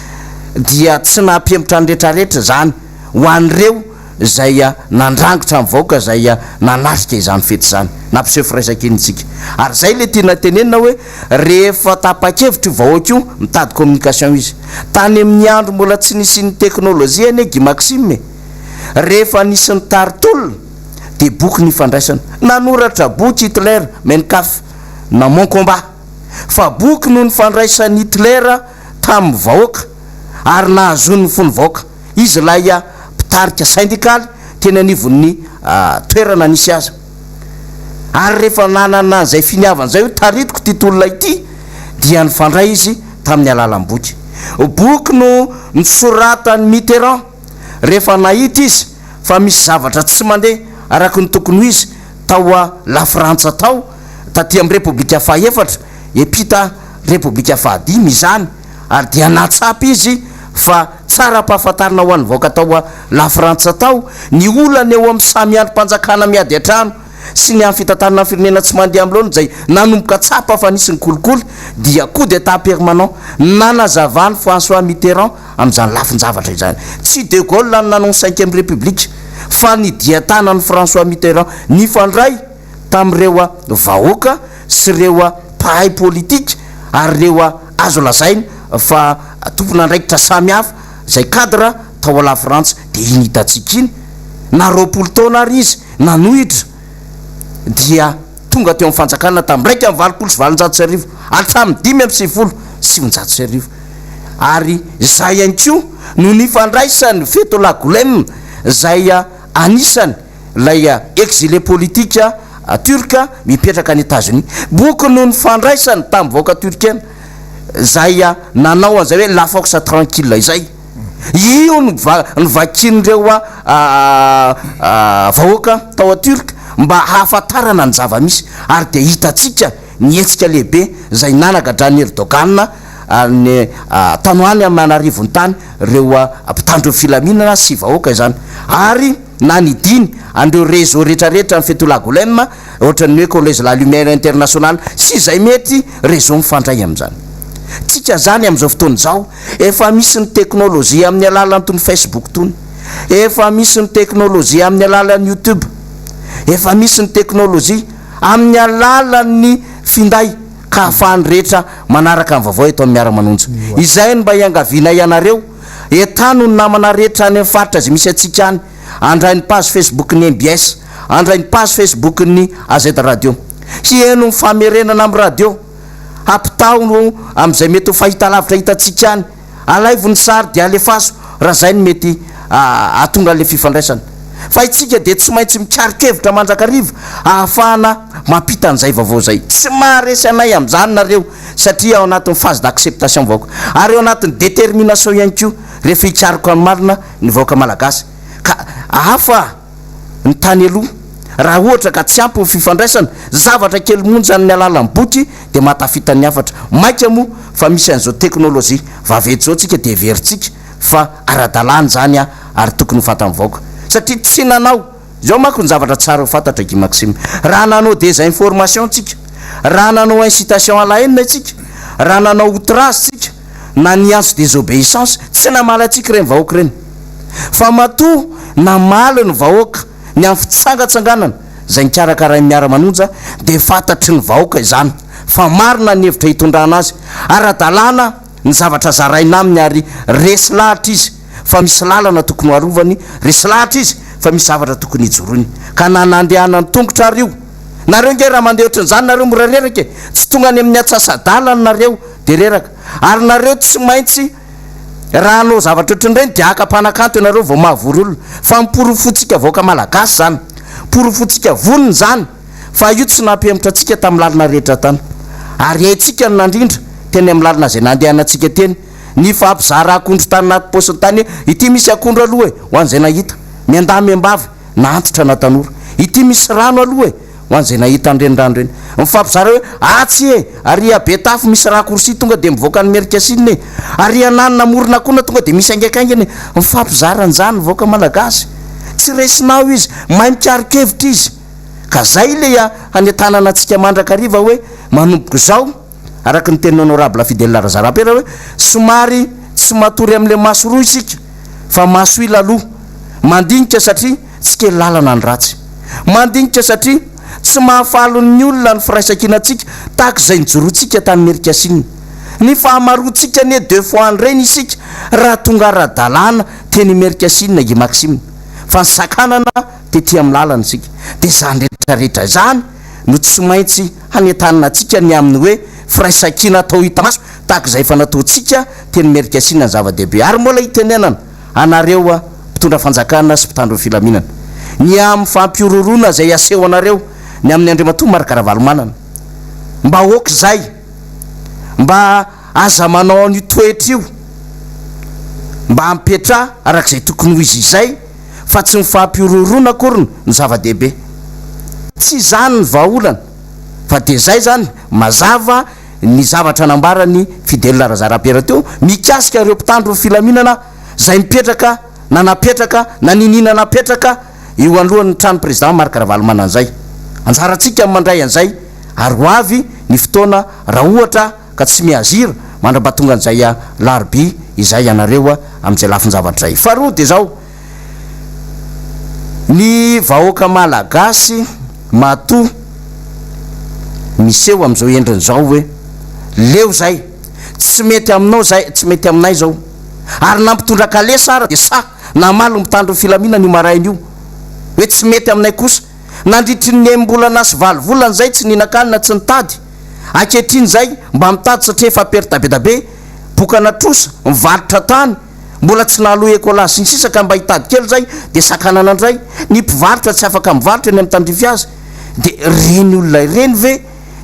dia tsy nahampihemotra ny retraretra izany ho an'ireo izay nandrangitra ny vahoaka izay nanatrika izany fety izany. Nampiseho firaisankina isika. Ary izay ilay tiana tenenina hoe rehefa tapa-kevitra io vahoaka io, mitady communication izy. Tany amin'ny andro mbola tsy nisian'ny teknolojia anie Guy Maxime e! Rehefa nisy nitari-tolona dia boky nifandraisana. Nanoratra boky Hitler, Mein Kampf na Mon Combat. Fa boky no nifandraisan'i Hitler tamin'ny vahoaka ary nahazoany ny fon'ny vahoaka. Izy ilay mpitarika sendikaly teny anivon'ny toerana nisy azy. Ary rehefa nanana an'izay finiavana izay hoe taritiko ity tolona ity dia nifandray izy tamin'ny alalan'ny boky. Boky no nosoratan'i Mitterrand rehefa nahita izy fa misy zavatra tsy mandeha araka ny tokony ho izy tao Lafrantsa tao taty amin'ny Repoblika fahaefatra, epita Repoblika fahadimy izany ary dia nahatsapa izy fa Tsara ampahafantarina ho an'ny vahoaka tao Lafrantsa tao ny olana eo amin'ny samy andrim-panjakana miady an-trano sy ny amin'ny fitantanana ny firenena tsy mandeha amin'ny laoniny izay nanomboka tsapa fa nisy ny kolikoly dia coup d'Etat permanent nanazavan'i François Mitterrand amin'izany lafin-javatra izany. Tsy de Gaulle no nanao ny cinquième république fa ny dian-tanan'i François Mitterrand nifandray tamin'ireo vahoaka sy ireo mpahay politika ary ireo azo lazaina fa tompon'andraikitra samihafa izay cadre tao la Frantsa dia iny hitantsika iny na 20 taona ary izy nanohitra dia tonga teo amin'ny fanjakana tamin'ny 1881 hatramin'ny 1995 ary izay ihany koa no nifandraisan'ny Fethullah Gulen izay anisany ilay exilé politique turc mipetraka any Etazonia. Boky no nifandraisany tamin'ny vahoaka turkena izay nanao an'izay hoe la force tranquille izay. Io no novakian'ireo vahoaka tao Turc mba hahafantarana ny zava-misy ary dia hitantsika ny hetsika lehibe izay nanagadran'i Erdogan ny tany ho any amin'ny an'arivony tany ireo mpitandro ny filaminana sy vahoaka izany ary. na nidiny an'ireo réseau rehetrarehetra ny Fethullah Gulen, ohatran'ny hoe Collège La Lumière International sy izay mety réseau mifandray amin'izany. Tsika zany amin'izao fotoana izao efa misy ny teknolojia amin'ny alalan'itony Facebook itony, efa misy ny teknolojia amin'ny alalan'ny YouTube, efa misy ny teknolojia amin'ny alalan'ny finday ka ahafahan'ny rehetra manaraka ny vaovao eto amin'ny Miara-manonja. Izay no mba iangavianay anareo, entano ny namana rehetra any amin'ny faritra izay misy antsika any, handray ny page Facebook-n'ny mbs, handray ny page Facebook-n'ny AZ Radio, hiheno ny famerenana amin'ny radio, hampitaho amin'izay mety ho fahitalavitra hitantsika any, Alaivo ny sary dia alefaso raha zay no mety ahatonga an'le fifandraisana. Fa itsika dia tsy maintsy mikaron-kevitra mandrakariva ahafahana mampita an'izay vaovao izay. Tsy maharesy anay amin'izany nareo satria ao anatin'ny phase d'acceptation vahoaka ary ao anatin'ny détermination ihany koa rehefa hikaroka ny marina ny vahoaka malagasy ka hafa ny tany aloha, raha ohatra ka tsy ampy ny fifandraisana, zavatra kely monja amin'ny alalan'ny boky dia mahatafita ny hafatra. Mainka moa fa misy an'izao teknolojia vaventy izao tsika dia heverintsika fa ara-dalàna izany ary tokony ho fantan'ny vahoaka. Satria tsy nanao, izao manko ny zavatra tsara ho fantatra Guy Maxime, raha nanao désinformation tsika, raha nanao incitation à la haine tsika, raha nanao outrage tsika, na niantso désobéissance, tsy namaly antsika ireny vahoaka ireny. Fa matoa namaly ny vahoaka ny amin'ny fitsangatsanganana izay nikarakarain'ny Miara-manonja dia fantatry ny vahoaka izany fa marina ny hevitra hitondrana azy, ara-dalàna ny zavatra zaraina aminy ary resy lahatra izy fa misy lalana tokony ho arovany, resy lahatra izy fa misy zavatra tokony hijoroiny. Ka na nandehanany tongotra ary io, nareo nge raha mandeha ohatran'izany nareo mora reraka e, tsy tonga any amin'ny atsasa-dalana nareo dia reraka ary nareo tsy maintsy Raha hanao zavatra ohatran'ireny dia haka mpanakanto ianareo vao mahavory olona. Fa ny porofontsika vahoaka malagasy izany. Porofontsika vonona izany fa io tsy nampihemotra antsika tamin'ny lalana rehetra tany. Ary haintsika ny nandrindra teny amin'ny lalana izay nandehanantsika teny. Nifampizara akondro tany anaty paosiny tany hoe ity misy akondro aloha e, ho an'izay nahita. Miandahy miambavy, na antitra na tanora. Ity misy rano aloha e. Ho an'izay nahita an'ireny rano ireny. Mifampizara hoe, atsy e! Ary a Betafo misy raccourci tonga dia mivoaka any Merikasinina e! Ary ananona Amoronakona tonga dia misy haingankaingana e! Mifampizara an'izany ny vahoaka malagasy. Tsy resinao izy, mahay mikaron-kevitra izy. Ka zay ilay hanentanana antsika mandrakariva hoe manomboka izao, araka ny tenin'i Honorable Fidèle Razarampera hoe somary tsy matory amin'ilay maso roa isika fa maso ila aloha. Mandinika satria tsy kely lalana ny ratsy. Mandinika satria tsy mahafaly ny olona ny firaisankinantsika tahaka izay nijoroantsika tany Merikasinina. Ny fahamaroantsika anie deux fois an'ireny isika raha tonga ara-dalàna teny Imerikasinina i Maxime fa ny sakanana tety amin'ny lalana isika. Dia izany rehetra rehetra izany no tsy maintsy hanentanana antsika ny amin'ny hoe firaisankina atao hita maso tahaka izay efa nataontsika teny Imerikasinina ny zava-dehibe. Ary mbola hitenenana anareo mpitondra fanjakana sy mpitandro ny filaminana, ny amin'ny fampihorohoroana izay aseho anareo ny amin'ny Andriamatoa Marc Ravalomanana. Mba aoka izay, mba aza manao an'io toetra io, mba ampetraha araka izay tokony ho izy izay, fa tsy ny fampihorohoroana akory no zava-dehibe. Tsy izany ny vahaolana, fa dia izay izany, mazava ny zavatra nambaran'i Fidèle Razarapiera teo mikasika ireo mpitandro ny filaminana izay mipetraka na napetraka na niniana napetraka eo anoloan'ny trano Président Marc Ravalomanana izay. Anjarantsika ny mandray an'izay ary ho avy ny fotoana raha ohatra ka tsy mi-agir mandra-pahatonga an'izay alarobia izay ianareo amin'izay lafin-javatra izay. Faharoa dia izao, Ny vahoaka malagasy matoa miseho amin'izao endriny izao hoe leo zay, tsy mety aminao zay, tsy mety aminay zao. Ary na mpitondra kalesa ara dia sahy namaly ny mpitandro ny filaminana io maraina io hoe tsy mety aminay kosa. Nandritry ny enim-bolana sy valo volana izay tsy nihinan-kanina tsy nitady. Ankehitriny izay mba mitady satria efa perte be da be, bokana trosa, mivarotra tany. Mbola tsy nahaloa écolage sy ny sisa ka mba hitady kely zay dia sakanana ndray, ny mpivarotra tsy afaka mivarotra eny amin'ny tandrify azy dia ireny olona ireny ve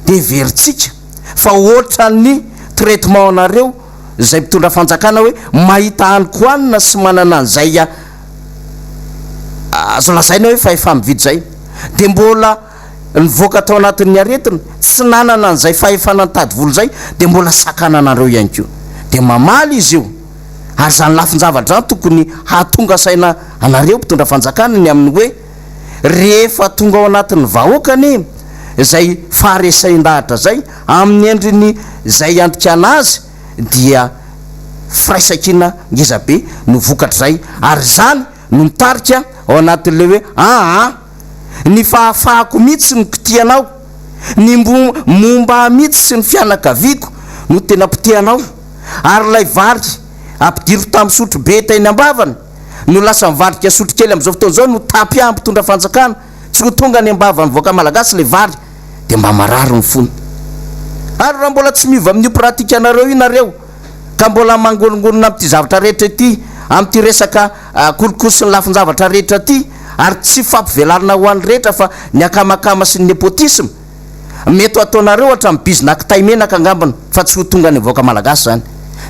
dia heverintsika fa ohatran'ny traitement anareo izay mpitondra fanjakana hoe mahita hanin-kohanina sy manana an'izay azo lazaina hoe fahefa-mividy izay dia mbola nivoaka tao anatin'ny aretina, tsy nanana an'izay fahefana nitady vola izay dia mbola sakananareo ihany koa. Dia mamaly izy io. Ary izany lafin-javatra izany tokony hahatonga saina anareo mpitondra fanjakana ny amin'ny hoe rehefa tonga ao anatin'ny vahoaka anie izay faharesen-dahatra izay amin'ny endriny izay andikana azy dia firaisankina ngezabe no vokatr'izay ary izany no mitarika ao anatin'ilay hoe aa ny fahafahako mihitsy no kitihanao, ny mbo momba ahy mihitsy sy ny fianakaviako no tena potehanao, ary ilay vary ampidiriko tamin'ny sotro be teny am-bavany no lasa mivadika sotro kely amin'izao fotoana izao no tapia mpitondra fanjakana, tsy ho tonga any am-bavan'ny vahoaka malagasy ilay vary dia mba marary ny fony. Ary raha mbola tsy miova amin'io pratique-nareo io nareo, ka mbola mangonongonona amin'ity zavatra rehetra ity, amin'ity resaka kolikoly sy ny lafin-javatra rehetra ity, ary tsy fampivelarana ho an'ny rehetra fa ny akamakama sy ny nepotisme, mety ho ataonareo hatramin'ny bizina kitay menaka angambany fa tsy ho tonga any vahoaka malagasy izany.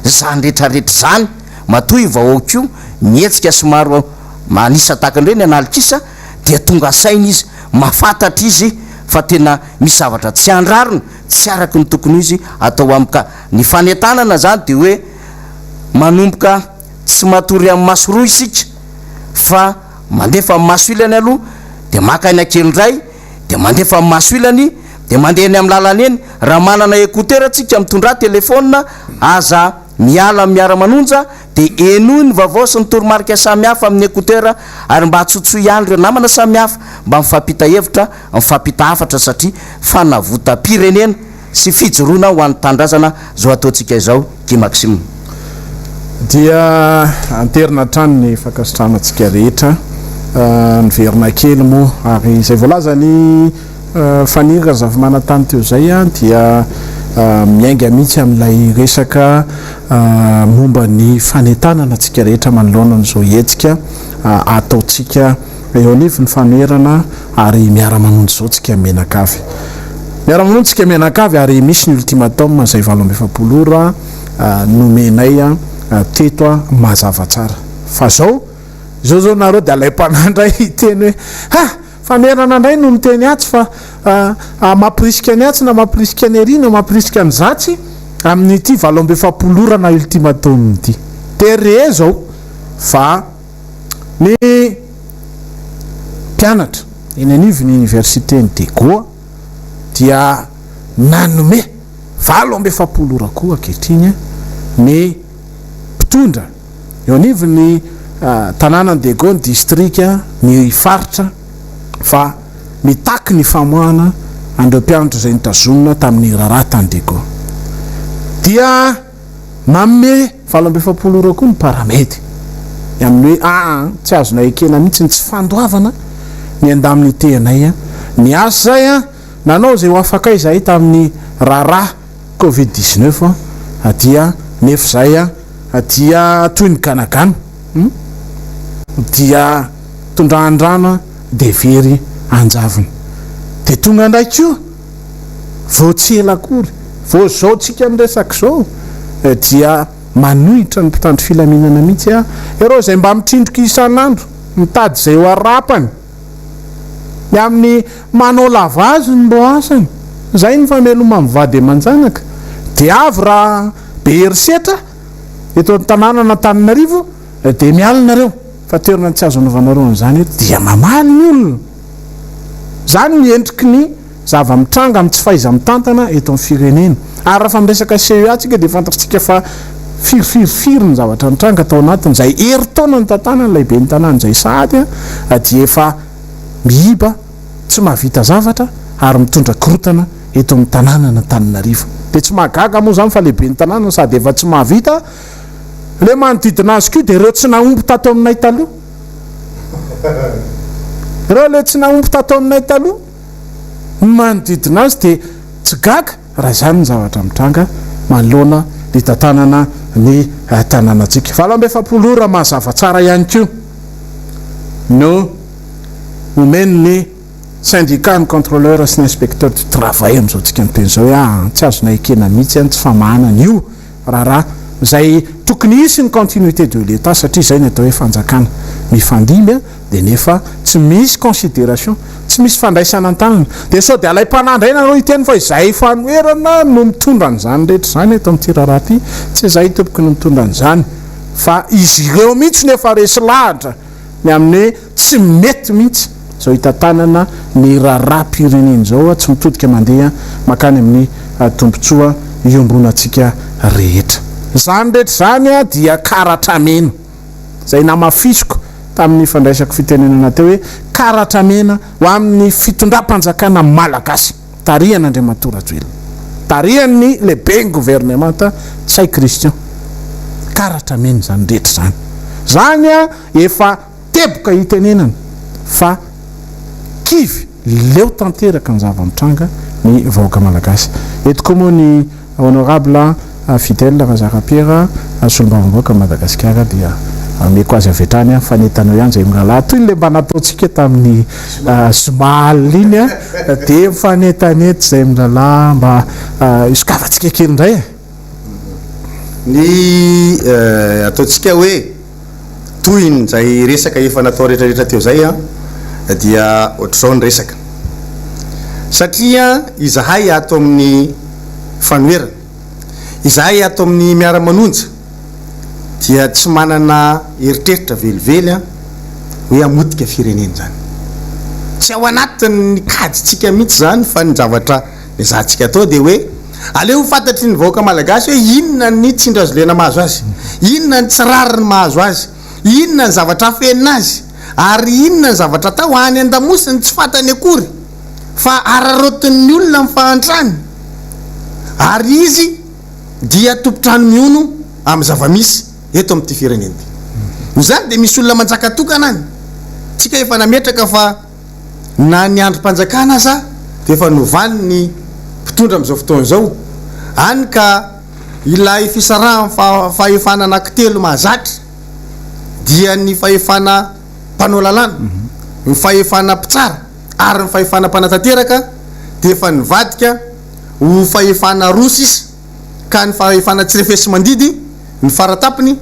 Izany rehetra rehetra izany, matoa io vahoaka io mihetsika sy maro an'isa tahaka an'ireny analikisa dia tonga saina izy, mahafantatra izy fa tena misy zavatra tsy an-drariny, tsy araka ny tokony ho izy atao aminy ka Ny fanentanana izany dia hoe manomboka tsy matory amin'ny maso roa isika fa mandefa amin'ny maso ilany aloha dia maka aina kely indray dia mandefa amin'ny maso ilany dia mandeha eny amin'ny lalana eny, raha manana écouteur tsika mitondrà téléphone aza miala amin'ny miara-manonja dia henoy ny vaovao sy ny toromarika samihafa amin'ny écouteur ary mba atsotsoy ihany ireo namana samihafa mba mifampita hevitra mifampita hafatra satria fanavotam-pirenena sy fijoroana ho an'ny tanindrazana zao ataontsika izao Guy Maxime. Dia anterina hatrany ny fankasitrahana antsika rehetra niverina kely moa ary izay voalazan'i Faniry Razafimanantany teo izay dia miainga mihitsy amin'ilay resaka momba ny fanentanana antsika rehetra manoloana an'izao hetsika ataontsika Eo anivon'ny fanoherana ary miara-manonja izao tsika mianakavy. Miara-manonja tsika mianakavy ary misy ny ultimatum izay 48 ora nomenay teto mazava tsara. Fa zao, izao zao nareo dia alaim-panahy indray hiteny hoe ha! Fanoherana indray no miteny atsy fa mampirisika ny atsy na mampirisika ny ary na mampirisika ny zatsy amin'ity 48 ora na ultimatum ity. Dia re zao fa. Ny mpianatra eny anivon'ny Oniversiten'i Diego dia nanome 48 ora koa ankehitriny ny mpitondra eo anivon'ny tanànan'i Diego, ny distrika, ny faritra fa mitaky ny famoahana an'ireo mpianatra izay notazonina tamin'ny raharaha tany Diego. Dia Manome 48 ora koa ny Paramed, ny amin'ny hoe aa tsy azonay ekena mihitsy ny tsy fandoavana ny indemnité anay. Niasa izahay, nanao izay ho afakay izahay tamin'ny raharaha Covid 19 dia nefa izahay dia toy ny ganagana dia tondrahan-drano dia very an-javona. Dia tonga indray koa. Vao tsy ela akory, vao izao tsika miresaka izao dia manohitra ny mpitandro filaminana mihitsy aho. Ireo izay mba mitrindroka isan'andro, mitady izay ho arapany, ny amin'ny manao lavage ny mbo asany, izay ny famelomany vady aman-janaka, dia avy raha be herisetra eto an-tanànan'Antananarivo dia miala nareo fa toerana tsy azo anaovanareo an'izany eto, dia mamaly ny olona. Izany ny endriky ny zava-mitranga amin'ny tsy fahaiza-mitantana eto amin'ny firenena. Ary raha fa miresaka CEA tsika dia fantatsika fa firy firy firy ny zavatra nitranga tao anatin'izay herintaona nitantanany ilay ben'ny tanàna izay sahady dia efa miiba, tsy mahavita zavatra ary mitondra korotana eto amin'ny tanànan'Antananarivo. Dia tsy mahagaga moa izany fa ilay ben'ny tanàna sady efa tsy mahavita, ilay manodidina azy koa dia ireo tsy nahomby tato aminay taloha. Ireo ilay tsy nahomby tato aminay taloha, ny manodidina azy dia tsy gaga raha izany ny zavatra mitranga manoloana ny tantanana ny tanànantsika. 48 ora mazava tsara ihany koa no omen'ny syndicat ny contrôleur sy ny inspecteur du travail amin'izao tsika miteny izao hoe aa tsy azonay ekena mihitsy ny tsy famahana an'io raharaha izay tokony hisy ny continuité de l'Etat satria izay ny atao hoe fanjakana mifandimby dia nefa tsy misy considération, tsy misy fandraisana an-tanana. Dia sao dia alaim-panahy indray nareo hiteny fa izahay fanoherana no mitondra an'izany rehetra izany eto amin'ity raharaha ity. Tsy izahay tompoko no mitondra an'izany. fa izy ireo mihitsy no efa resy lahatra ny amin'ny hoe tsy mety mihitsy izao hitantanana ny raharaham-pirenena izao, tsy mitodika mandeha mankany amin'ny tombontsoa iombonantsika rehetra. Izany rehetra izany dia karatra mena, izay namafisiko tamin'ny fandraisako fitenenana teo hoe karatra mena ho amin'ny fitondram-panjakana malagasy tarihan'Andriamatoa Rajoelina, tarihan'ny lehiben'ny governemanta Ntsay Christian. Karatra mena izany rehetra izany. Izany efa teboka itenenana fa kivy, leo tanteraka ny zava-mitranga ny vahoaka malagasy. Eto koa moa ny Honorable Fidèle Razara Pierre, solombavambahoakan'i Madagasikara dia ameko azy avy hatrany an, fanentanao ihany izay mirahalahy, toy ilay mba nataontsika tamin'ny zoma alina iny an, dia mifanentanenta izay mirahalahy mba hisokafantsika kely indray e. Ny ataontsika hoe tohin'izay resaka efa natao rehetrarehetra teo izay an, dia ohatr'izao ny resaka. Satria izahay ato amin'ny fanoherana, izahay ato amin'ny miara-manonja dia tsy manana eritreritra velively an, hoe hamotika firenena izany. Tsy ao anatin'ny kajintsika mihitsy izany fa ny zavatra ezahantsika atao dia hoe aleo ho fantatry ny vahoaka malagasy hoe inona ny tsindry azo lena mahazo azy, inona ny tsy rariny mahazo azy, inona ny zavatra afenina azy, ary inona ny zavatra atao any an-damosiny tsy fantany akory fa araraotin'ny olona ny fahantrany ary izy dia tompon-trano mihono amin'ny zava-misy eto amin'ity firenena ity. Noho izany dia misy olona manjaka tokana any. Tsika efa nametraka fa na ny andrim-panjakana aza dia efa novany ny mpitondra amin'izao fotoana izao, hany ka ilay fisarahan'ny fahefana anankitelo mahazatra dia ny fahefana mpanao lalàna, ny fahefana mpitsara ary ny fahefana mpanatanteraka dia efa nivadika ho fahefana roa sisa ka ny fahefana tsy refesi-mandidy ny faratapony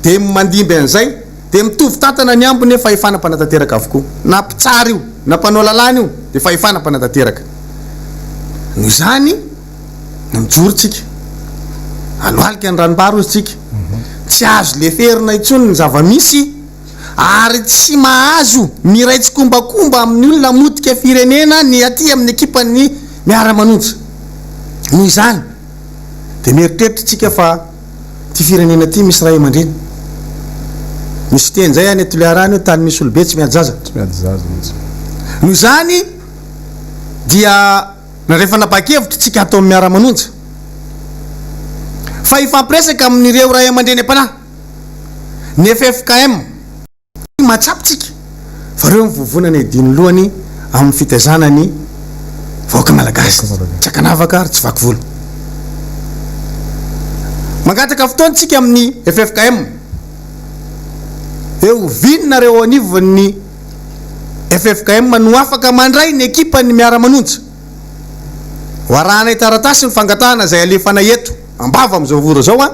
dia mandimby an'izay dia mitovy tantana ny ambiny hoe fahefana mpanatanteraka avokoa na mpitsara io na mpanao lalàna io dia fahefana mpanatanteraka noho izany mijoro tsika alohalika ny ranombary hozy tsika tsy azo leferina intsony ny zava-misy ary tsy mahazo miray tsikombakomba amin'ny olona hamotika firenena ny aty amin'ny ekipan'ny miara-manonja. Noho izany dia mieritreritra isika fa ity firenena ity misy ray aman-dreny. Misy fiteny izay any Toliara any hoe tany misy olobe tsy miady zaza. Tsy miady zaza mihitsy. Noho izany dia nandray fanapahan-kevitra isika ato amin'ny miara-manonja fa hifampiresaka amin'ireo ray aman-dreny am-panahy. Ny ffkm. Mahatsapa tsika fa reo ny vovonana idin'ny lohany amin'ny fitaizana ny vahoaka malagasy tsy ankanavaka ary tsy vaky volo. Mangataka fotoana tsika amin'ny ffkm hoe oviana nareo ao anivon'ny ffkm no afaka mandray ny ekipan'ny miara-manonja. Ho arahanay taratasy ny fangatahana izay alefanay eto am-bava amin'izao ora izao an!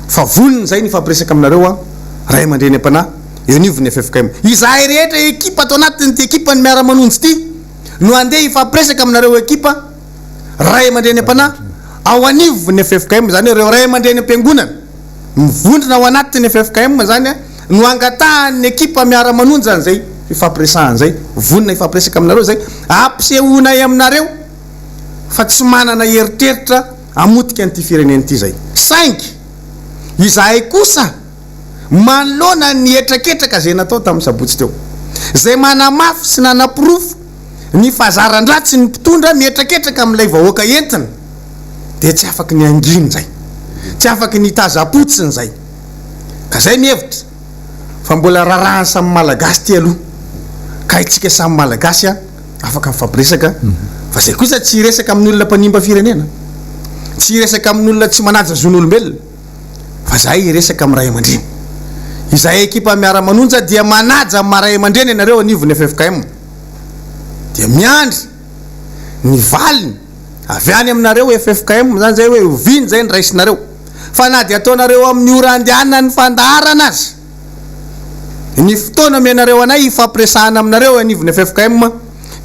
Fa vonona izay ny hifampiresaka aminareo aho, ray aman-dreny am-panahy, eo anivon'ny ffkm. Izahay rehetra ekipa ato anatin'ity ekipan'ny Miara-manonjy ity no handeha hifampiresaka aminareo ekipa ray aman-dreny am-panahy ao anivon'ny ffkm, izany hoe ireo ray aman-dreny am-piangonana mivondrona ao anatin'ny ffkm izany no angatahan'ny ekipa Miara-manonjy an'izay fifampiresahana izay. Vonona hifampiresaka aminareo izay, hampisehoanay aminareo fa tsy manana eritreritra hamotika an'ity firenena ity izay. Saingy izahay kosa manoloana ny hetraketraka izay natao tamin'ny sabotsy teo, izay manamafy sy nanaporofo ny fahazaran-dratsin'ny mpitondra mihetraketraka amin'ilay vahoaka entina, dia tsy afaky ny hangina izay, tsy afaky ny hitazam-potsiny izay. Ka izay ny hevitra fa mbola raharahan'ny samy Malagasy ity aloha, ka isika samy Malagasy an! Afaka mifampiresaka fa zay kosa tsy hiresaka amin'ny olona mpanimba firenena, tsy hiresaka amin'olona tsy manaja zon'olombelona fa zahay hiresaka amin'ny ray aman-dreny. Izahay ekipa miara-manonja dia manaja amin'ny maha ray aman-dreny anareo anivon'ny ffkm dia miandry ny valiny avy any aminareo ffkm zany zay hoe oviana zay ny raisinareo fa na dia ataonareo amin'ny ora andehanan'ny fandaharana aza Ny fotoana omenareo anay hifampiresahana aminareo eo anivon'ny ffkm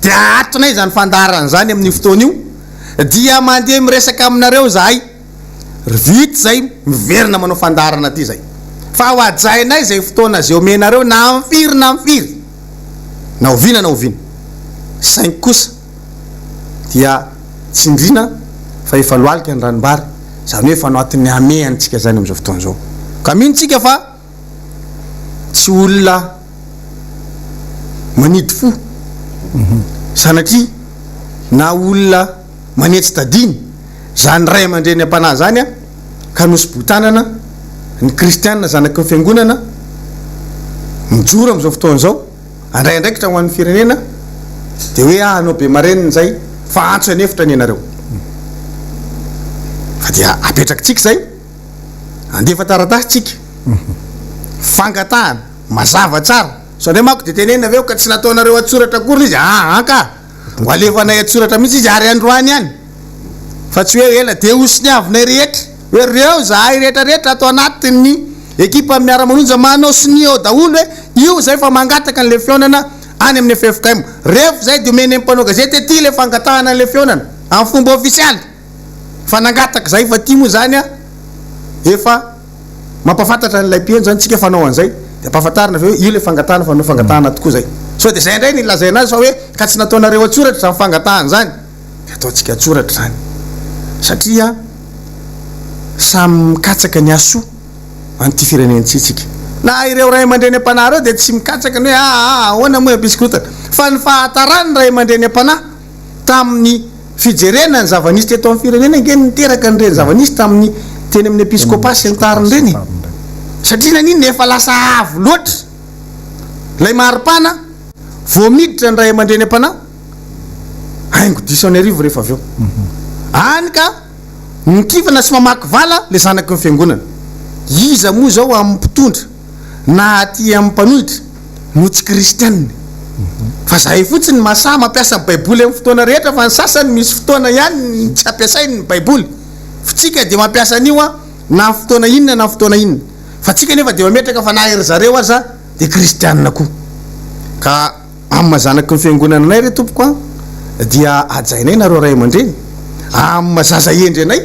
dia ahatonay izany fandaharana izany amin'io fotoana io dia mandeha miresaka aminareo izahay ry vita izay miverina manao fandaharana aty izay. Fa ho hajainay izay fotoana izay omenareo na amin'ny firy na amin'ny firy, na oviana na oviana. Saingy kosa dia tsindriana fa efa lohalika ny ranombary, izany hoe efa anatin'ny hamehana isika izany amin'izao fotoana izao. Ka mino isika fa tsy olona manidy fo sanatria na olona manetsi-tadiny izany ray aman-dreny am-panahy izany ka nosibotanana ny kristiana zanaky ny fiangonana mijoro amin'izao fotoana izao handray andraikitra ho an'ny firenena dia hoe ah hanao be marenina izay fa antso an'efitra ny anareo fa dia apetrakitsika izay Handefa taratasy tsika. Fangatahana. Mazava tsara. Sao ndray manko dia tenenina avy eo ka tsy nataonareo an-tsoratra akory ilay izy. Aa ka! Ho alefanay an-tsoratra mihitsy izy ary androany ihany. Fa tsy hoe ela dia ho soniavinay rehetra. Hoe reo zahay rehetra rehetra ato anatin'ny ekipan'ny Miara-manonja manao sonia ao daholo hoe io izay fa mangataka an'ilay fihaonana any amin'ny ffkm. Rehefa izay dia omenay ny mpanao gazety aty ilay fangatahana an'ilay fihaonana amin'ny fomba ofisialy. Fa nangataka zahay fa ty moa zany a efa mampafantatra an'ilay mpihaino zany tsika fanao an'izay de ampahafantarina avy eo hoe io le fangatahana fa nanao fangatahana tokoa zay. Sao de zay indray no lazaina azy fa hoe ka tsy nataonareo an-tsoratra izany fangatahana izany de ataontsika an-tsoratra izany satria samy mikatsaka ny hasoa an'ity firenena ity tsika. Na ireo ray aman-dreny am-panahy ireo dia tsy mikatsaka ny hoe aa ahoana moa hampisy korontana fa ny fahataran'ny ray aman-dreny am-panahy tamin'ny fijerena ny zava-nisy teto amin'ny firenena ange no niteraka an'ireny zava-nisy tamin'ny teny amin'ny episkopa sy ny tariny ireny e! Satria naninona? Efa lasa avo loatra ilay maripana vao miditra ny ray aman-dreny am-panahy, haingo diso an'arivo rehefa avy eo. Any ka mikivana sy mamaky vala ilay zanaky ny fiangonana. Iza moa izao amin'ny mpitondra na aty amin'ny mpanohitra no tsy kristianina. Fa zahay fotsiny masaha mampiasa ny baiboly amin'ny fotoana rehetra fa ny sasany misy fotoana ihany tsy ampiasainy ny baiboly. Ftsika dia mampiasa an'io an na fotoana inona na fotoana inona. Fa tsika nefa dia mametraka fa na ry zareo aza dia kristianina koa. Ka amin'ny maha zanaky ny fiangonana anay re tompoko an dia hajainay nareo ray aman-dreny. Amin'ny maha zaza hendry anay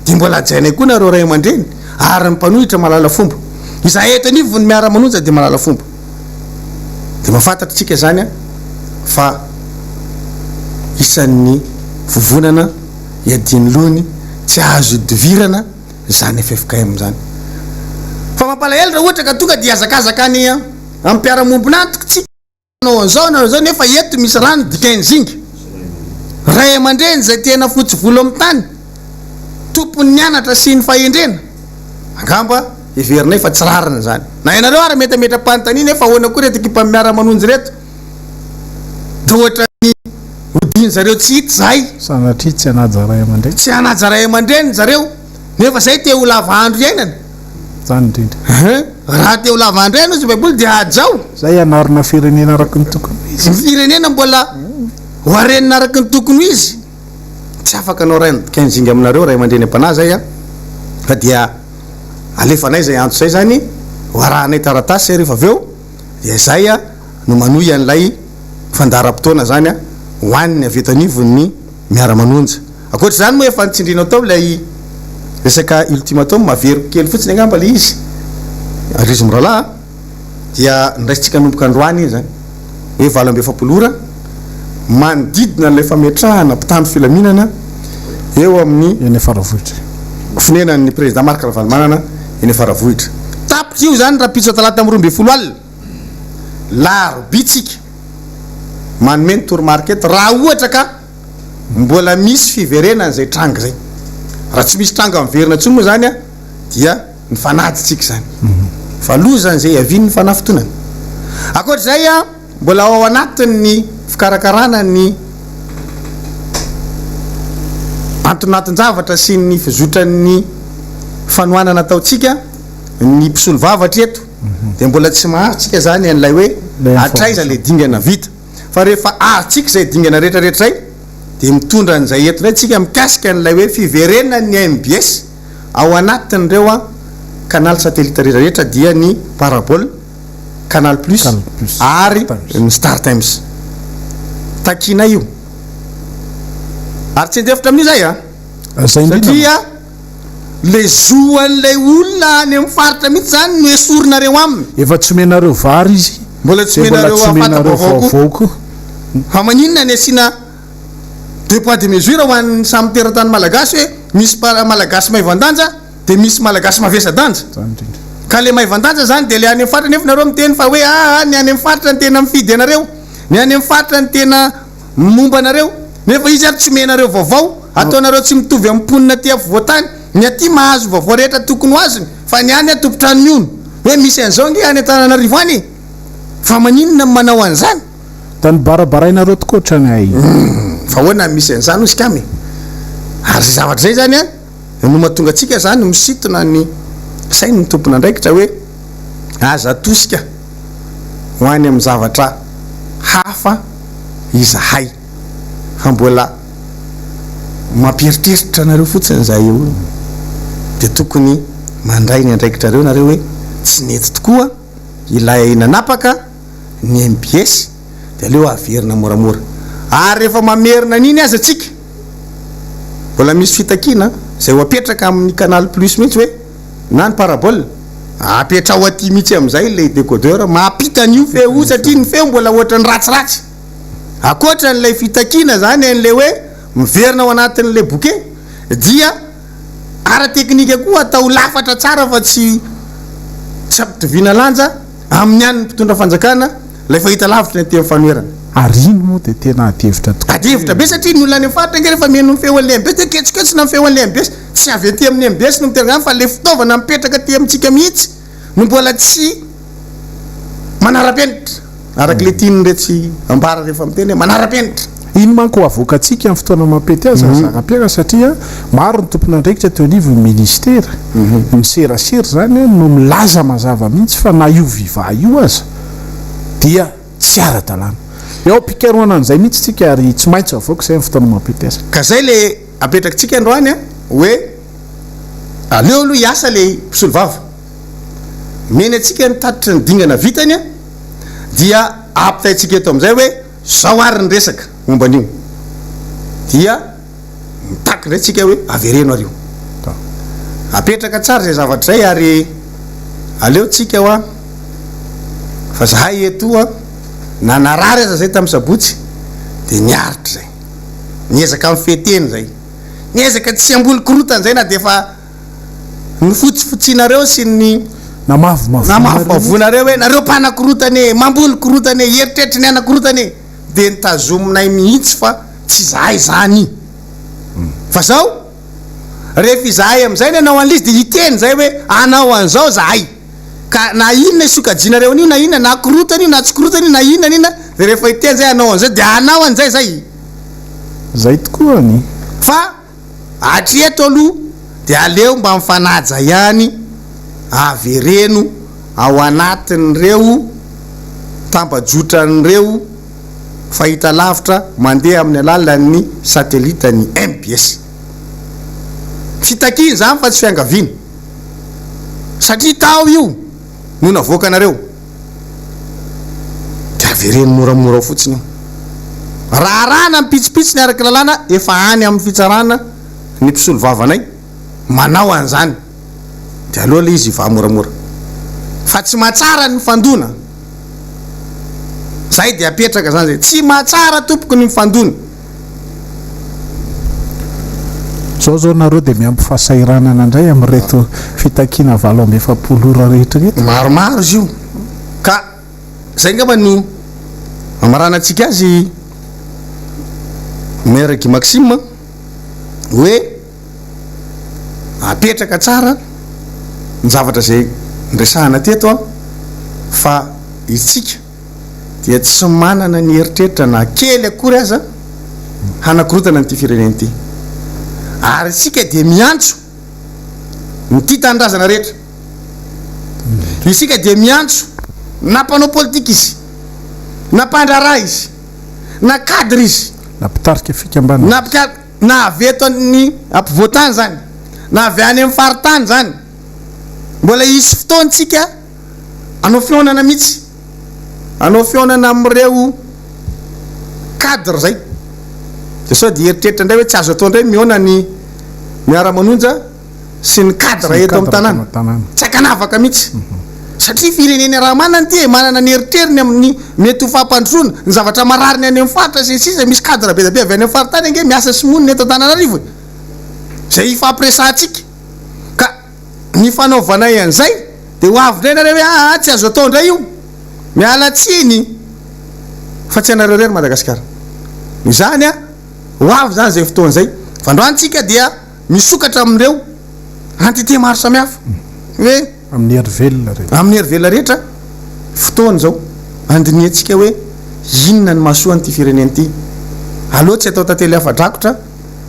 dia mbola hajainay koa nareo ray aman-dreny ary ny mpanohitra mahalala fomba. Izahay eto anivon'ny miara-manonja dia mahalala fomba. Dia mahafantatra isika izany an fa isan'ny vovonana iadian'ny lohany tsy azo ihodivirana izany ffkm izany. Fa mampalahelo raha ohatra ka tonga dia hihazakazaka any amin'ny mpiara-mombon'antoka tsika. Nanao an'izao nanao an'izao nefa eto misy rano dikain'ny zinga. Ray aman-dreny izay tena fotsy volo amin'ny tany, tompon'ny anatra sy ny fahendrena. Angamba heverinay fa tsy rariny izany. Na ianareo ary mety hametra-panontaniana hoe fa ahoana koa ireto ekipan'ny miara-manonja ireto? Toa ohatran'ny hodian-jareo tsy hita izahay. Sanatria tsy hanaja ray aman-dreny. Tsy hanaja ray aman-dreny zareo nefa izay te ho lava andro iainana. Zany indrindra. Hein? Raha te ho lava andro ihany hozy baiboly dia hajao. Zay hanarina firenena araka ny tokony ho izy. Ny firenena mbola ho harenina araka ny tokony ho izy. Tsy afaka hanao ray kenjinga aminareo ray aman-dreny am-panahy zay an. Fa dia alefanay zay antso zay zany, ho arahanay taratasy zay rehefa avy eo, dia zay no manohy an'ilay fandaharam-potoana zany ho an'ny avy eto anivon'ny miara-manonja. Ankoatra izany moa efa notsindrinao tao ilay resaka ultimatum, averiko kely fotsiny angamba ilay izy ry izy mirahalahy a, dia noraisintsika hanomboka androany iny izany hoe 48 ora manodidina an'ilay fametrahana mpitandro filaminana eo amin'ny Eny Faravohitra. fonenan'ny président Marc Ravalomanana eny Faravohitra. Tapitra io izany rahampitso talata amin'ny 12 alina, larobia tsika manome ny toromarika eto raha ohatra ka Mbola misy fiverenana izay tranga izay. Raha tsy misy tranga miverina intsony moa izany dia ny fanadintsika izany. Fa lozan'izay hiavian'ny fanafintohinana. Ankoatra izay, mbola ao anatin'ny fikarakarana ny antonaton-javatra sy ny fizotran'ny fanohanana ataontsika ny mpisolovava hatreto dia mbola tsy mahazo tsika izany an'ilay hoe hatraiza ilay dingana vita. Fa rehefa azontsika izay dingana rehetra rehetra izay dia mitondra an'izay eto indray tsika mikasika an'ilay hoe fiverenan'ny mbs ao anatin'ireo canal satellite rehetra rehetra dia ny parabole, canal plus ary ny star times. Takianay io. Ary tsy handefitra amin'io izay an! Izay indrindra. Satria. Le zo an'ilay olona any amin'ny faritra mihitsy zany no esorinareo aminy. Efa tsy omenareo vary izy Mbola tsy dia mbola omenareo tsy omenareo fanta-baovao koa. vaovao koa. Fa maninona ny asiana deux poids deux mesures ho an'ny samy teratany malagasy hoe misy malagasy maivan-danja dia misy malagasy mavesa-danja. Zany indrindra. Ka le maivan-danja zany dia le any amin'ny faritra nefa nareo miteny fa hoe aa ny any amin'ny faritra no tena mifidy anareo, ny any amin'ny faritra no tena momba anareo, nefa izy ary tsy omenareo vaovao, ataonareo tsy mitovy amin'ny mponina aty afovoantany, ny aty mahazo vaovao rehetra tokony ho azony fa ny any an tompon-trano mihono hoe misy an'izao ange any Antananarivo any e! Fa maninona no manao an'izany? Da nibarabarainareo tokoa hatrany ay. Humm fa ahoana no misy an'izany hozy kamy e! Ary izay zavatra izay izany an no mahatonga antsika izany misintona ny sain'ny tompon'andraikitra hoe aza atosika ho any amin'ny zavatra hafa izahay fa mbola mampieritreritra anareo fotsiny izahay eo dia tokony mandray ny andraikitrareo nareo hoe tsy nety tokoa ilay nanapaka ny mbs dia aleo averina moramora ary rehefa mamerina an'iny aza tsika mbola misy fitakiana izay ho apetraka amin'ny canal plus mihitsy hoe na ny parabole apetraho aty mihitsy amin'izay ilay decodeur mampita an'io feo io satria ny feo mbola ohatran'ny ratsiratsy ankoatra an'ilay fitakiana zany an'ilay hoe miverina ao anatin'ilay bouquet dia ara-teknika koa atao lafatra tsara fa tsy tsy ampitoviana lanja amin'ny an'ny mpitondra fanjakana ilay fahitalavitra ny aty amin'ny fanoherana. Ary iny moa dia tena adihevitra tokoa. Adihevitra be satria ny olona any amin'ny faritra ange rehefa mihaino ny feon'ilay mbs dia ketsoketsona ny feon'ilay mbs. Tsy avy aty amin'ny mbs no miteraka izany fa ilay fitaovana mipetraka aty amintsika mihitsy no mbola tsy manara-penitra. Araka ilay tian'iretsy ambara rehefa miteny hoe manara-penitra. Iny manko ho avoakantsika amin'ny fotoana mampety azy ry Zarapiera satria maro ny tompon'andraikitra teo anivon'ny ministera, ny serasera izany no milaza mazava mihitsy fa na io Viva io aza dia tsy ara-dalàna. Eo am-pikarohana an'izay mihitsy isika ary tsy maintsy avoaka izay amin'ny fotoana mampety azy. Ka izay le apetrakitsika androany an, hoe aleo aloha hiasa le mpisolovava. Omeny antsika ny tatitry ny dingana vitany an, dia ampitaintsika eto amin'izay hoe zao ary ny resaka momba an'io. Dia mitaky indray tsika hoe avereno ary io. Apetraka tsara izay zavatra izay ary aleo tsika hoa fa zahay etoa na narary aza zay tamin'ny sabotsy dia niaritra zay. Niezaka nifehy tena zay. Niezaka tsy hamboly korotana zay na dia efa nofotsifotsianareo sy ny namavomavonareo hoe nareo mpanakorotana e, mamboly korotana e, eritreritry ny hanakorotana e, dia nitazominay mihitsy fa tsy izahay izany fa zao rehefa izahay amin'izay ny hanao an'ilay izy dia hiteny izay hoe hanao an'izao izahay ka na inona sokajianareo an'io na inona na korotana io na tsy korotana io na inona na inona dia rehefa hiteny izay hanao an'izao dia hanao an'izay izay. Zay tokoa ny. Fa Hatreto aloha dia aleo mba mifanaja ihany, avereno ao anatin'ireo tambajotran'ireo fahitalavitra mandeha amin'ny alalan'ny satelita ny mbs. Fitakiana izany fa tsy fiangaviana satria tao io no navoakanareo. Dia avereno moramora ao fotsiny io. Raha arahana ny pitsopitsony araka ny lalàna, efa any amin'ny fitsarana ny mpisolovavanay manao an'izany. Dia aleo ilay izy hivaha moramora. Fa tsy mahatsara ny mifandona. Zay dia apetraka zany zay. Tsy mahatsara tompoko ny mifandona. Zao zao nareo dia miampy fahasahiranana indray amin'ireto fitakiana 48 ora rehetra ireto. Maromaro izy io ka zay angamba no hamaranantsika azy Maire Guy Maxime hoe apetraka tsara ny zavatra izay niresahana teto an fa isika dia tsy manana ny eritreritra na kely akory aza hanakorotana an'ity firenena ity. Ary isika dia miantso ny tia tanindrazana rehetra. Isika dia miantso na mpanao politika izy, na mpandraharaha izy, na cadre izy, na mpitarika fikambanana, na mpitarika, na avy eto amin'ny ampovoantany izany, na avy any amin'ny faritany izany. Mbola hisy fotoana isika hanao fihaonana mihitsy, hanao fihaonana amin'ireo cadre izay. Dia sao dia hieritreritra indray hoe tsy azo atao indray mihaona ny miara-manonja. sy ny cadre eto amin'ny tanàna. Tsy ankanavaka mihitsy. Satria firenena iaraha-manana ity e, manana ny eritreriny amin'ny mety ho fampandrosoana, ny zavatra marary ny any amin'ny faritra sy ny sisa, misy cadre be dia be avy any amin'ny faritany ange miasa sy monina eto Antananarivo e. Izay ifampiresahantsika. Ka ny fanaovanay an'izay dia ho avy indray nareo hoe aa tsy azo atao indray io. Miala tsiny fa tsy anareo irery Madagasikara. Noho izany a, ho avy izany izay fotoana izay. Fa androany tsika dia misokatra amin'ireo entité maro samihafa hoe. Amin'ny hery velona rehetra. Amin'ny hery velona rehetra, fotoana izao handinihantsika hoe inona ny mahasoa an'ity firenena ity. Aleo tsy atao tantely afa-drakotra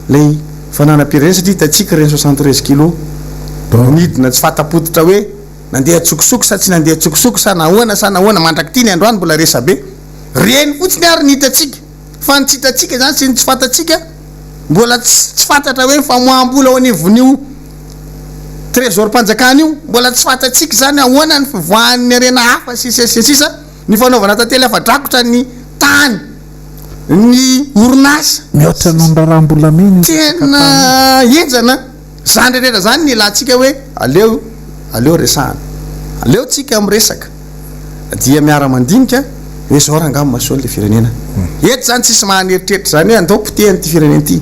ilay fananam-pirenena satria hitantsika ireny 73 kilos nidina tsy fanta-pototra hoe nandeha an-tsokosoko sa tsy nandeha an-tsokosoko sa nahoana sa nahoana mandrak'ity ny androany mbola resabe. Ireny fotsiny ary ny hitantsika. Fa ny tsy hitantsika izany sy ny tsy fantatsika, mbola tsy fantatra hoe ny famoaham-bola ao anivon'io Trésor-mpanjakana io, mbola tsy fantatsika izany ahoana ny fivoahan'ny harena hafa sy sy ny sisa, ny fanaovana tantely afa-drakotra ny tany, ny orinasa. Mihoatra noho ny raharaham-bolamena io resaka Tena tany io. henjana izany rehetra izany ny ilantsika hoe aleo aleo resahana, aleo tsika miresaka. dia miara mandinika hoe zao rangaha mahasoa an'ilay firenena. Eto zany tsisy maha an'eritreritra zany hoe andao potehina ity firenena ity.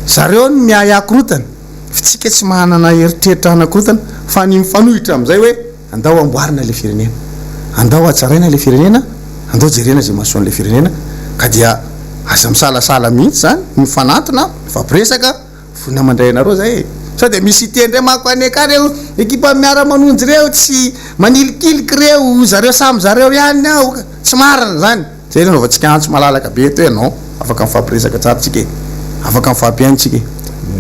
Zareo no miahiahy korotana fa tsika tsy manana eritreritra hanakorotana fa ny mifanohitra amin'izay hoe andao amboarina ilay firenena. Andao hatsaraina ilay firenena, andao jerena izay mahasoa an'ilay firenena ka dia aza misalasala mihitsy zany mifanantona, mifampiresaka. Vonona mandray anareo zay e! Sao dia misy hiteny ndray manko any ka reo ekipa miara manonjy reo tsy manilikiliky reo zareo samy zareo ihany ao ka! Tsy marina zany! Zay no anaovantsika antso malalaka be eto hoe non afaka mifampiresaka tsara tsika e! Afaka mifampihaino tsika e!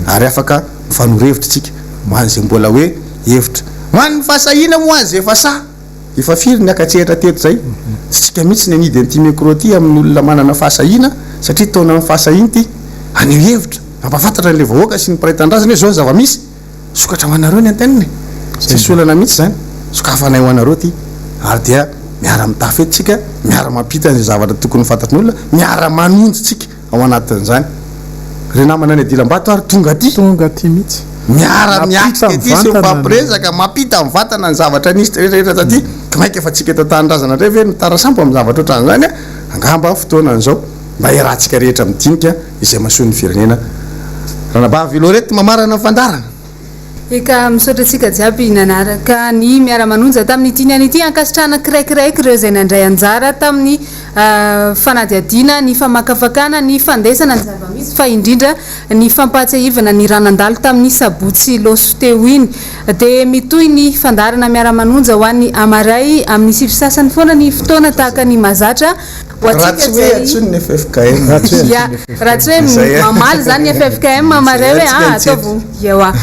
Ary afaka mifanoro hevitra tsika ho an'izay mbola hoe hevitra ho an'ny fahasahiana moa ho an'izay efa sahy. Efa firy ny niaka-tsehatra teto izay? Tsy tsika mihitsy ny hanidy an'ity micro ity amin'ny olona manana fahasahiana satria taonan'ny fahasahiana ity. Haneho hevitra, hampahafantatra an'ilay vahoaka sy ny mpiray tanindrazana hoe izao ny zava-misy. Sokatra ho anareo ny antenne e! Tsisy olana mihitsy izany. Sokafanay ho anareo ity. Ary dia miara-mitafy eto tsika, miara-mampita an'izay zavatra tokony ho fantatry ny olona, miara-manonjy tsika. ao anatin'izany. Ry namana any Adilambato ary tonga aty. Tonga aty mihitsy. Miara miatrika aty sy mifampiresaka, mampita mivantana ny zavatra nisy rehetra rehetra taty. Ka mainka fa tsika eto an-tanindrazana indray ve no tara sambo amin'ny zavatra ohatran'izany a! Angamba fotoanan'izao mba iarahantsika rehetra midinika izay mahasoa ny firenena. Ranabavy Laurette mamarana ny fandaharana. Eka, misaotra antsika jiaby nanaraka ny Miara-manonja tamin'ity niany ity. Ankasitrahana kiraikiraiky ireo izay nandray anjara tamin'ny fanadihadiana, ny famakafakana, ny fandesana ny zava-misy fa indrindra ny fampahatsiahivana ny raha nandalo tamin'ny sabotsy loso teo iny. Dia mitohy ny fandaharana Miara-manonja ho an'ny amaray amin'ny sivy sasany foana ny fotoana tahaka ny mahazatra. Ho Raha antsika tsy hoe izay antsoiny ny ffkm. Raha tsy hoe Ya, antsoiny ny raha tsy hoe ffkm. Izay a. mamaly izany ny ffkm hamaray Izay hoe antsika ah ny tsena. ataovy ewa.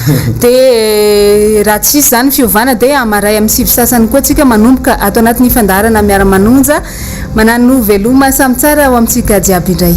Dia raha tsisy izany fiovana dia hamaray amin'ny sivy sasany koa tsika manomboka ato anatin'ny fandaharana Miara-manonja. Manano veloma samy tsara ho amintsika jiaby indray.